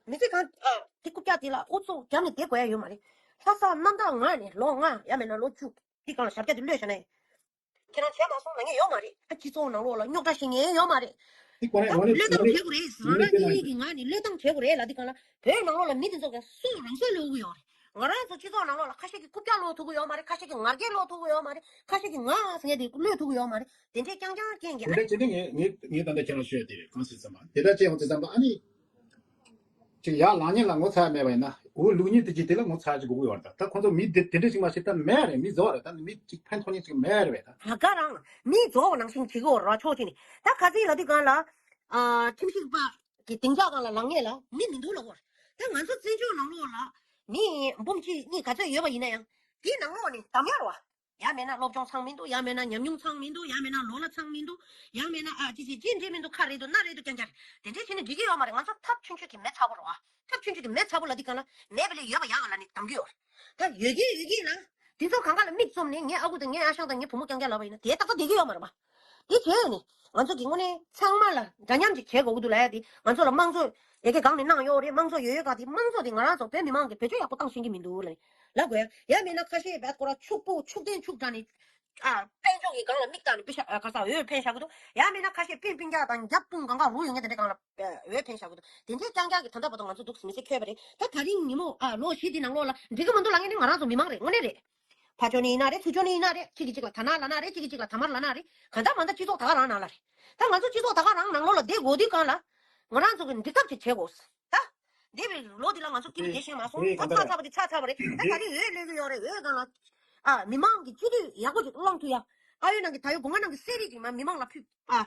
མི་ཚེ་གང་ཨ་དེ་རྐུབ་བཀྱག་དེ་ལ་ཨུ་ཚུགས་བརྒྱབ་ནས་བསྡད་དགོས་ཡ་ཡོད་མ་རེད། ལྷག་བསམ་རྣམ་དག་ངང་ནས་ལོ་ལྔ་ཡང་མིན་ན་ལོ་བཅུ་དེ་སྒང་ལ་ཞབས་བཀྱག་དེ་གློད་བཞག་ན་ཡང་། ཁྱེད་རང་བྱས་མ་སོང་ལབ་མཁན་ཡོད་མ་རེད། ཨ་སྤྱི་ཚོགས་ནང་ལོགས་ལ་རྙོག་དྲ་བཤད་མཁན་ཡོད་མ་རེད། དེ་ཁོ་རང་ད་ངོ་ནས་བློས་ངོ་བཏང་ནས་བྱེད་དགོས་རེད། ངོ་ནས་རང་རང་སྐད་གཉིས་ནང་གཉིས་ཀྱི་ངང་ནས་བློས་བཏང་བྱེད་དགོས་རེད་ལབ་དུས་སྒང་ལ་བོད་ནང་ལོགས་ལ་མི་དེ་ཚོ་ག་སུ་རང་སྲོག་བློས་འོག་ཡོད་རེད། ང་རང་ཚོ་སྤྱི་ཚོགས་ནང་ལོགས་ལ་ཁ་ཤས་ཀྱིས་རྐུབ་བཀྱག་བློས་ཐུག་གི་ཡོད་མ་རེད། ཁ་ཤས་ཀྱིས་ངར་སྐད་བློས་ཐུག་གི་ཡོད་མ་རེད། ཁ་ཤས་ཀྱིས་ང་ཟེར་མཁན་དེ་བློས་ཐུག་གི་ཡོད་མ་རེད། དེ་འདྲའི་རྐྱང་རྐྱང་རྐྱང་གི་ཨ། དེ་འདྲ་བྱས་ནས་ངས་ངས་ངས་ད་ལྟ་ཁྱེད་རང་ཤོད་ཡ་དེ་རེད། གང་ཟེར་ཙམ་པ་དེ་འདྲ་བྱས་ཡོང་དུས་ཙམ་པ་ཨ་ནི། ཅིག་ཡར་ལངས་མཁན་ལ་ངོ་ཚ་མེད་པ་ཡིན་ན་འུ་ལུག་གཉིས་དེ་གཅིག་དེ་ལ་ངོ་ཚ་ཅིག་དགོས་ཀྱི་ཡོད་རེད། ད་ད་ཁོང་ཚོ་མི་དེ་དེ་འདྲ་ཞིག་མ་ཤེས་ད་མེད་རེད། མི་བཟོ་བ་རེད། ད་མི་ཅིག་ཕན་ཐོགས་མཁན་ཅིག་མེད་རེད་པས་ད། ད་ག་རང་མི་བཟོ་བ་ནང་བཞིན་བྱེད་ཀྱི་ཡོད་ར་ཕྱོགས་གཅིག་ནས། ད་ག་ཚོད་ལབ་དུས་སྒང་ལ་ཨ་ཁྲིམས་ཞིབ་པ་གི་སྡིངས་ཆ་སྒང་ལ་ལངས་མཁན་ལ་མི་མི་འདུག་ལབ་ཀྱི་ཡོད་རེད། ད་ང་ཚོ་བཙན་བྱོལ་ནང་ལོགས་ལ་མི་འབུམ་གཅིག་གཉིས་ག་ཚོད་ཡོད་པ་ཡིན་ན་ཡང་དེའི་ནང་ལོགས་ནས་འདམ་ཡག་རེད་བ། ཡང་མིན་ན་སློབ་སྦྱོང་ཚང་མི་འདུག་ཡང་མིན་ན་ཉམས་མྱོང་ཚང་མི་འདུག་ཡང་མིན་ན་ལོ་ན་ཚང་མི་འདུག་ཡང་མིན་ན་ཨ་ཅི་ཅི་ཅི་འདྲེ་མི་འདུག་ཁ་རེད་འདུག་སྣ་རེད་འདུག་རྐྱང་རྐྱང་རེད། དེ་འདྲས་བྱས་ནས་འགྲིག་གི་ཡོད་མ་རེད། ང་ཚོ་ཐབས་ཆུང་ཆུང་གི་མེ་ཚ་པོ་རེད་བ། ཐབས་ཆུང་ཆུང་གི་མེ་ཚ་པོ་ལབ་དུས་སྒང་ལ་མེད་པ་ལས་ཡོད་པ་ཡག་ལབ་ནས་འདམ་གི་ཡོད་རེད། ད་ཡོད་ཀྱི་ཡོད་ཀྱི་ལ་དེ་ཚོ་གང་ག་ལ་མིག་བཙུམ་ནས་ངའི་ཨ་ཁུ་དང་ངའི་ཨ་ཞང་དང་ངའི་བུ་མོ་རྐྱང་རྐྱང་ལབ་པ་ཡིན་ན་དེ་ཏག་ཏག་བསྡད་ཀྱི་ཡོད་མ་རེད་བ། དེ་བྱས་ནས་ང་ཚོ་གི་དངོས་གནས་ཚང་མ་ལ་འདྲ་མཉམ་ཅིག་བྱེད་དགོས་ཀྱི་འདུག་ལབ་ཡ་དེ་ང་ཚོ་ལ་དམངས་གཙོ་ཡ་གི་སྒང་ནས་གནང་ཡོད་རེད། དམངས་གཙོ་ཡོད་ཡོད་ག་དེ་དམངས་གཙོ་དེ་ང་རང་ཚོ་བོད་མི་མང་གིས་བེད་སྤྱོད་ཡག་པོ་བཏང་ཤེས་ཀྱི་མི་འདུག་ལབ་ལབ་དགོས་ཡ། ཡང་མིན་ན་ཁ་ཤས་བད་ཁོ་ར་ཕྱུག་པོ་ཕྱུག་ལྡན་ཕྱུག་དྲགས་ནས་ཨ་དཔལ་འབྱོར་གྱི་སྒང་ལ་མིག་བལྟས་ནས་པེ་ཤ་ཨ་ག་ས་འོས་འཕེན་བཞག་གི་འདུག་ཡང་མིན་ན་ཁ་ཤས་སྤུན་སྤུན་ཀྱག་དང་རྒྱབ་དཔུང་གང་ག་རུ་ཡོད་མཁན་དེ་འདྲའི་སྒང་ལ་ཨ་འོས་འཕེན་བཞག་གི་འདུག་དེ་འདྲའི་རྐྱང་རྐྱང་གི་ད་ལྟ་བར་དུ་ང་ཚོ་འདུག་མི་ཚེ་འཁྱོལ་བ་རེད། ད་ད་རིང་ཉིན་མོ་ཨ་ལོ་བཞི་འདི་ནང་ལོགས་ལ་འགྲིག་གི་མི་འདུག་ལབ་མཁན་ནི་ང་རང་ཚོ་མི་མང་རེད། དངོས་གནས་རེད། ཕར་ཕྱོགས་ནས་ཡིན་ན་རེད། ཚུར་ཕྱོགས་ནས་ཡིན་ན་རེད། གཅིག་གིས་གཅིག་ལ་དར་ནག་ལབ་ན་རེད། གཅིག་གིས་གཅིག་ལ་དར་དམར་ལབ་ན་རེད། གང་ལྟར་མ་ལྟར་སྤྱི་ཚོགས་ད་ག་རང་ནང་ལ་རེད། ད་ང་ཚོ་སྤྱི་ཚོགས་ད་ག་རང་ནང་ལོགས་ལ་བསྡད་དགོས་དུས་སྒང་ལ་ང་རང་ཚོ་གི་འགྲིག་ཐབས་ཅིག་བྱེད་དགོས། ད་འདས་པའི་ལོ་འདི་ལ་ང་ཚོ་སྐྱིད་པོ་བསྡད་ཤེས་མ་སོང་། ད་ཚར་ཚར་བ་དེ་ཚར་ཚར་བ་རེད། ད་ད་རེས་འོས་སླེབས་ཀྱི་ཡོད་རེད། འོས་སྒང་ལ་ཨ་མི་མང་གི་སྤྱི་འཐུས་ཡག་པོ་ཅིག་བླངས་ཐུབ་ཡ། ཨ་ཡོད་ནང་གི་ད་ཡོད་སྒོ་ང་ནང་གི་གསེར་རིས་ཅིག་མ་མི་མང་ལ་ཕུལ་ཨ་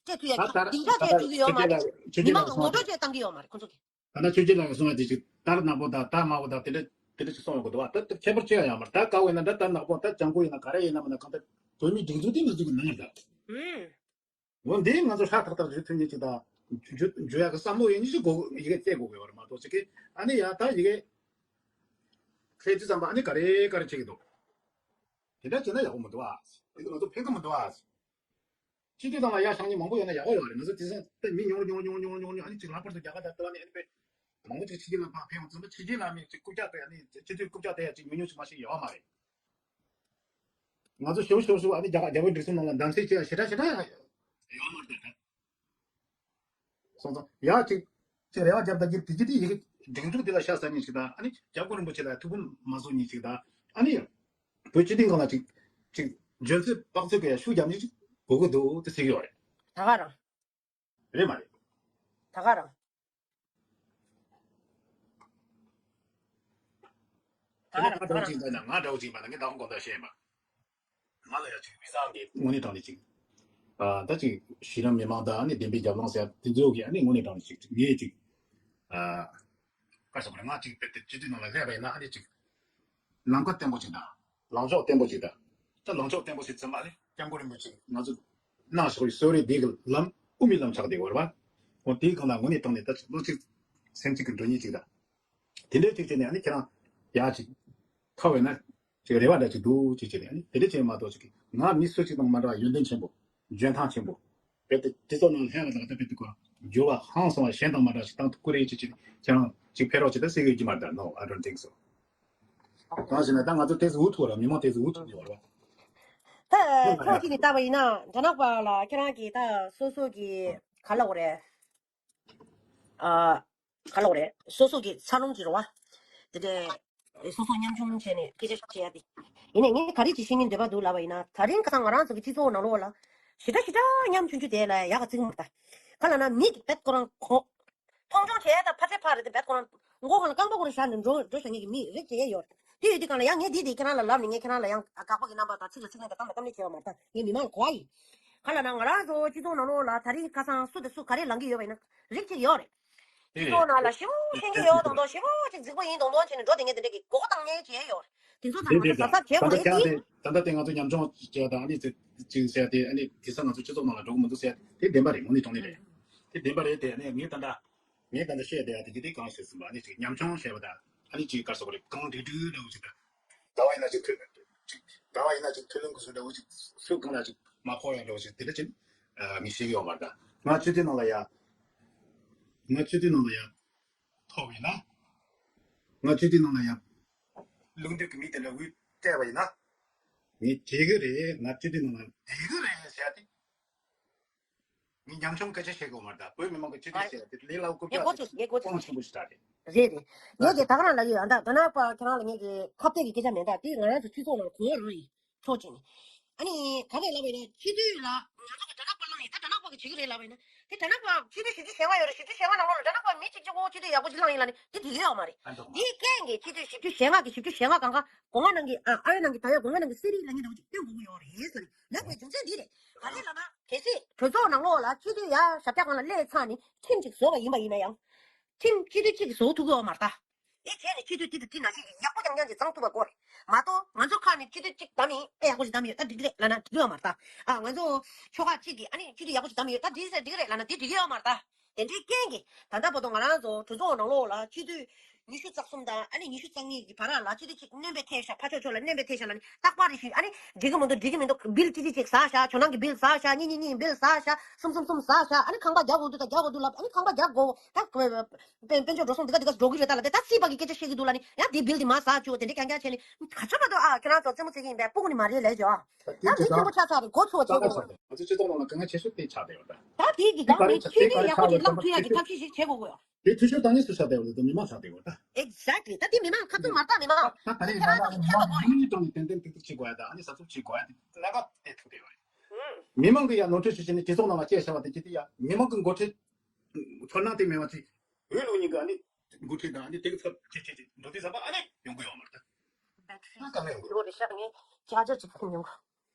སྤྲད་ཐུབ་ཡ་གི་སྡིངས་ཆ་སྤྲད་ཐུབ་ཀྱི་ཡོད་མ་རེད། མི་མང་ལ་ངོ་སྤྲོད་བྱས་བཏང་གི་ཡོད་མ་རེད་ཁོང་ཚོ་གིས། ད་ལྟ་ཆོས་རྒྱལ་ལགས་ཀྱིས་གསུངས་པ་དེ་ཅིག་དར་ནག་པོ་དང་དར་དམར་པོ་དང་དེ་འདྲ་དེ་འདྲ་ཅིག་གསུངས་ཡོང་གི་འདུག་བ། ད་ད་ཁྱད་པར་ཅི་ཡང་ཡོད་མ་རེད། དར་དཀར་པོ་ཡིན་ན་འདྲ་དར་ནག་པོ་དར་ལྗང་ཁུ་ཡིན་ན་ག་རེ་ཡིན་ན་མིན་ན་གང་ལྟར་བོད་མིའི་སྒྲིག་འཛུགས་དེ་ང་ཚོ་གི་ནང་རེད། ཨུམ། འོ་འདི་ང་ཚོ་ཧྲ་ཐག་ཐག་རེད་ཐོན་མཁན་ཅིག་དང་ འཇུ་འཇུ་ཡག་གི་བསམ་བློ་ཡིན་ཅི་གོ་ཡི་གེ་བལྟས་དགོས་པ་རེད་མ་གཏོགས་ཅི་གི་ཨ་ནི་ཡ་ད་ཡི་གེ་ཁྱེད་ཚོ་ཙམ་པ་ཨ་ནི་ག་རེ་ག་རེ་བྱེད་ཀྱི་འདུག་དེ་འདྲ་བྱས་ན་ཡག་པོ་མི་འདུག་ཨ། དེ་ཚོ་ང་ཚོ་ཕན་གི་མི་འདུག་ཨ། སྤྱི་འཐུས་དང་ལ་ཡ་ཤང་ཉིན་མང་པོ་ཡོད་ན་ཡག་པོ་ཡོད་རེད། ང་ཚོ་དེང་སང་དེ་མི་ཉུང་རུ་ཉུང་རུ་ཉུང་རུ་ཉུང་རུ་ཉུང་རུ་ཉུང་རུ་ཨ་ནི་ཅིག་ལྷག་པར་དུ་རྒྱ་གར་དང་ལྟ་བ་ནས་ཨ་ནི་དཔེ་མང་པོ་ཅིག་ཕྱི་རྒྱལ་ལ་ཕར་ཕེབས་ཡོང་ཙམ་པ་ཕྱི་རྒྱལ་ལ་མི་ཅིག་རྐུབ་བཀྱག་དེ་ཨ་ནི་སྤྱི་འཐུས་རྐུབ་བཀྱག་དེ་ཡ་ཅིག་ཉུང་ཉུང་ཅིག་མ་ཞིག་ཡོད་མ་རེད། ང་ཚོ་ཞུ་ཞུ་ཞུ་ཨ་ནི་རྒྱ་གར་རྒྱ་བོད་སྒྲིག་འཛུགས་ནང་ལ་གདམ་གསེས་བྱེད་ཡ་ཞེ་དྲག་ཞེ་དྲག་ཡོད་མ་རེད་ད། སོང་ཙང་ཡ་ཅིག་ཅིག་རེ་བ་རྒྱབ་ད་གི་དེ་གི་དེ་ཡི་གེ་སྒྲིག་འཛུགས་དེ་ལ་ཤ་ཟ་ཉིན་ཞིག་དང་ཨ་ནི་རྒྱལ་པོ་རིན་པོ་ཆེ་ལ་ཐུགས་ཁུར་མ་བཟོ་ཉིན་ཞིག་དང་ཨ་ནི་བོད་སྤྱི་འཐུས་སྒང་ལ་ཅིག་ཅིག་འཇོན་ཚོད་དཔག་ཚོད་ཀྱི་ཤུགས་རྒྱབ་ཉིན་ཅིག་དགོས་ཀྱི་འདུག་དེ་ཟེར་གི་ཡོད་རེད། ད་ག་རང་རེད་མ་རེད། ད་ག་རང་ད་ག་རང་ད་ག་རང་ཅིག་ད་ན་ང་འདྲ་བོ་ཅིག་མ་ན་ངས་ད་དགོངས་དག་བཤད་མ། ང་ལ་ཡ་ཅིག་དབུས་གཙང་གི་དངོས་གནས་དྲང་གནས་ཅིག་ཨ་ད་ཅིག་གཞི་རིམ་མི་མང་དང་ཨ་ནི་བདེན་པའི་རྒྱབ་ལངས་ཟེར་དེ་ཚོ་གི་ཨ་ནི་དངོས་གནས་དྲང་གནས་ཅིག་ངས་ཅིག་ཨ་ག་རེ་ཟེར་དགོས་རེད། ང་ཅིག་དཔེ་དེ་སྤྱི་འཐུས་ནང་ལ་སླེབས་པ་ཡིན་ན་ཨ་ནི་ཅིག་ལམ་ཁ་བརྟན་པོ་ཅིག་དང་ལངས་ཕྱོགས་བརྟན་པོ་ཅིག་དང་ད་ལངས་ཕྱོགས་བརྟན་པོ་ཞིག་ཚང་མ་ཨ་ནི་སྐྱབས་མགོན་རིན་པོ་ཆེ་ང་ཚོ་གནང་ཞོར་གྱི་གསོལ་རས་འདི་གི་ལམ་དབུ་མའི་ལམ་ཆགས་བསྡད་ཡོད་རེད་པ། འོ་དེའི་སྒང་ལ་དངོས་གནས་དྲང་གནས་ད་ཅིག་བློ་གཅིག་སེམས་གཅིག་གི་འགྲོ་ཉིན་ཅིག་དང་། དེ་འདྲའི་ཅིག་བྱས་ནས་ཨ་ནི་ཁྱེད་རང་ཡག་ཅིག་ཐོབ་པས་ན་ཅིག་རེ་བ་འདྲ་ཅིག་འདུག་ཅིག་བྱས་ནས་ཨ་ནི་དེ་འདྲ་བྱས་མ་གཏོགས་ཅིག་ང་མི་སུ་གཅིག་དང་མ་འདྲ་བ་ཡོན་ཏན་ཆེན་པོ་འཇོན་ཐང་ཆེན་པོ་དཔེ་དེ་སྤྱི་ཚོགས་ནང་ལྷན་ལ་དང་དེ་དཔེ་དེ་གོ་འགྱུར་བ་ཧང་སང་བ་གཞན་དང་མ་འདྲ་ཞིག་བཏང་ཐུབ་ཀྱི་རེད་ཅིག་ཅིག་ཁྱེད་རང་ཅིག་ཕེབས་རོགས་ཅིག་ད་ཟེར་གི་ཡོད་ཀྱི་མ་རེད་ད། No, I don't think so. གང་ཞེ་ན་ད་ང་ཚོ་དེ་ཚོ་འུ་ཐུག་ར་མི་མང་དེ་ཚོ་འུ་ཐུག་ཡོད་ར། ད་ཕྱོགས་གཅིག་ནས་བལྟས་པ་ཡིན་ན་རྒྱ་ནག་པ་ལ་ཁྱེད་རང་གིས་ད་སོ་སོ་གི་ག་ལབ་དགོས་རེད། ཨ། ག་ལབ་དགོས་རེད། སོ་སོ་གི་འཚར་ལོངས་ཀྱི་རེད་བ། དེ་འདྲའི་སོ་སོ་ཉམ་ཆུང་བྱས་ནས་སྐད་ཆ་བཤད་ཡ་དེ། ཡིན་ནའི་ངས་ག་རེ་ཅིག་བཤད་སྙིང་འདོད་པ་འདུག་ལབ་པ་ཡིན་ན་ད་རིང་ཁ་སང་ང་རང་ཚོ་གི་སྤྱི་ཚོགས་ནང་ལོགས་ལ་ཞེ་དྲག་ཞེ་དྲག་ཉམ་ཆུང་ཆུང་དེ་ལ་ཡག་ག་བརྩི་གི་མ་རེད་ད། ག་ལབ་ན་མི་དེ་བེད་ཁོ་རང་གོ་མཐོང་ཆུང་བྱས་ད་ཕར་ཚད་ཕར་རེད་དེ་བེད་ཁོ་རང་མགོ་སྒང་ལ་རྐང་པ་ཁོ་རང་བཞག་ནས་འགྲོ་འགྲོ་བཞག་མཁན་གྱི་མི་རིགས་དེ་ཡོད་རེད། དེ་ཡོད་དུས་གང་ལ་ཡང་ངས་འདི་འདི་ཁྱེད་རང་ལ་ལབ་ནས་ངས་ཁྱེད་རང་ལ་ཡང་དགག་པ་གི་རྣམ་པ་དང་ཚིག་ལ་ཚིག་ལན་དང་གཏམ་ལ་གཏམ་ལན་བྱེད་ཡོད་མ་རེད་ད། ངས་མི་མང་ལ་གོ་བ་ཡིན། ག་ལབ་ན་ང་རང་ཚོ་སྤྱི་ཚོགས་ནང་ལོགས་ལ་ད་རིང་ཁ་སང་སུ་དང་སུ་ག་རེ་ལངས་ཀྱི་ཡོད་པ་ཡིན་ན་རིགས་གཅིག་ཡོད་རེད། སྤྱི་ཚོགས་ནང་ལ་ཞེ་པོ་ཤེས་ཀྱི་ཡོད་མདོག་མདོག་ཞེ་པོ་ཅིག་རྫིག་པོ་ཡིན་མདོག་མདོག་བྱས་ནས་འགྲོ་བསྡད་མཁན་དེ་འདྲ་གི་མགོ་བཏང་མཁན་བྱས་ཡོད་རེད། དེ་ཚོ་ཚང་མ་གཟབ་གཟབ་བྱེད་དགོས་རེད་དེ། ད་ལྟ་དེ་ང་ཚོ་ཉམ་ཆུང་བྱས་དང་ཨ་ནི་ཅིག་བྱས་ཏེ་ཨ་ནི་དེང་སང་ང་ཚོ་སྤྱི་ཚོགས་ནང་ལ་འགྲོ་གི་མི་འདུག་ཟེར་དེ་བདེན་པ་རེད། དངོས་གནས་དྲང་གནས་རེད། དེ་བདེན་པ་རེད་དེ་ཨ་ནི་ངས་ད་ལྟ་ངས་ད་ལྟ་བཤད་བསྡད་ཡ་དེ་གི་དེ་གང་བཤད་ཟིན་པ་ཨ་ནི་ཅིག་ཉམ་ཆུང་བཤད་པ་དང་ཨ་ནི་ཅིག་ག་རེ་ཟེར་དགོས་རེད། གང་འགྲིག་འགྲིག་འདྲ་བོ་ཅིག་དང་། ཟླ་བ་ཡིན་ན་ཅིག་མཐུན་ཅིག་ཟླ་བ་ཡིན་ན་ཅིག་མཐུན་ལམ་གྱི་བཟོ་འདྲ་བོ་ཅིག་སུ་གང་ལ་ཅིག་མ་ཕོག་ཡ་འདྲ་བོ་ཅིག་དེ་འདྲ་ཅིག་ཨ་མི་ཤེས་ཀྱི་ཡོད་མ་རེད་ད། ང་སྤྱི་འཐུས་ནང་ལ་ཡ་ང་སྤྱི་འཐུས་ནང་ལ་ཡ་ཐོབ་ཡིན་ན་ང་སྤྱི་འཐུས་ནང་ལ་ཡ་ལུང་འདྲེན་གྱི་མི་དེ་འདྲ་འུད་སྤྲད་པ་ཡིན་ན་ངས་བྲེལ་གི་རེད། ང་སྤྱི་འཐུས་ནང་ལ་བྲེལ་གི་རེད་ཟེར་ཏེ། ངས་ཉམ་ཆུང་སྐད་ཆ་བཤད་དགོས་མ་རེད་ད། བོད་མི་མང་གི་སྤྱི་འཐུས་ཟེར་ཡ་དེ་ལས་སླ་བོ་རྐུབ་ངས་གོ་ཀྱག་ཆོད་ངས་གོ་ཆོད་གོང་ཆེན་པོ་ཞིག་རེད། རེད་རེད། ངས་ཀྱི་ད་ག་རང་ལ་ཡོད་ཨ་ད་རྒྱ་ནག་པ་ཁྱེད་རང་ལ་ངས་ཀྱི་ཁ་གཏད་ཀྱི་སྐད་ཆ་མེད་ད། དེ་ང་རང་ཚོ་སྤྱི་ཚོགས་ནང་གོ་བ་རང་ཡིན་ཕྱོགས་གཅིག་ནས། ཨ་ནི་ག་རེ་ལབ་པ་ཡིན་ན་སྤྱི་འཐུས་ལ་ང་ཚོ་གི་རྒྱ་ནག་པ་བླངས་ཡིན་ད་རྒྱ་ནག་པ་གི་བྱེད་ཀྱི་རེད་ལབ་པ་ཡིན་ན་དེ་རྒྱ་ནག་པ་སྤྱི་འཐུས་བཞི་བཅུ་ཞེ་ལྔ་ཡོད་རེད། བཞི་བཅུ་ཞེ་ལྔ་ནང་ལོགས་ལ་རྒྱ་ནག་པ་མི་གཅིག་གཅིག་པོ་སྤྱི་འཐུས་ཡག་པོ་ཅིག་བླངས་ཡིན་ལབ་ནི་དེ་འགྲིག་གི་ཡོད་མ་རེད། དེའི་རྐྱེན་གྱིས་སྤྱི་འཐུས་བཞི་བཅུ་ཞེ་ལྔ་གི་བཞི་བཅུ་ཞེ་ལྔ་གང་ག་གོང་མ་ནང་གི་ཨ་ཨ་རི་ནང་གི་ད་ཡོད་གོང་མ་ནང་གི་སི་རི་ལབ་མཁན་འདྲ་བོ་ཅིག་སྟོན་དགོས་ཀྱི་ཡོད་རེད་ཟེར་ནི་ལབ་པའི་རྒྱུ་མཚན་འདི་རེད། ག་རེ་ལབ་ན་གལ་སྲིད་གྲོས་ཚོགས་ནང་ལོགས་ལ་སྤྱི་འཐུས་ཡ་ཞབས་བཀྱག་སྒང་ལ་སླེབས་ཚར་ནས་ཁྲིམས་ཅིག་བཟོ་བ་ཡིན་པ་ཡིན་ན་ཡང་། ཁྲིམས་སྤྱི་འཐུས་གཅིག་གིས་བཟོ་ཐུབ་ཀྱི་ཡོད་མ་རེད་ད། དེ་བྱས་ནས་སྤྱི་འཐུས་དེ་དང་དེ་ནང་བཞིན་གྱི་ཡག་པོ་རྐྱང་རྐྱང་ཅིག་བཟོ་ཐུབ་པ་དགོས་རེད་མ་གཏོགས་ང་ཚོ་ཁ་ནས་སྤྱི་འཐུས་གཅིག་བདམས་ཡིན་ཨེ་ཡག་པོ་ཞིག་བདམས་ཡོད་ད་འགྲིག་གི་རེད་ལབ་ན་འགྲིག་གི་ཡོད་མ་རེད་ད། ཨ་ང་ཚོ་ཆོལ་ཁ་གཅིག་གིས་ཨ་ནི་སྤྱི་འཐུས་ཡག་པོ་ཞིག་བདམས་ཡོད་ད་འགྲིག་ཟེར་འགྲིག་གི་རེད་ལབ་ན་དེ་འགྲིག་གི་ཡོད་མ་རེད་ད། དེ་འདྲའི་རྐྱེན་གྱིས་ད་ལྟ་བར་དུ་ང་རང་ཚོ་གྲོས་ཚོགས་ནང་ལོགས་ལ་སྤྱི་འཐུས་ཉི་ཤུ་རྩ་གསུམ་དང་ཨ་ནི་ཉི་ཤུ་རྩ་གཉིས་ཀྱི་བར་ལ་སྤྱི་འཐུས་གཅིག་སྣོན་པ་ཐེབས་ཤག་ཕར་ཕྱོགས་ཕྱོགས་ལ་སྣོན་པ་ཐེབས་ཤག་ལབ་ནས་རྟག་པར་རེ་ཞུས་ཨ་ནི་འགྲིག་གི་མི་འདུག་འགྲིག་གི་མི་འདུག་བིལ་གཅིག་གཅིག་ཅིག་ཟ་ཤག་ཇོ་ནང་གི་བིལ་ཟ་ཤག་གཉིས་གཉིས་གཉིས་བིལ་ཟ་ཤག་གསུམ་གསུམ་གསུམ་ཟ་ཤག་ཨ་ནི་ཁང་པ་རྒྱག་དགོས་འདུག་ད་རྒྱག་དགོས་འདུག་ལབ་ཨ་ནི་ཁང་པ་རྒྱག་དགོས་ད་དཔལ་འབྱོར་འགྲོ་སོང་འདི་ག་འདི་ག་འགྲོ་གི་རེད་ད་ལབ་དེ་ད་སྲིད་པ་གི་སྐད་ཆ་བཤད་ཀྱི་འདུག་ལབ་ནི་ཡང་དེ་བིལ་འདི་མ་ཟ་བཅུག་དེ་འདྲའི་རྐྱང་རྐྱང་བྱས་ནི་ག་ཚོད་མ་གཏོགས་ཨ་ཁྱེད་རང་ཚོ་རྩེད་མོ་རྩེ་གི་ཡིན་པས་སྤུ་གུ་ནི་མ་རེད་ལས་ཇོ། ད་དེ་དེ་ཆེན་པོ་ཆགས་ཚར་རེད་གོ་ཆོད་བྱེད་དགོས། ང་ཚོ་སྤྱི་ཚོགས་ནང་ལ་དཀའ་ངལ་ཆེ་ཤོས་དེ་ཆགས་བསྡད་ཡོད་ད། ད་དེ་གི་དེ་ག་སྒང་ནས་རེད་ཆགས་དེ་ཆོས་ག་ཉིད་རེད་ཡག་པོ་ཆགས་ཅིག་ལབ་ཐུབ་ཡག་གི་ཐབས་ཤེས་ཤིག་བྱེད་དགོས་གོ། དེ་འཐུས་ཤོར་བཏང་ཉེས་སུ་ཆགས་བསྡད་ཡོད་ད་མི་མང་ཆགས་བསྡད་ཡོད་ད། Exactly. ད་དེ་མི་མང་ཁ་ཐུག་མ་ལྟ་མི་མང་ད་ད་རེས་ཁྱེད་རང་ཚོ་གི་ཐེབས་པ་གོ་རེད། མི་ནི་ཏང་ནི་ཏན་ཏན་ཏིག་ཏིག་བྱེད་དགོས་ཡ་ད་ཨ་ནི་ཟབ་ཟོབ་བྱེད་དགོས་ཡ་དེ་ལས་ཀ་དེ་ཐུག་བསྡད་ཡོད་རེད། མི་མང་གི་ཡ་ནོར་འཁྲུལ་ཞུ་བྱས་ནས་སྤྱི་ཚོགས་ནང་ལ་སྐད་བཤད་པ་དེ་ཅི་སྟེ་ཡ་མི་མང་གི་འགོ་ཁྲིད་ཚོར་སྣང་དེ་མེད་པ་ཅིག་འོས་བླུག་མཁན་གྱི་ཨ་ནི་འགོ་ཁྲིད་དང་ཨ་ནི་དེ་གི་ཚབ་བྱེད་བྱེད་ཅིག་འགྲོ་དུས་ཙམ་པ་ཨ་ནི་ཡོང་གི་ཡོད་མ་རེད་ད། ཨ་དཀའ་ངལ་ཡོང་གི་ཡོད་རེད་ཤག་ངས་ཅ་ཅ་ཅིག་ཕུལ་མྱོང་གོ་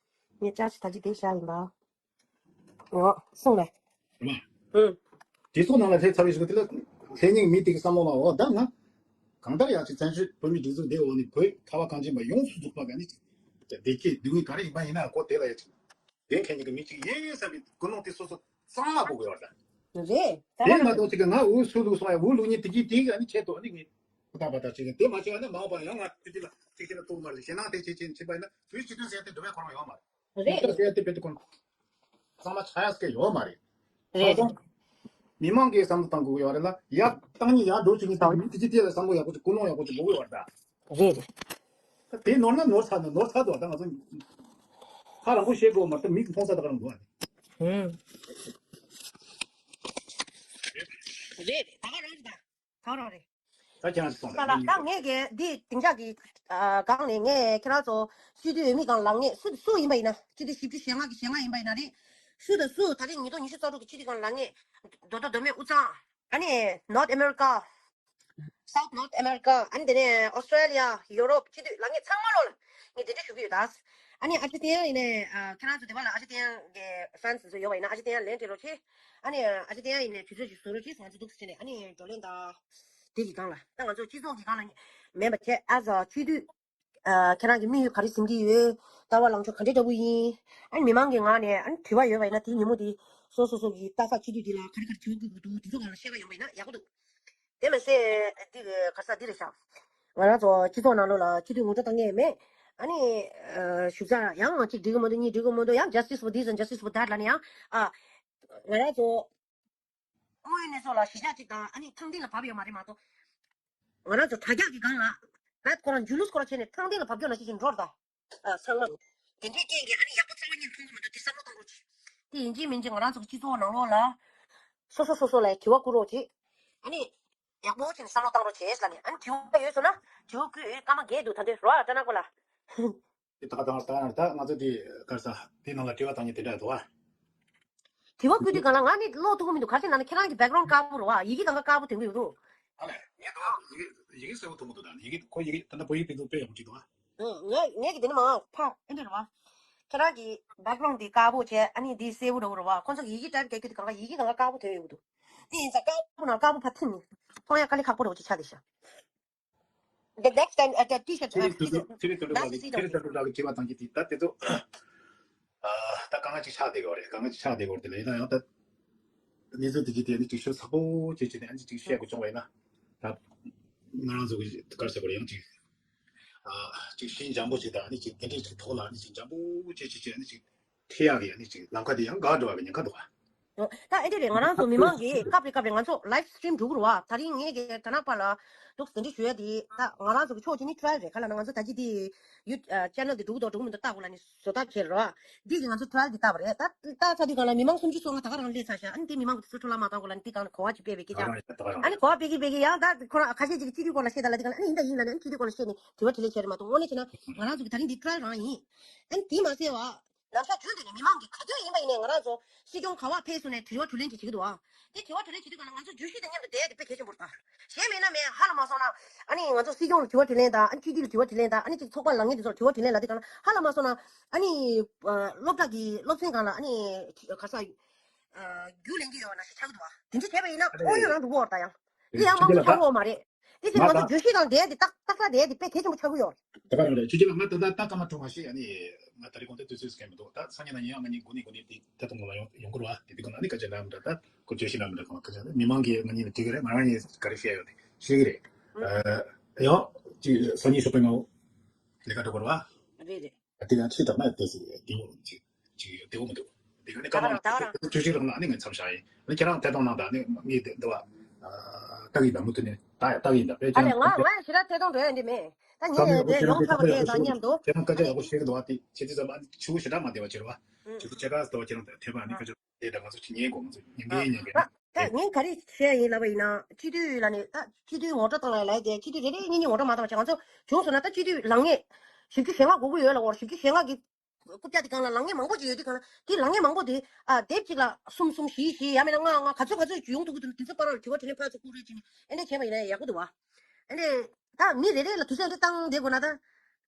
ངས་ཅ་ཅིག་ད་ཅི་དེ་བཞག་ཡིན་པ། འོ། གསུངས་ལེ། རེད་མ། ཨུ། དེ་ཚོ་ནང་ལ་སླེབས་ཚར་བའི་གཞུག་དེ་ལ་སླེབས་མཁན་མི་དེ་གི་བསམ་བློ་ལ་འོ་ད་ང་གང་ལྟར་ཡག་ཅིག་བཙན་བྱོལ་བོད་མི་སྒྲིག་འཛུགས་དེ་འོག་ནས་བོད་ཁ་བ་གངས་ཅན་པ་ཡོངས་སུ་རྫོགས་པ་ག་ནི་ཅིག་བདེ་སྐྱིད་སྡུག་བསྔལ་ག་རེ་ཡིན་པ་ཡིན་ན་ཁོ་དེ་ལ་ཡག་ཅིག་བདེན་མཁན་གྱི་མི་ཅིག་ཡིན་བསམ་པའི་ཀུན་སློང་དེ་སོ་སོ་གཙང་མ་དགོས་ཀྱི་ཡོད་རེད། རེད། ད་དེ་མ་གཏོགས་ཅིག་གི་ང་འུ་སུ་ལུག་སོང་ཡ། འུ་ལུག་ཉིན་དེ་གི་དེ་གི་ཨ་ནི་ཆེད་དུ་ཨ་ནི་ངས་ཕུ་ཐག་པ་ཐག་ཅིག་གི་དེ་མ་བྱས་ན་མ་འོངས་པ་ཡང་ང་དེ་དེ་ལ་ཅིག་ཅིག་ལ་གཏུག་མ་རེད། ཞེད་སྣང་དེ་ཅིག་ཅིག་བྱེད་པ་ཡིན་ན་བོད་སྤྱི་དོན་ཟེར་དེ་འགྲོ་བའི་ཁོ་རང་ཡོད་མ་རེད། རེད། ཟེར་དེ་བེད་དེ་ཁོ་ཚང་མ་ཆ་ཡ་སྐད་ཡོད་མ་རེད། རེད། མི་མང་གིས་བསམ་བློ་བཏང་དགོས་ཡོད་རེད་ལ། ཡ་བཏང་ཉིན་ཡ་འགྲོ་བཅུག་ཉིན་དང་མི་དེ་ཅིག་དེ་ལ་བསམ་བློ་ཡག་པོ་ཅིག་ཀུན་སློང་ཡག་པོ་ཅིག་དགོས་ཀྱི་ཡོད་རེད་ད། རེད་རེད། དེ་ནོར་ན་ནོར་ཚར་ན་ནོར་ཚར་འདུག་ད་ང་ཚོ་ཁ་རང་པོ་བཤད་དགོས་མ་གཏོགས་མིག་མཐོང་ས་ད་ག་རང་འདུག་ཨ། ཧུམ། རེད་རེད། ད་ག་རང་རེད་ད། ད་ག་རང་རེད། ད་ཁྱེད་རང་ཚོ་ད་ལ་ད་ངས་གི་འདི་དེང་ཆག་གི་ཨ་སྒང་ནས་ངས་ཁྱེད་རང་ཚོ་སྤྱི་འཐུས་འོས་མི་སྒང་ལངས་ངེས་སུ་སུ་ཡིན་པ་ཡིན་ན། སྤྱི་འཐུས་བཞི་བཅུ་ཞེ་ལྔ་གི་ཞེ་ལྔ་ཡིན་པ་ཡིན་ན་རེད། སུ་དང་སུ་ད་རེས་ཉིས་སྟོང་ཉི་ཤུ་རྩ་དྲུག་གི་སྤྱི་འཐུས་སྒང་ལངས་ངེས། མདོ་སྟོད་མདོ་སྨད་དབུས་གཙང་། ཨ་ནི་North America, South North America, ཨ་ནི་དེ་ནས་Australia, Europe སྤྱི་འཐུས་ལངས་ངེས་ཚང་མ་ལོ་ལ་ངས་གདན་འདྲེན་ཞུ་གི་ཡོད་ད། ཨ་ནི་ཨར་ཇེན་ཏི་ན་ཡིན་ནས་ཨ་ཁྱེད་རང་ཚོ་དེ་བ་ལ་ཨར་ཇེན་ཏི་ན་གི་ཕན་སི་ཚོ་ཡོད་པ་ཡིན་ན་ཨར་ཇེན་ཏི་ན་ལན་སྤྲད་རོགས་བྱེད། ཨ་ནི་ཨར་ཇེན་ཏི་ན་ཡིན་ནས་དུས་ཚོད་ཅིག་བཟོ་རོགས་བྱེད། ང་ཚོ་འདུག་སེ་བྱས་ནས་ཨ་ནི་བགྲོ་གླེང་དང་། དེ་གི་སྒང་ལ་ད་ང་ཚོ་སྤྱི་ཚོགས་ཀྱི་སྒང་ལ་མེད་པ་བྱས། as a སྤྱི་འཐུས། ཨ་ཁྱེད་རང་གི་དམིགས་ཡུལ་ག་རེ་འཛིན་གྱི་ཡོད། ལྟ་བ་ལངས་ཕྱོགས་ག་འདྲ་འདྲ་པོ་ཡིན། ཨ་ནི་མི་མང་གིས་ང་ནས་ཨ་ནི་དྲི་བ་ཡོད་པ་ཡིན་ན་དེའི་ཉིན་མོ་དེ་སོ་སོ་སོ་གི་ལྟ་ས་སྤྱི་འཐུས་དེ་ལ་ག་རེ་ག་རེ་དྲི་བ་བཀོད་དགོས་འདུག་དེ་ཚོ་སྒང་ལ་བཤད་པ་ཡོང་བ་ཡིན་ན་ཡག་པོ་འདུག་དེ་མ་ཟད་འདི་གི་ག་རེ་ཟ་འདི་རེད་ཤག་ང་རང་ཚོ་སྤྱི་ཚོགས་ནང་ལོགས་ལ་སྤྱི་འཐུས་ངོ་སྤྲོད་བཏང་མཁན་མེད། ཨ་ནི་ཨ་ཞུ་ས་ཡང་གཅིག་འགྲིག་གི་མི་འདུག་གཉིས་འགྲིག་གི་མི་འདུག་ཡང་justice for this and justice for that ལབ་ནས་ཡང་ཨ་ང་རང་ཚོ་དངོས་ཡོད་གནས་ཚུལ་ལ་གཞི་བཞག་ཅིག་དང་ཨ་ནི་ཐང་སྟེང་ལ་བབས་ཡོད་མ་རེད་མ་གཏོགས། ང་རང་ཚོ་དྲ་རྒྱ་གི་སྒང་ལ་ད་ཁོ་རང་ཇུ་ལུས་ཁོ་རང་བྱས་ནས་ཐང་སྟེང་ལ་བབས་རྒྱུ་ནང་བཞིན་ཞིག་འགྲོ་རེད་ད། ཨ་ཚང་མ། དེ་འདྲའི་རྐྱེན་གྱིས་ཨ་ནི་ཡག་པོ་རྩ་བ་ཉིད་མཐོང་གི་མི་འདུག་དེ་བསམ་བློ་གཏོང་རོགས་གྱིས། དེ་ཡིན་གཅིག་མིན་གཅིག་ང་རང་ཚོ་གི་སྤྱི་ཚོགས་ནང་ལོགས་ལ། སོ་སོ་སོ་སོ་ལ་དྲི་བ་བསྐུར་རོགས་གྱིས། ཨ་ནི། ཡག་པོ་བྱས་ནས་བསམ་བློ་བཏང་རོགས་བྱེད་ལབ་ནས་ཨ་ནི་དྲི་བ་ཡོད་སོང་ན་དྲི་བ་བསྐུར་ཡོད་སྐར་མ་བརྒྱད་འདུག་ད་འདོད་རོགས་ཨ་ཀྲ་ན་ཀོ་ལ། དེ་ད་ད་ད་ད་ང་ཚོ་དེ་ག་རེ་ཟ་དེ་ནང་ལ་དྲི་བ་བཏང་ཉིན་དེ་འདྲ་འདུག་ཨ། དྲི་བ་བསྐུར་དུས་གང་ལ་ང་ནི་ཀློག་ཐུབ་ཀྱི་མི་འདུག་ག་རེ་ཟེར་ན་ནི་ཁྱེད་རང་གི་background དཀར་པོ་རེད་བ། ཡི་གེ་གང་ག་དཀར་པོ་དེ་འདྲ་ཡོད་འདུག་ཨ་ལས་ངས་འདུག་ཡི་གེ་ཡི་གེ་གསལ་པོ་མཐོང་གི་འདུག་ད་ཡི་གེ་ཁོ་ཡི་གེ་ད་ལྟ་བོད་ཡིག་དེ་ཚོ་དཔེ་ཡག་པོ་ཅིག་འདུག་ཨ། ངས་ངས་ཀྱི་དེ་ནི་མ་ཕ་ཨེ་འདྲ་རེད་བ། ཁྱེད་རང་གི་background དེ་དཀར་པོ་བྱས་ཨ་ནི་དེ་སེར་པོ་འདྲ་བོ་རེད་བ། ཁོང་ཚོ་གི་ཡི་གེ་type རྒྱག་རྒྱུ་དེ་གང་ག་ཡི་གེ་གང་ག་དཀར་པོ་དེ་ཡོད་འདུག་དེ་ཡིན་ཙང་དཀར་པོ་ནང་དཀར་པོ་ཕ་ཐིམ་ནི་མཐོང་ཡ་དཀའ་ལས་ཁག་པོ་འདྲ་བོ་ཅིག་ཆགས་བསྡད་ཤག The next time, uh, the teacher, ཚེ་རིང་དོན་གྲུབ་ཚེ་རིང་དོན་གྲུབ་ལགས་ཀྱིས་ཚེ་རིང་དོན་གྲུབ་ལགས་ཀྱིས་དྲི་བ་བཏང་གི་དེ་ད་དེ་ཚོ་ཨ་ད་དཀའ་ངལ་ཅིག་ཆགས་བསྡད་ཡོད་རེད། དཀའ་ངལ་ཅིག་ཆགས་བསྡད་ཡོད་རེད་དེ་ལ་ཡིན་ན་ཡང་ད་གནས་ཚུལ་དེ་གི་དེ་ནི་ཅིག་ཤོད་ཚགས་པོ་བྱས་བྱས་ནས་ཨ་ནི་ཅིག་བཤད་དགོས་བྱུང་བ་ཡིན་ན་ད་ང་རང་ཚོ་གི་ག་རེ་ཟེར་དགོས་རེད། ཡང་ཅིག་ཨ་ཅིག་ཤིན་འཇམ་པོ་ཅིག་དང་ཨ་ནི་ཅིག་དེ་འདྲས་ཅིག་ཐོག་ལ་ཨ་ནི་ཅིག་འཇམ་པོ་བྱས་བྱས་བྱས་ཨ་ནི་ཅིག་ཁྲིད་ཡག་གི་ཨ་ནི་ཅིག་ལམ་ཁ་དེ་ཡང་འགག་འགྲོ་བ་གི་ཉེན་ཁ་འདུག་ཨ། ད་ཨེ་འདྲ་རེད། ང་རང་ཚོ་མི་མང་གིས་སྐབས་རེ་སྐབས་རེ་ང་ཚོ་live stream འགྲོ་གི་རེད་བ། ད་རིང་ངས་ཀྱི་དྲ་ནག་པ་ལ་འདུག་དེ་འདྲ་ཞུ་ཡ་དེ་ད་ང་རང་ཚོ་གི་ཕྱོགས་གཅིག་ནི་trial རེད། ག་ལ་ན་ང་ཚོ་ད་ཅི་དེ་ཡུ་channel དེ་འགྲོ་གི་འདུག་འགྲོ་གི་མི་འདུག་ལྟ་དགོས་ལ་ནི་བཟོ་ཐབས་བྱེད་རེད་བ། འདི་གི་ང་ཚོ trial དེ་བཏང་བ་རེད། ད་ལྟ་ཚར་དུས་གང་ལ་མི་མང་སུམ་ཅུ་སོ་ལྔ་ད་ག་རང་སླེབས་ཚར་ཤག་ཨ་ནི་དེ་མི་མང་གི་ཚོ་འཕྲོ་བརླག་མ་བཏང་དགོས་ལ་ནི་དེ་གང་ལ་གོ་བ་ཅིག་སྤེལ་བའི་སྐད་ཆ། ཨ་ནི་གོ་བ་སྤེལ་གི་སྤེལ་གི་ཡང་ད་ཁོ་རང་ཁ་ཤས་ཅིག་གིས་སྤྱི་འཐུས་སྐོར་ལ་བཤད་ད་ལ་དེ་གང་ལ་ཨ་ནི་ཡིན་ད་ཡིན་ལ་ནི་ཨ་ནི་སྤྱི་འཐུས་སྐོར་ལ་བཤད་ནས་དྲི་བ་དྲིས་ལན་བྱས་རེད་མ་གཏོགས་དངོས་གནས་བྱས་ན་ང་རང་ཚོ་གི་ད་རིང་འདི་trial རང་ཡིན། ཨ་ནི་དེ་མ་ཟད་བ། ནམ་ཞག་རྒྱུན་དུ་ནས་མི་མང་གིས་ག་དུས་ཡིན་པ་ཡིན་ནའི་ང་རང་ཚོ་སྲིད་སྐྱོང་ག་པར་ཕེབས་སོང་ནས་དྲི་བ་དྲིས་ལན་ཅིག་བྱེད་ཀྱི་འདུག་ཨ། དེ་དྲི་བ་དྲིས་ལན་བྱེད་དུས་གང་ལ་ང་ཚོ་བརྗོད་གཞི་དང་མཉམ་དུ་བསྡད་དེ་དཔེ་གལ་ཆེན་པོ་རེད་ད། གཞན་མེད་ན་མེད་ཧ་ལམ་མ་སོང་ན། ཨ་ནི་ང་ཚོ་སྲིད་སྐྱོང་ལ་དྲི་བ་དྲིས་ལན་དང་ཨ་ནི་སྤྱི་འཐུས་ལ་དྲི་བ་དྲིས་ལན་དང་ཨ་ནི་ཅིག་ཚོགས་པ་ལངས་མཁན་དེ་ཚོར་དྲི་བ་དྲིས་ལན་ལབ་དུས་གང་ལ་ཧ་ལམ་མ་སོང་ན། ཨ་ནི་ཨ་སློབ་གྲྭ་གི་སློབ་ཚན་སྒང་ལ་ཨ་ནི་ག་ས་ཨ་རྒྱུགས་ལེན་གྱི་ཡོད་ན་ཞིག་ཆགས་ཀྱི་འདུག་བ། དེ་འདྲ་བྱས་པ་ཡིན་ན་ཨོ་ཡོད་རང་འགྲོ་གི་ཡོད་རེད་ད་ཡང་། དེ་ཡང་མང་པོ་ཆགས་ཀྱི་ཡོད་མ་རེད། དེ་ཕྱིར་ང་ཚོ་བརྗོད་གཞི་དང་འབྲེལ་ཏེ་ཏག་ཏག་ཏག་འབྲེལ་ཏེ་དཔེ་གལ་ཆེན་པོ་ཆགས་ཀྱི་ཡོད་རེད། ད་ག་རང་རེད། ཁྱོད་ཀྱིས་ལ་ང་ད་ལྟ་ད་སྐར་མ་དྲུག་མ་ཤེས་ཨ་ནི་ང་ད་རེས་དགོངས་དོན་དུས་ཚོད་སྐྱེལ་མི་འདུག་ད་སང་ཉིན་གནངས་ཉིན་ཡང་ང་གཉིས་དགུ་ནས་དགུ་ནས་དེ་ད་དུང་ང་ལ་ཡོང་ཡོང་དགོས་རེད་བ། དེ་དུས་ཀ་ན་ནི་སྐད་ཆ་འདྲ་མི་འདྲ་ད་ཁོ་བརྗོད་གཞི་འདྲ་མི་འདྲ་གང་ལ་སྐད་ཆ་མི་མང་གིས་ང་གཉིས་ལ་དྲི་གི་རེད། ང་རང་གཉིས་ག་རེ་བཤད་ཡོད་དེ་ཤེས་ཀྱི་རེད། ཡང་ཅིག་སང་ཉིན་ཞོགས་པའི་ང་ལས་ཀ་འགྲོ་དགོས་རེད་བ། རེད་རེད། དེ་ཡང་ཕྱི་དྲགས་ན་དེ་སུ་དེ་ཡོད་ཅིག་ཅིག་བདེ་བོ་མི་འདུག་དེ་ག་ནི་སྐར་མ་ད་ག་རང་ད་ག་རང་བཅུ་གཅིག་རག་ན་ནི་ངས་མཚམས་བཞག་ཡིན། ནི་ཁྱེད་རང་ཐད་གཏོང་གནང་དང་ནི་ངས་དེ་འདི་བ་ལྟ་གི་ཡིན་ད། མུ་མཐུད་ནས་ད་ཡ་ལྟ་གི་ཡིན་ད། དཔེ་ཨ་ཅང་ལས་ང་ང་ཡང་ཞེ་དྲག་ཐད་གཏོང་འགྲོ་ཡ་འདི་མེད། ད་ངས་བསམ་ཡོད་དེ་ཤེས་ཡོང་ཐག་པ་དེ་དང་མཉམ་དུ་ཁྱེད་རང་སྐད་ཆ་ཡག་པོ་བཤད་གི་འདུག་བ། དེ་བྱེད་དུས་ཙམ་ཨ་ཆུ་བོ་ཞེ་དྲག་མ་བདེ་བ་བྱེད་རོགས། ཨུ། ཆུ་བོ་ཆེ་ཁ་སྟོ་ཁྱེད་རང་ཐོས་པ་ནི་ཨ་ཁ་ཆུ་དེ་ད་ང་ཚོ་ཆུ་ཉན་དགོས། ང་ཚོ་ཉན་གི་ཨ་ཉན་གི་ཨ་ད་ངས་ག་རེ་བཤད་ཡིན་ལབ་པ་ཡིན་ན་སྤྱི་འཐུས་ལ་ནི་ད་སྤྱི་འཐུས་ངོ་སྤྲོད་བཏང་ལ་ལབ་དེ་སྤྱི་འཐུས་རེ་རེ་གཉིས་གཉིས་ངོ་སྤྲོད་མ་བཏང་བ་བྱས་ང་ཚོ་བྱུང་སོང་ན་ད་སྤྱི་འཐུས་ལངས་ངེས་བཞི་བཅུ་ཞེ་ལྔ་དགོས་ཀྱི་ཡོད་ལ་འོར་བཞི་བཅུ་ཞེ་ལྔ་གི་རྐུབ་བཀྱག་དེ་སྒང་ལ་ལངས་ངེས་མང་པོ་ཅིག་ཡོད་དུས་སྒང་ལ་དེ་ལངས་ངེས་མང་པོ་དེ་ཨ་དེབ་ཅིག་ལ་གསུམ་གསུམ་བཞི་བཞི་ཡང་མིན་ན་ལྔ་ལྔ་ག་ཚོད་ག་ཚོད་ཅིག་ཡོང་ཐུབ་ཀྱི་འདུག་དེ་ཚོ་བར་ལ་དྲི་བ་དྲིས་ལན་ཕར་ཚུར་བསྐུར་རེས་བྱས་ནས་ཨེ་འདྲས་བྱས་པ་ཡིན་ན་ཡག་པོ་འདུག་བ། ཨེ་འདྲས་ད་མི་རེ་རེ་ལ་དུས་ཚོད་འདི་བཏང་བསྡད་དགོས་ན་ད།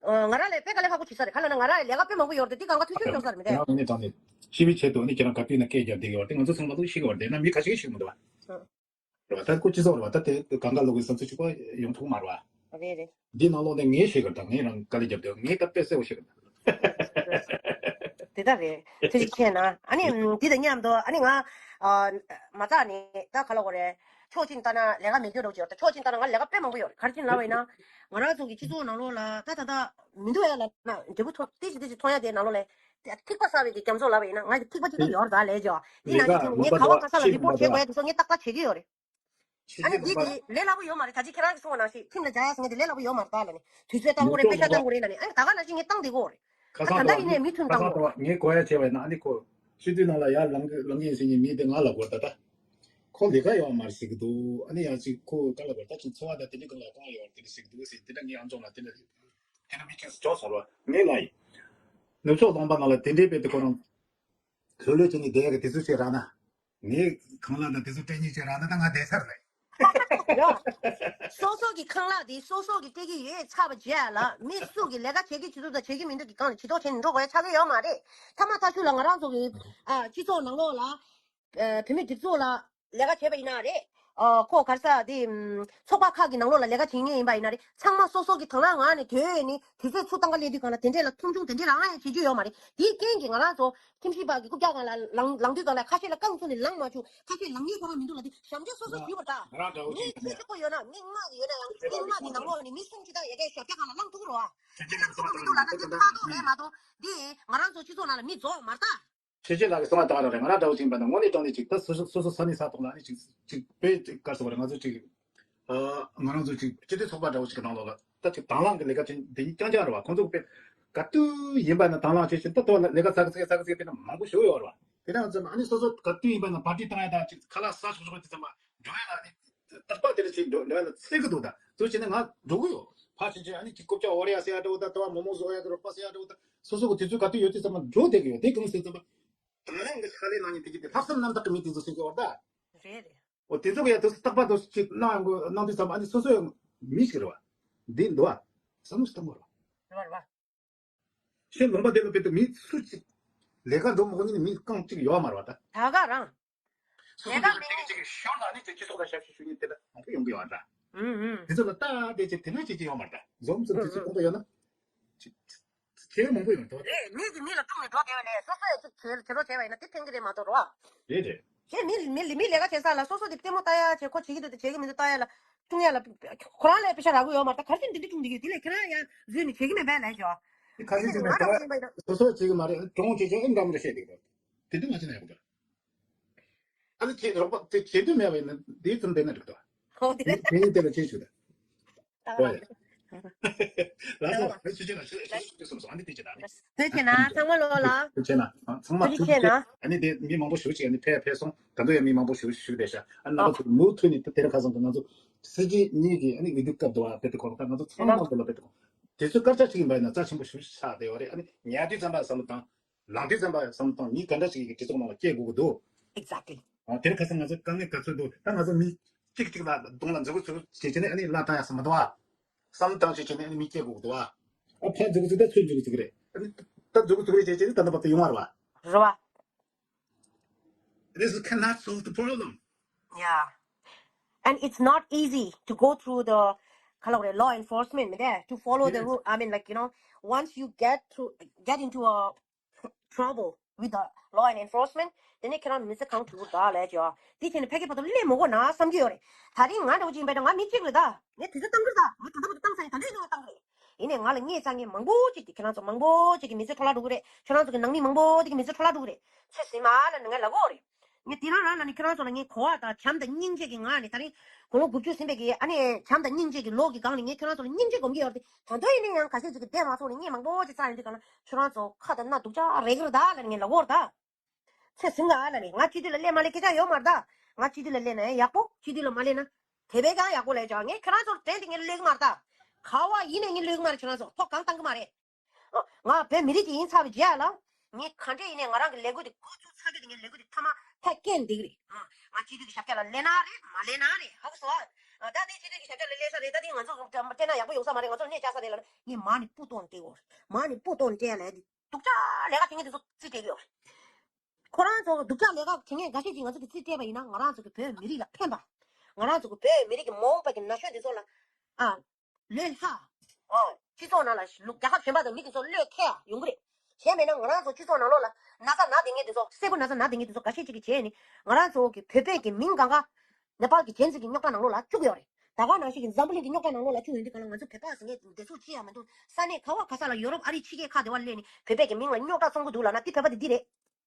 ང་རང་ལས་དཔེ་དཀའ་ལས་ཁག་པོ་བྱེད་ས་རེད། ག་ལ་ན་ང་རང་ལས་ཀ་དཔེ་མང་པོ་ཡོད་རེད་དེ་གང་ག་ཐུག་ཆུ་ཤོར་ས་རེད་མི་དེ། ཁྱེད་རང་ནས་དྲང་ནས་ཤེས་པའི་ཆེད་དུ་ནི་ཁྱེད་རང་ག་དུས་ན་སྐད་རྒྱབ་བསྡད་ཀྱི་ཡོད་རེད་དེ་ང་ཚོ་ཚང་མ་ལོག་ཤེས་ཀྱི་ཡོད་རེད་དེ་ན་མི་ཁ་ཤས་ཤིག་མི་འདུག་བ། རེད་བ་ད་ཁོ་སྤྱི་ཚོགས་རེད་བ་ད་དེ་གང་ག་ལོག་གི་བསམ་ཚུལ་གཅིག་པ་ཡོང་ཐུབ་མ་རེད་བ། རེད་རེད། འདི་ནང་ལོགས་ནས་ངས་ཤེས་གི་རེད་ད་ངས་རང་དཀའ་ལས་རྒྱབ་བསྡད་ངས་ད་དཔེ་གསལ་པོ་ཤེས་གི་རེད། དེ་ལྟར་རེད། ཚེ་གཅིག་ཆད་ན། ཨ་ནི་འདི་དང་མཉམ་དུ་ཨ་ནི་ང་ཨ་མ་རྩ་ནས་ད་ག་ལ་གོ་རེད། ཕྱོགས་གཅིག་ལྟ་ན་ལས་ཀ་མེད་རྒྱུ་འགྲོ་གི་ཡོད་རེད། ཕྱོགས་གཅིག་ལྟ་ན་ང་ལས་ཀ་དཔེ་མང་པོ་ཡོད་རེད། ག་རེ་བྱས་ནས་ལབ་པ་ཡིན་ན། ང་རང་ཚོ་གི་སྤྱི་ཚོགས་ནང་ལོགས་ལ་ད་ད་ད་མི་འདུག་ཡ་ལ་ན་འབྲས་བུ་ཐོན་ཏེ་ཞིག་ཏེ་ཞིག་ཐོན་ཡ་དེ་ནང་ལོགས་ལ་ཐིགས་པ་བསགས་པའི་གི་རྒྱ་མཚོ་ལབ་པ་ཡིན་ན། ང་གི་ཐིགས་པ་གཅིག་ད་ཡོད་རེད་ད་ལས་ཀྱི་ཨ་ནི་ད་ངས་ག་བ་ག་ས་ལ་རི་པོར་བྱེད་དགོས་ཡ་དེ་ཚོ་ངས་ཏག་ཏག་བྱེད་ཀྱི་ཡོད་རེད། ཨ་ནི་འདི་དེ་ལས་སླ་པོ་ཡོད་མ་རེད། ད་ཅི་ཁྱེད་རང་གིས་གསུངས་པ་ནང་བཞིན་ཁྲིམས་ལ་སྦྱར་ཡ་ཟེར་མཁན་དེ་ལས་སླ་པོ་ཡོད་མ་རེད་ད་ལབ་ནས། དུས་ཚོད་བཏང་དགོས་རེད། དཔེ་ཆ་བཏང་དགོས་རེད་ལབ་ནས། ཨ་ནི་ད་ག་ནང་བཞིན་ངས་བཏང་བསྡད་ཀྱི་ཡོད་རེད། ཨ་ད་ལྟ་ཡིན་ནའི་མི་མཐུན་བཏང་དགོས། ངས་གོ་ཡ་བྱས་པ་ཡིན་ན་ཨ་ནི་ཁོ་སྤྱི་འཐུས་ནང་ལ་ཡར་ལངས་ཀྱི་ལངས་ཀྱི་ཡིན་ཟེར་མཁན་མི་དེ་ང་ལབ་དགོས་རེད་ད། ད་ཁོ་ལས་ཀ་ཡོད་མ་རེད་ཟེར་གྱི་འདུག་ཨ་ནི་ཡང་ཅིག་ཁོ་ག་ལབ་དགོས་རེད། ད་ཅིག་འཚོ་བ་དང་དེ་འདྲ་གང་ལ་གང་ཡོད་རེད་དེ་འདྲ་ཟེར་གྱི་འདུག་ཟེར། དེ་འདྲ་ངའི་ཨ་མཆོག་ལ་དེ་འདྲ་དེ་འདྲ་མི་གཅིག་འཇོག་སོང་རོགས། ངས་ལབ་ཡིན། ནུབ་ཕྱོགས་ལུང་པ་ནང་ལ་དེ་འདྲའི་དཔེ་དེ་ཁོ་རང་ལྷོད་ལྷོད་བྱས་ནས་བསྡད་ཡག་གི་དུས་ཚོད་ཅིག་རག་ན། ངས་ཁང་གླ་དང་དེ་ཚོ་སྤྲད་མཁན་ཅིག་རག་ན་ད་ང་བསྡད་ཚར་རེད། ར། སོ་སོ་གི་ཁང་གླ་དེ་སོ་སོ་གི་སྤྲད་ཀྱི་ཡོད་ཚར་བ་བརྗེད་ཡ་ལ། མི་སུ་གི་ལས་ཀ་བྱེད་ཀྱི་བྱེད་འདུག་དང་བྱེད་ཀྱི་མི་འདུག་གི་སྒང་ལ་ཇུས་གཏོགས་བྱས་ནས་འགྲོ་དགོས་ཡ་ཆགས་ཀྱི་ཡོད་མ་རེད། ཐ་མ་ཐ་ཤུ་ལ་ང་རང་ཚོ་གི་ཨ་སྤྱི་ཚོགས་ནང་ལོགས་ལ་ཨ་བུད་མེད་སྒྲིག་འཛུགས་ལ་ལས་ཀ་བྱས་པ་ཡིན་ན་རེད། ཨ་ཁོ་ག་རེ་ཟེར་དེ་ཚོགས་པ་ཁག་གི་ནང་ལོགས་ལ་ལས་ཀ་བྱེད་མཁན་ཡིན་པ་ཡིན་ན་རེད། ཚང་མ་སོ་སོ་གི་དང་བླངས་ངང་ནས་དོན་ནི་དུས་ཚོད་ཚུར་བཏང་ག་སླེབས་དུས་སྒང་ལ་དེ་འདྲས་ལ་མཐོང་ཆུང་དེ་འདྲས་རང་ཡང་བྱེད་རྒྱུ་ཡོད་མ་རེད། དེའི་རྐྱེན་གྱིས་ང་རང་ཚོ་ཁྲིམས་ཞིབ་པ་གི་རྐུབ་བཀྱག་སྒང་ལ་ལངས་ལངས་དུས་སྒང་ལ་ཁ་ཤས་ལ་རྐང་བཙུགས་ནས་ལངས་མ་བཅུག་ཁ་ཤས་ལངས་ཡས་ཁོ་རང་མི་འདུག་ལབ་དུས་ཞབས་འདྲེན་སོ་སོ་ཞུས་པ་རེད་ད། ང་རང་འདྲ་བོ་མི་ཅིག་ཁྲི་གཅིག་པོ་ཡོད་ན་མི་ལྔ་ཡོད་ན་ཡང་མི་ལྔ་གི་ནང་ལོགས་ནས་མི་གསུམ་ཅིག་ད་ཡ་གའི་ཞབས་བཀྱག་སྒང་ལ་ལངས་ཐུབ་ཀྱི་རེད་བ། ཁྲིམས་ཞིབ་པ་མི་འདུག་ལབ་ན་དེ་ཕྲག་དོག་རེད་མ་གཏོགས། འདི་ང་རང་ཚོ་སྤྱི་ཚོགས་ནང་ལ་མི་རྫོགས་མ་རེད་ད། ཁྲི་ཆེན་ལགས་ཀྱིས་གསུངས་པ་ལྟར་རེད། ང་རང་འདྲ་བོ་ཅིག་ཡིན་པ་ན་དངོས་གནས་དྲང་གནས་ཅིག་ད་སོ་སོ་སོ་སོ་ས་གནས་ས་ཐོག་ལ་ཨ་ནི་ཅིག་ཅིག་དཔེ་ཅིག་ག་རེ་ཟེར་དགོས་རེད། ང་ཚོ་ཅིག་ཨ་ང་རང་ཚོ་ཅིག་སྤྱི་མཐུན་ཚོགས་པ་འདྲ་བོ་ཅིག་གི་ནང་ལོགས་ལ་ད་ཅིག་དང་བླངས་ཀྱི་ལས་ཀ་ཅིག་འདི་རྐྱང་རྐྱང་རེད་བ། ཁོང་ཚོ་དཔེ་ག་དུས་ཡིན་པ་ན་དང་བླངས་བྱེད་བཞིན་ད་ལྟ་བ་ལ་ལས་ཀ་ཚ་གི་ཚ་གི་ཚ་གི་ཚ་གི་དེ་འདྲ་མང་པོ་ཞིག་ཡོད་རེད་བ། དེ་འདྲ་ང་ཚོ་ཨ་ནི་སོ་སོ་ག་དུས་ཡིན་པ་ན་པར་ཊི་བཏང་ཡ་དང་ཅིག་ཁ་ལག་ཟ་ཆོག་ཆོག་དེ་ཚང་མ་འགྲོ་ཡ་ལ་ཨ་ནི་རྟག་པར་དེ་འདྲ་ཅིག་འགྲོ་འགྲོ་ཡ་ལ་འཚེར་གི་འདུག་ད་དུས་ཕྱིན་ནས་ང་འགྲོ་གི་ཡོད། ཕར་ཕྱིན་ཕྱིན་ཨ་ནི་ཅིག་རྐུབ་བཀྱག་འོར་ཡ་ཟེར་ཡ་འདྲ་བོ་ད་ལྟ་བ་མོག་མོག་བཟོ་ཡ་གི་རོགས་པ་ཟེར་ཡ་འདྲ་བོ་ད། སོ་སོ་གི་དུས་ཚོད་ག་དུས་ཡོད་དུས་ཙམ་པ་འགྲོ་བསྡད་ཀྱི་ཡོད། དེ་གང་ཟེར་ཙམ་པ། དང་བླངས་ཀྱི་ཕྱག་ལས་གནང་མཁན་དེ་གྱིས་དེ་ལྷག་བསམ་རྣམ་དག་གི་མི་དེ་ཚོ་ཟེར་གྱི་ཡོད་རེད་ད། རེད་རེད། འོ་དེ་ཚོ་གི་ཡ་དུས་སུ་རྟག་པར་དུ་ཅིག་གནང་ཡང་དགོས་གནང་དུས་ཙམ་པ་ཨ་ནི་སོ་སོ་ཡང་མི་ཞིག་རེད་བ། འདི་འདུག་བ། བསམ་བློ་ཞིག་གཏོང་དགོས་རེད་བ། རེད་བ་རེད་བ། ཤེས་ལུང་པ་དེ་ལ་དཔེ་དུ་མི་སུ་ཅིག་ལས་ཀ་འགྲོ་མི་དགོས་ཉིན་མི་རྐང་གཅིག་ཡོད་མ་རེད་བ་ད། ད་ག་རང་། སོ་སོ་ལས་ཀ་དེ་ལ་མེད་ཅིག་ཅིག་ཤོར་ན་ནི་དེ་སྤྱི་ཚོགས་ལ་ཞབས་ཞུ་ཞུ་མཁན་དེ་འདྲ་མང་པོ་ཡོང་གི་ཡོད་རེད། ཨུ་ཨུ། དེ་ཚོ་ལ་ལྟ་བསྡད་ཅིག་དེ་འདྲ་བྱེད་ཀྱི་ཡོད་མ་རེད། འཛོམས་ཙམ་དེ་ཚོ་གཏོང་གི་ཡོད་ན་ཅིག་དེ་མང་པོ་ཡོང་འདུག་རེད། མི་གི་མི་ལ་བསྟུན་ནས་འགྲོ་བསྡད་པ་ལས་སོ་སོ་ཡ་ཅིག་བྱེད་བྱེད་རོགས་བྱས་པ་ཡིན་ན་དེ་ཕན་གི་རེད་མ་གཏོགས་རོ། རེད་རེད། ཁྱེད་མི་མི་མི་ལས་ཀ་བྱེད་ས་ལ་སོ་སོ་དེ་ལྟད་མོ་ལྟ་ཡ་བྱེད། ཁོ་བྱེད་ཀྱི་འདུག་དེ་བྱེད་ཀྱི་མི་འདུག་ལྟ་ཡ་ལ་བསྟུན་ཡ་ལ་ཁོ་རང་ལ་པེ་ཤ་རག་གི་ཡོད་མ་རེད། ད་ག་རེ་བྱས་འདི་འདྲ་བྱུང་འདུག་དེ་ལས་ཁྱེད་རང་ཡ་འཛུལ་ནས་བྱེད་ཀྱི་མེད་པས་ལས་བྱོས། དེ་ཁ་ཤས་ཅིག་ནས་ང་རང་ཡིན་པ་ཡིན་ན། སོ་སོ་བྱེད་ཀྱི་མ་རེད། གྲོང་བྱེད་ཀྱི་ཨེ་འདྲ་མི་འདྲ་བཤད་འདུག་དེ་དུས་ང་ཅི་ན་ཡག་པོ་འདུག་ཨ་ནི་ཁྱེད་རོགས་པ་དེ་བྱེད་འདོད་མེད་པ་ཡིན་ན་དེའི་ཚུལ་འདེབས་ན་འགྲིག་འདུག་ཧོ་དེ་རེད། དེ་ཡིན་དེ་ལ་ཅི་ཞུ་ད། ད་ཧོ་ཡ། ལགས་སོ། ཨ་ནི་ཞུ་ཅེ་ན་ཞུ་ཞུ་ཞུ་ཞུ་སོང་སོང་། ཨ་ནི་དེ་ཅི་ད་ནི། དེ་ཅི་ན་ཚང་མ་ལོ་ལ། དེ་ཅི་ན་ཚང་མ་ཐུགས་རྗེ་ཆེ། ཨ་ནི་དེ་མི་མང་པོ་ཞུ་ཅིག་ཨ་ནི་ཕེ་ཕེ་སོང་། ད་དུང་ཡང་མི་མང་པོ་ཞུ་ཞུ་བསྡད་ཤག་ཨ་ནི་ང་ཚོ་མུ་མཐུད་ནས་དེ་རིང་ཁ་སང་དུ་ང་ཚོ་སྲིད་སྤྱི་གཉིས་ཀྱི་ཨ་ནི་འོས་བསྡུ་སྐབས་དུ་བ་དེ་དེ་ཁོ་ད་ང་ཚོ་ཚང་མ་དུ་ལ་དེ་དེ་ཁོ་དེ་ཚོ་སྐར་ཆ་ཅིག་ཡིན་པ་ཡིན་ན་རྩ་ཆེན་པོ་ཞུ་ཆགས་བསྡད་ཡོད་རེད། ཨ་ནི་ཉལ་དུས་ཙམ་པ་བསམ་བློ་བཏང་། ལངས་དུས་ཙམ་པ་བསམ་བློ་བཏང་། མི་ག་འདྲ་ཞིག་གི་སྤྱི་ཚོགས་ནང་ལ་སྐྱེལ་དགོས་ཀྱི་འདུག Exactly. ཨ་དེར་ཁ་སང་ང་ཚོ་དཀའ་ངལ་ག་ཚོད་འདུག་ད་ང་ཚོ་མི་གཅིག་གཅིག་ལ་གདོང་ལ་འཛུལ་འཛུལ་བྱེད་བྱེད་ནས་ཨ་ནི་ལ་བཏང་ཡག་ས་མི་འདུག་ཨ། བསམ་བློ་བཏང་བྱེད་བྱེད་ནས་ཨ་ནི་མི་སྐྱེལ་དགོས་ཀྱི་འདུག་ཨ། ཨ་ཕར་འཛུལ་འཛུལ་ད་ཚུར་འཛུལ་འཛུལ་གི་རེད། ཨ་ནི་ད་འཛུལ་འཛུལ་རེད་བྱེད་བྱེད་ནས་ད་ལྟ་བར་དུ་ཡོང་བ་རེད་བ། རེད་བ། This cannot solve the problem. Yeah. And it's not easy to go through the ག་ལ་བ་རེད། Law enforcement མི་དེ། To follow the rule. I mean, like, you know, once you get to get into a trouble with the law and enforcement, དེ་ནས་ཁྱེད་རང་མི་ཚེ་གང་དྲུག་དག་ལས་ཀྱི་ཨ། དེ་བྱས་ནས་ཕ་གི་བར་དུ་སླེབས་མི་དགོས་ན་བསམ་གྱི་ཡོད་རེད། ད་རིང་ང་འདྲ་བོ་ཅིག་ཡིན་པ་འདྲ། ང་མི་གཅིག་རེད་ད། ངས་དུས་ཚོད་བཏང་གི་རེད་ད། ངས་ད་ལྟ་བར་དུ་བཏང་ས་ཡིན། ད་འདྲའི་ནང་བཏང་གི་རེད། ཡིན་ནའི་ང་ལ་ངའི་རྩ་ངན་མང་པོ་ཅིག་གིས། ཁྱེད་རང་ཚོ་མང་པོ་ཅིག་གིས་མི་ཚེ་འཕྲོ་བརླག་འགྲོ་གི་རེད། ཁྱེད་རང་ཚོ་གི་ནང་མི་མང་པོ་ཅིག་གིས་མི་ཚེ་འཕྲོ་བརླག་འགྲོ་གི་རེད། ཚེ་ཟིན་མ་ལ་ནི་ངས་ལབ་དགོས་རེད། ངས་དེ་རང་རང་ལ་ནི་ཁྱེད་རང་ཚོ་ལ་ངས་གོ་བ་དང་བྱམས་དང་སྙིང་རྗེ་གི་ངང་ནས། ད་རིང་དགུང་ལོ་དགུ་བཅུ་ཟིན་པའི་གི་ཨ་ནི་བྱམས་དང་སྙིང་རྗེ་གི་ལོ་གི་སྒང་ནས་ངས་ཁྱེད་རང་ཚོ་ལ་སྙིང་རྗེ་སྒོམ་གྱི་ཡོད་རེད་དེ། ད་དུང་ཡིན་ན་ཡང་ཁ་ཤས་ཅིག་གིས་བསྡད་མ་སོང་ནས་སྙད་མང་པོ་ཅིག་བཙལ་ཡོང་དུས་སྒང་ལ་ཁྱེད་རང་ཚོ་ཁ་དང་སྣ་སྡུག་ཅག་རེག་གི་རེད་ད་ལབ་ནས་ངས་ལབ་དགོས་རེད་ད། ཚེ་ཟིན་ག་ལབ་ནས། ང་སྤྱི་འཐུས་ལ་སླེབས་མ་སླེབས་སྐད་ཆ་ཡོད་མ་རེད་ད། ང་སྤྱི་འཐུས་ལ་སླེབས་ན་ཡག་པོ། སྤྱི་འཐུས་ལ་མ་སླེབས་ན་དེ་བས་ཀྱང་ཡག་པོ་ལབ་བྱས། ངས་ཁྱེད་རང་ཚོར་དྲན་ཏེ་ངས་སླེབས་ཀྱི་མ་རེད་ད། ག་བ་ཡིན་ནའི་ངས་སླེབས་ཀྱི་མ་རེད། ཁྱེད་རང་ཚོར་ཐོ་གང་བཏང་གི་མ་རེད། ཨ། ང་བོད་མི་རིགས་ཅིག་ཡིན་ཚར་བའི་རྗེས་ལ། ངས་ག་འདྲས་ཡིན་ནའི་ང་རང་གི་ལས་འགུལ་དེ་འགོ་བཙུགས་ཚར་དུས་དེ་ངས་ལས་འགུལ་དེ་མཐའ་མ་མཐའ་སྐྱེལ་བསྡད་ཀྱི་རེད། ཨ། ང་སྤྱི་འཐུས་ཀྱི་ཞབས་བཀྱག་ལ་སླེབས་ན་རེད་མ་སླེབས་ན་རེད། ཧ་གོ་སོང་ཨ། ད་ནི་སྤྱི་འཐུས་ཀྱི་ཞབས་བཀྱག་ལ་སླེབས་ས་རེད། ད་དེ་ང་ཚོ་སྤྲད་ན་ཡག་པོ་ཡོང་ས་མ་རེད། ང་ཚོར་གནས་བཅག་ས་རེད་ལབ་ན་ངས་མར་ནས་སྤུ་བཏོག་ནས་སྤྲད་ཀྱི་ཡོད་རེད། མར་ནས་སྤུ་བཏོག་ནས་སྤྲད་ཡ་ལབ་ཡ་དེ། སྡུག་ཅག་ལས་ཀ་བྱེད་མཁན་དེ་ཚོ་རྩིས་སྤྲད་ཀྱི་ཡོད་རེད། ཁོ་རང་ཚོ་སྡུག་ཅག་ལས་ཀ་བྱེད་མཁན་འགའ་ཤས་ཅིག་ང་ཚོ་གིས་རྩིས་སྤྲད་པ་ཡིན་ན། ང་རང་ཚོ་གི་བོད་མི་རིགས་ལ་ཕན་པ། ང་རང་ཚོ་གི་བོད་མི་རིགས་ཀྱི་མ་འོངས་པ་གི་ན་གཞོན་དེ་ཚོ་ལ། ཨ། ལོས་ལྷག་ཨ། སྤྱི་ཚོགས་ནང་ལ་ལུག་རྒྱལ་ཁབ་གཞན་པ་དང་མི་དེ་ཚོ་བློས་འཁེལ་ཡ་ཡོང་གི་རེད། དེ་མེད་ན་ང་རང་ཚོ་སྤྱི་ཚོགས་ནང་ལོགས་ལ་ན་ཚ་ན་བསྡད་མཁན་དེ་ཚོ་སེར་པོ་ན་ཚ་ན་བསྡད་མཁན་དེ་ཚོ་འགའ་ཤས་ཅིག་གིས་བྱས་ནས་ང་རང་ཚོ་གི་བོད་པའི་གི་མིང་གང་ག་ནེ་པཱལ་གྱི་རྒྱལ་མཚན་གྱི་རྙོག་དྲ་ནང་ལོགས་ལ་བཅུག་ཡོད་རེད། ད་ག་ནང་བཞིན་གྱི་འཛམ་བུ་གླིང་གི་རྙོག་དྲ་ནང་ལོགས་ལ་བཅུག་ཡོང་དུས་ག་ལ་ང་ཚོ་བོད་པ་ཟེར་མཁན་བདེ་སྡུག་ཅི་ཡང་མི་འདུག་ས་གནས་ག་བ་ག་ས་ལ་ཡོ་རོབ་ཨ་རི་ཕྱི་རྒྱལ་ཁག་དེ་བ་སླེབས་ནས་བོད་པའི་གི་མིང་ལ་རྙོག་དྲ་བཙོང་གི་འདུག་ལབ་ན་དེ་བོད་པ་དེ་འདི་རེད།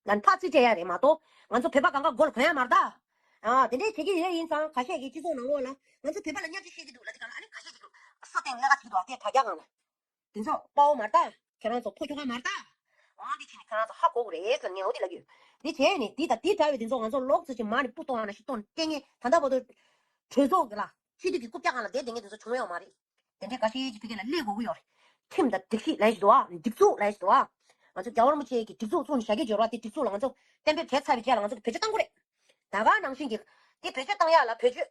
ལན་ཕར་རྩིས་སྤྲད་ཡ་རེད་མ་གཏོགས་ང་ཚོ་བོད་པ་གང་ག་མགོ་ལ་གོན་ཡ་མ་རེད་ད། ཨ་དེ་འདྲའི་བྱེད་ཀྱི་ཡོད་ཡིན་ཙང་ཁ་ཤས་ཀྱིས་སྤྱི་ཚོགས་ནང་ལོགས་ལ་ང་ཚོ་བོད་པ་ལ་བརྙས་བཅོས་བཤད་ཀྱི་འདུག་ལབ་དེ་ག་ལ་ཨ་ནི་ཁ་ཤས་ཀྱིས་སོ་སྟེང་ལས་ཀ་བྱེད་ཀྱི་འདུག་ཨ་དེ་ཐ་རྒྱ་གང་ལ། དེ་ཚོ་དཔའ་བོ་མ་རེད་ད། ཁྱེད་རང་ཚོ་ཕོ་ཁྱོ་ག་མ་རེད་ད། འོང་འདི་བྱས་ནས་ཁྱེད་རང་ཚོ་ཧ་གོ་གི་རེད་ཟེར་ངས་འོ་འདི་ལབ་ཀྱི་ཡོད། འདི་བྱས་ནས་འདི་དང་འདི་འདྲ་བའི་དེ་ཚོ་ང་ཚོ་ལོག་ཙམ་ཅིག་མ་ནས་སྤུ་གཏོང་བ་ན་ཤི་གཏོང་སྐད་ངན་ད་ལྟ་བར་དུ་གྲོས་ཚོགས་ཀྱི་ལ་སྤྱི་འཐུས་ཀྱི་རྐུབ་བཀྱག་སྒང་ལ་བསྡད་བསྡད་མཁན་དེ་ཚོ་བྱུང་ཡོད་མ་རེད། དེ་འདྲའི་འགའ་ཤས་ཀྱི་ཕ་གི་ལ་སླེབས་དགོས་ཀྱི་ཡོད་རེད། ཁྲིམས་དང་སྒྲིག་གཞི་ལབ་ཡ་ཞིག་འདུག་ཨ། སྒྲིག་འཛུགས་ལབ་ཡ་ཞིག་འདུག་ཨ། ང་ཚོ་རྒྱལ་བ་རིན་པོ་ཆེ་གི་སྒྲིག་འཛུགས་བཙུགས་ནས་བཞག་གི་འབྱོར་བ་དེ་སྒྲིག་འཛུགས་ལ་ང་ཚོ་གཏན་འབེབས་བྱས་ཚར་བའི་རྗེས་ལ་ང་ཚོ་གི་བེད་སྤྱོད་གཏང་དགོས་རེད། ད་ག་ནང་བཞིན་གྱི་དེ་བེད་སྤྱོད་གཏང་ཡ་ལ་བེད་སྤྱོད།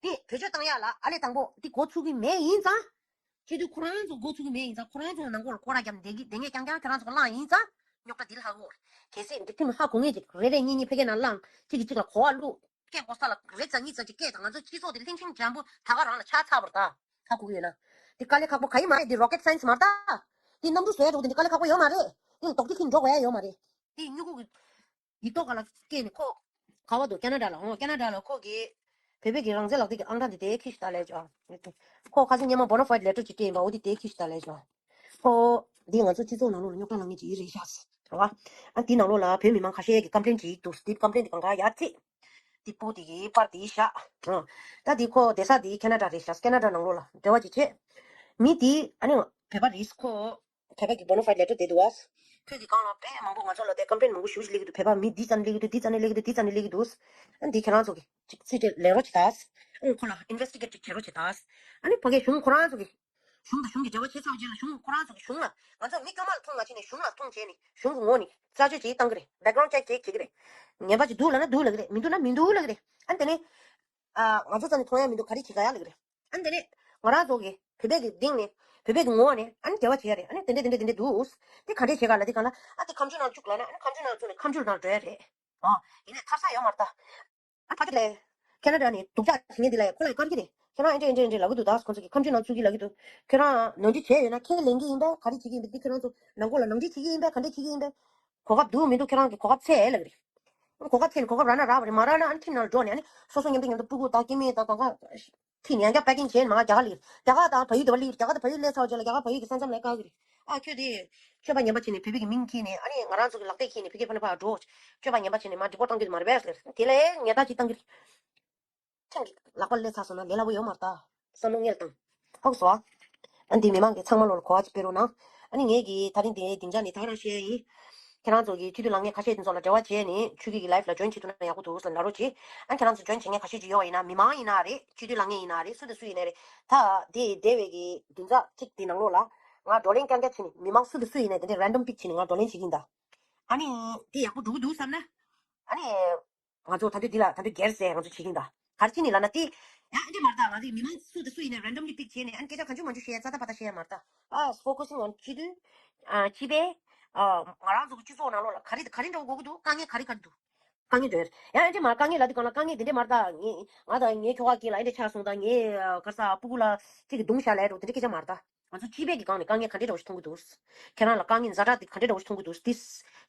དེ་བེད་སྤྱོད་བཏང་ཡ་ལ་ཨ་ལས་དང་པོ་དེ་འགོ་ཚུགས་ཀྱི་མེད་ཡིན་ཙང་། སྤྱི་འཐུས་ཁོ་རང་ཚོ་འགོ་ཚུགས་ཀྱི་མེད་ཡིན་ཙང་ཁོ་རང་ཚོ་ནང་ཁོག་ལ་སྐོར་ར་བརྒྱབ་བསྡད་ཀྱི་བསྡད་མཁན་རྐྱང་རྐྱང་ཁྱེད་རང་ཚོ་གིས་བླངས་ཡིན་ཙང་། རྙོག་དྲ་འདི་ལ་ཧ་གོ། གལ་སྲིད་འགྲིག་ཁྲིམས་ཧ་གོ་མཁན་ཅིག་རེ་རེ་གཉིས་གཉིས་ཕ་གི་ནང་བླངས་གཅིག་གིས་གཅིག་ལ་གོ་བ་བླུགས་སྐད་གོ་ས་ལ་རེ་རྩ་གཉིས་རྩ་གཅིག་སྐད་དང་ང་ཚོ་སྤྱི་ཚོགས་འདི་ལྷིང་ཤིང་འཇམ་པོ་ད་ག་རང་ལ་ཆགས་ཚར་བ་རེད་ད། ཧ་གོ་གི་ཡོད་ན། འདི་དཀའ་ལས་ཁག་པོ་ག་ཡི་མ་རེད། འདི་rocket science་མ་རེད་ད། འདི་གནམ་གྲུ་བཟོ་ཡ་འགྲོ་གི་འདི་དཀའ་ལས་ཁག་པོ་ཡོད་མ་རེད། འདི་རྡོག་རྡོག་ཁྱེར་འགྲོ་དགོས་ཡ་ཡོད་མ་རེད། འདི་སྨྱུ་གུ་གི་ཡིག་ཐོག་ག་ལ་སྐྱེས་ནས་ཁོ། ག་བ་འདུག་ཀ་ན་ཌ་ལ། འོ་ཀ་ན་ཌ་ལ་ཁོ་གིས། བོད་པའི་གི་རང་བཙན་ལག་དེབ་ཀྱི་ཨང་གྲངས་དེ་དེ་ཁྱི་ཞིག་ལྟ་ལས་ཅོ། ཁོ་ཁ་སང་སྔོན་མ་bona fide letter་ཅིག་སྤྲད་ཡིན་པ་འོ་དེ་དེ་ཁྱི་ཞིག་ལྟ་ལས་ཅོ། ཁོ། འདི་ང་ཚོ་སྤྱི་ཚོགས་ནང་ལོགས་ལ་རྙོག་དྲ་ལངས་མཁན་ཅིག་རེད་ཤག་རེད་བ། ཨ་འདི་ནང་ལོགས་ལ་བོད་མི་མང་ཁ་ཤས་ཀྱི་ཀམ་པི་ལེན་ཅིག་འདུག་འདི་ཀམ་པི་ལེན་དེ་གང་ག་ཡར་བརྩིས། འདི་སྤུ་དེ་གི་པར་དེ་བཞག་ཨ། ད་འདི་ཁོ་བསྡད་ས་དེ་ཀ་ན་ཌ་རེད་ཤག་ཀ་ན་ཌ་ནང་ལོགས་ལ་འབྲེལ་བ་ཅིག་བྱས། མི་དེ་ཨ་ནི་བོད་པ་རེད་ཁོ། བོད་པ་གི་bona fide letter་དེ་འདུག་ཨ། ཁོས་གི་སྒང་ལ་དཔེ་མང་པོ་ང་ཚོ་ལ་དེ་ཀམ་པི་ལེན་མང་པོ་ཞེ་པོ་ཅིག་སླེབས་ཀྱི་འདུག་བོད་པ་མི་འདི་ཙམ་སླེབས་ཀྱི་འདུག་འདི་ཙམ་ནས་སླེབས་ཀྱི་འདུག་འདི་ཙམ་ནས་སླེབས་ཀྱི་འདུག་ཨ་འདི་ཁྱེད་རང་ཚོ་གི་ཅིག་རྩིས་སྤྲད་ལེན་རོགས་བྱེད་ད། ཨང་ཁོ་ལ་ཨིན་ཝེ་སི་ཊི་གེ་ཊི་ཅིག་བྱེད་རོགས་བྱེད་ད། ཨ་ནི་ཕ་གིའི་གཞུང་ཁོ་རང་ཚོ་གི་གཞུང་དང་གཞུང་གི་འབྲེལ་བ་བྱེད་ཚར་བའི་རྗེས་ལ་གཞུང་ཁོ་རང་ཚོ་གི་གཞུང་ལ་ང་ཚོ་མི་དཀྱུས་མ་ལ་ཐུག་མ་བྱས་ནས་གཞུང་ལ་ཐུག་བྱས་ནས་གཞུང་གི་ངོས་ནས་རྩད་གཅོད་ཅིག་བཏང་གི་རེད། བེག་གི་རའུན་ཌི་ཅེག་ཅིག་བྱེད་ཀྱི་རེད། ངན་པ་ཅིག་འདུག་ལབ་ན་འདུག་ལབ་ཀྱི་རེད། མི་འདུག་ན་མི་འདུག་ལབ་ཀྱི་རེད། ཨ་ནི་དེ་ནས། ཨ་ང་ཚོ་རྩ་ནས་མཐོང་ཡ་མི་འདུག་ག་རེ་བྱེད་ག་ཡ་ལབ་ཀྱི་རེད། ཨ་ནི་དེ་ནས་ང་རང་ཚོ་གི་བོད་པའི་གི་སྟེང་ནས་བོད་པའི་གི་ངོས་ནས་ཨ་ནི་འབྲེལ་བ་བྱེད་ཡ་རེད། ཨ་ནི་དེ་འདྲ་དེ་འདྲ་དེ་འདྲ་འདུག་དེ་ག་འདྲས་བྱེད་ག་ལབ་དེ་ག་ལ་ཨ་དེ་ཁ་མཆུ་ནང་བཅུག་ལབ་ན་ཨ་ནི་ཁ་མཆུ་ནང་བཅུག་ནས་ཁ་མཆུ་ནང་འགྲོ་ཡ་རེད། ཨ་ཡིན་ནའི་ཐར་ས་ཡོད་མ་རེད་ད། ཨ་ཕ་གི་ལས། ཁེ་ན་ཌ་ནས་སྡུག་ཅག་བྱེད་མཁན་འདི་ལ་ཡ་ཁོ་ལ་ཡ་དཀར་གྱི་རེད། ཁྱེད་རང་ཨེ་འདྲས་ཨེ་འདྲས་ཨེ་འདྲས་ལབ་གི་འདུག་ད་ཁོང་ཚོ་གི་ཁ་མཆུ་ནང་བཅུག་གི་ལབ་གི་འདུག་ཁྱེད་རང་ནོར་འཁྲུལ་བྱས་ཡོད་ན་ཁས་ལེན་གི་ཡིན་པས་ག་རེ་བྱེད་ཀྱི་ཡིན་པས་འདི་ཁྱེད་རང་ཚོ་ནང་ཁོག་ལ་ནང་འདྲེན་བྱེད་ཀྱི་ཡིན་པས་ག་འདྲས་བྱེད་ཀྱི་ཡིན་པས། གོ་སྐབས་འདུག་མི་འདུག་ཁྱེད་རང་གི་གོ་སྐབས་འཚོལ་ལབ་གི་རེད། གོ་སྐབས་འཚོལ་ནས་གོ་སྐབས་རག་ན་རག་པ་རེད། མ་རག་ན་ཨ་ནི་ཁྲིམས་ནང་ལ་འགྲོ་ནས་ཨ་ནི་སོ་སོ་མཉམ་དུ་མཉམ་དུ་སྤུ་གུ་དང་སྐྱེ་དམན་དང་གང་ག་ཁྲིད་ནས་ཡང་བསྐྱར་པེ་ཀིང་བྱས་ནས་མ་རྒྱ་གར་སླེབས། རྒྱ་གར་དང་བལ་ཡུལ་དེ་བ་སླེབས། རྒྱ་གར་དང་བལ་ཡུལ་སླེབས་ཚར་བ་རྗེས་ལ་རྒྱ་གར་བལ་ཡུལ་གྱི་ས་མཚམས་ལ་བཀག་གི་རེད། ཨ་ཁྱོད་དེ་སྤྱོད་པ་ངན་པ་བྱས་ནས་བོད་པའི་གི་མིང་འཁྱེར་ནས་ཨ་ནི་ང་རང་ཚོ་གི་ལག་དེབ་འཁྱེར་ནས་བོད་སྐད་ཕར་ནས་ཕར་འགྲོ། སྤྱོད་པ་ངན་པ་བྱས་ནས་མར་ཌི་པོར་ཊི་བཏང་རྒྱུ་དེ་མ་རེད་པས་ཟེར། དེ་ལས་ཉེས་རྡུང་ཅིག་བཏང་གི་རེད། ཁྲིམས་ཀྱི་ལག་པ་སླེབས་ཚར་སོང་ན་ལས་སླ་པོ་ཡོད་མ་རེད་ད། བསམ་བློ་སྔོན་ལ་བཏང་། ཧོབ་སོ། ཨ་འདི་མི་མང་གི་ཚང་མ་ལོ་ལ་གོ་བ་ཅིག་སྤེལ་རོགས་གནང་། ཨ་ནི་ངས་ཀྱི་ད་རིང་དེ་སྡིངས་ཆ་ནས་ད་ག་རང་བཤད་ཡིན། ཁྱེད་རང་ཚོ་གི་སྤྱི་འཐུས་ལངས་མཁན་ཁ་ཤས་དེ་ཚོ་ལ་འབྲེལ་བ་བྱས་ནས་ཆོས་སྐྱིད་ཀྱི་ལའེབ་ལ་ཇོ་ཡིན་བྱེད་ཐུབ་ན་ཡག་པོ་འདུག་ཟེར་ལབ་རོགས་གྱིས། ཨ་ཁྱེད་རང་ཚོ་ཇོ་ཡིན་བྱེད་མཁན་ཁ་ཤས་ཅིག་ཡོད་པ་ཡིན་ན་མི་མང་ཡིན་ན་རེད། སྤྱི་འཐུས་ལངས་མཁན་ཡིན་ན་རེད། སུ་དང་སུ་ཡིན་ན་རེད། ད་དེ་འདས་པའི་གི་བདུན་ཕྲག་གཅིག་དེ་ནང་ལོགས་ལ་ང་བགྲོ་གླེང་རྐྱང་རྐྱང་བྱས་ནས་མི་མང་སུ་དང་སུ་ཡིན་ན་དེ་འདྲའི་རན་ཌམ་པིག་བྱས་ནས་ང་བགྲོ་གླེང་བྱེད་ཀྱི་ཡིན་ད། ཨ་ནི་དེ་ཡག་པོ་འགྲོ་གི་འདུག་བསམ་ན། ཨ་ནི། ང་ཚོ་ད་དུང་འདི་ལ་ད་དུང་སྒེར་ཟེར་ང་ཚོ་བྱེད་ཀྱིན་གདའ། ག་རེ་བྱེད་ནི་ལབ་ན་དེ། ཡང་ཨེ་འདྲ་མ་རེད་ད། ང་ཚོའི་མི་མང་སུ་དང་སུ་ཡིན་ནའི་རན་ཌམ་ལི་པིག་བྱས་ནས་ཨ་ནི་སྐད་ཆ་གང་བྱུང་མང་བྱུང་བཤད་ཡ་རྩ་ད་པ་ད་བཤད་ཡ་མ་རེད་ད། ཨ་ཕོ་ཀ་སིང་ཨོན་སྤྱི་འཐུས། ཨ་སྤྱི་པའི། ཨ་ང་རང་ཚོ་གི་སྤྱི་ཚོགས་ནང་ལོགས་ལ་ག་རེ་ག་རེ་འདྲ་བོ་དགོས་ཀྱི་འདུག་དཀའ་ངལ་ག་རེ་ག་རེ་འདུག་དཀའ་ངལ་འདྲ་ཡོད་རེད། ཡང་ཨེ་འདྲ་མ་དཀའ་ངལ་ལབ་དུས་གང་ལ་དཀའ་ངལ་དེ་འདྲ་མ་རེད་ད། ངས་ང་དང་ངའི་ཁྱོ་ག་གི་ལ་ཨེ་འདྲ་ཆགས་སོང་ད། ངའི་ག་རེ་ཟ་སྤུ་གུ་ལ་གཅིག་གིས་རྡུང་བཞག་ལབ་འགྲོ་དེ་འདྲ་སྐད་ཆ་མ་རེད་ད། ང་ཚོ་སྤྱི་པའི་གི་སྒང་ནས་དཀའ་ངལ་ག་འདྲས་འདྲ་བོ་ཞིག་མཐོང་གི་འདུག་ཁྱེད་རང་ལ་དཀའ་ངལ་ཛ་དྲག་དེ་ག་འདྲས་འདྲ་བོ་ཞིག་མཐོང་གི་འདུག་འདི་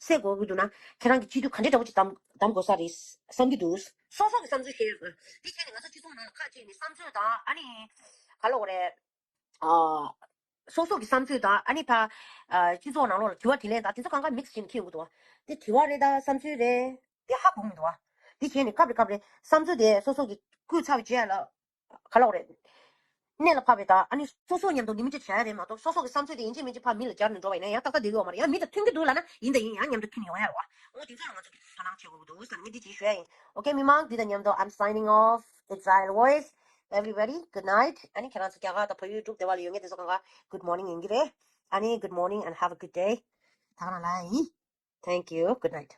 སེལ་དགོས་ཀྱི་འདུག་ན་ཁྱེད་རང་གི་སྤྱི་འཐུས་ག་འདྲས་འདྲ་བོ་ཅིག་གདམ་གདམ་དགོས་ས་རེད་བསམ་གྱི་འདུག་སོ་སོ་གི་བསམ་ཚུལ་བཤད་ཡོད། འདི་བྱས་ནས་ང་ཚོ་སྤྱི་ཚོགས་ནང་ལ་ཁ་ཕྱེ་ནས་བསམ་ཚུལ་དང་ཨ་ནི་ག་ལབ་དགོས་རེད། ཨ་སོ་སོ་གི་བསམ་ཚུལ་དང་ཨ་ནི་ཕ་ཨ་སྤྱི་ཚོགས་ནང་ལོགས་ལ་དྲི་བ་དྲིས་ལན་དང་དེ་ཚོ་གང་ག་མིག་སི་བྱས་ནས་འཁྱེར་ཡོང་གི་འདུག་དེ་དྲི་བ་རེད་ད་བསམ་ཚུལ་རེད། དེ་ཧ་གོ་མི་འདུག་བ། དེ་བྱས་ནས་སྐབས་རེ་སྐབས་རེ་བསམ་ཚུལ་དེ་སོ་སོ་གིས་བསྐུལ་ཚར་བའི་རྗེས་ལ་ག་ལབ་དགོས་རེད། གནད་ལ་ཕབ་པའི་ད་ཨ་ནི་སོ་སོ་མཉམ་དུ་ལི་མི་ཊེཌ་བྱ་ཡ་རེད་མ་གཏོགས་སོ་སོ་གི་བསམ་ཚུལ་དེ་ཡིན་གཅིག་མིན་གཅིག་ཕར་མི་ལ་སྦྱར་ནས་འགྲོ་བ་ཡིན་ན་ཡང་ཏག་ཏག་བསྡད་ཀྱི་ཡོད་མ་རེད། ཡང་མི་དང་མཐུན་གྱི་འདུག་ལབ་ན་ཡིན་དང་ཡིན་ཡང་མཉམ་དུ་མཐུན་ཡོང་ཡ་རེད་བ། འོ་དེ་ཚོ་ལ་ང་ཚོ་གི་དོ་སྣང་བྱེད་དགོས་ཀྱི་འདུག་ཟེར་ངས་འདི་ཅིག་ཞུ་ཡ་ཡིན། ཨོ་ཁེ་མི་མང་འདི་དང་མཉམ་དུ་I'm signing off. Exile Voice. Everybody, good night. ཨ་ནི་ཁྱེད་རང་ཚོ་རྒྱ་གར་དང་བལ་ཡུལ་འབྲུག་དེ་བ་ལ་ཡོད་མཁན་དེ་ཚོ་གང་ག་good morning ཡིན་གྱི་རེད། ཨ་ནི་good morning and have a good day. ད་ག་རང་ལ་ཡིན། Thank you. Good night.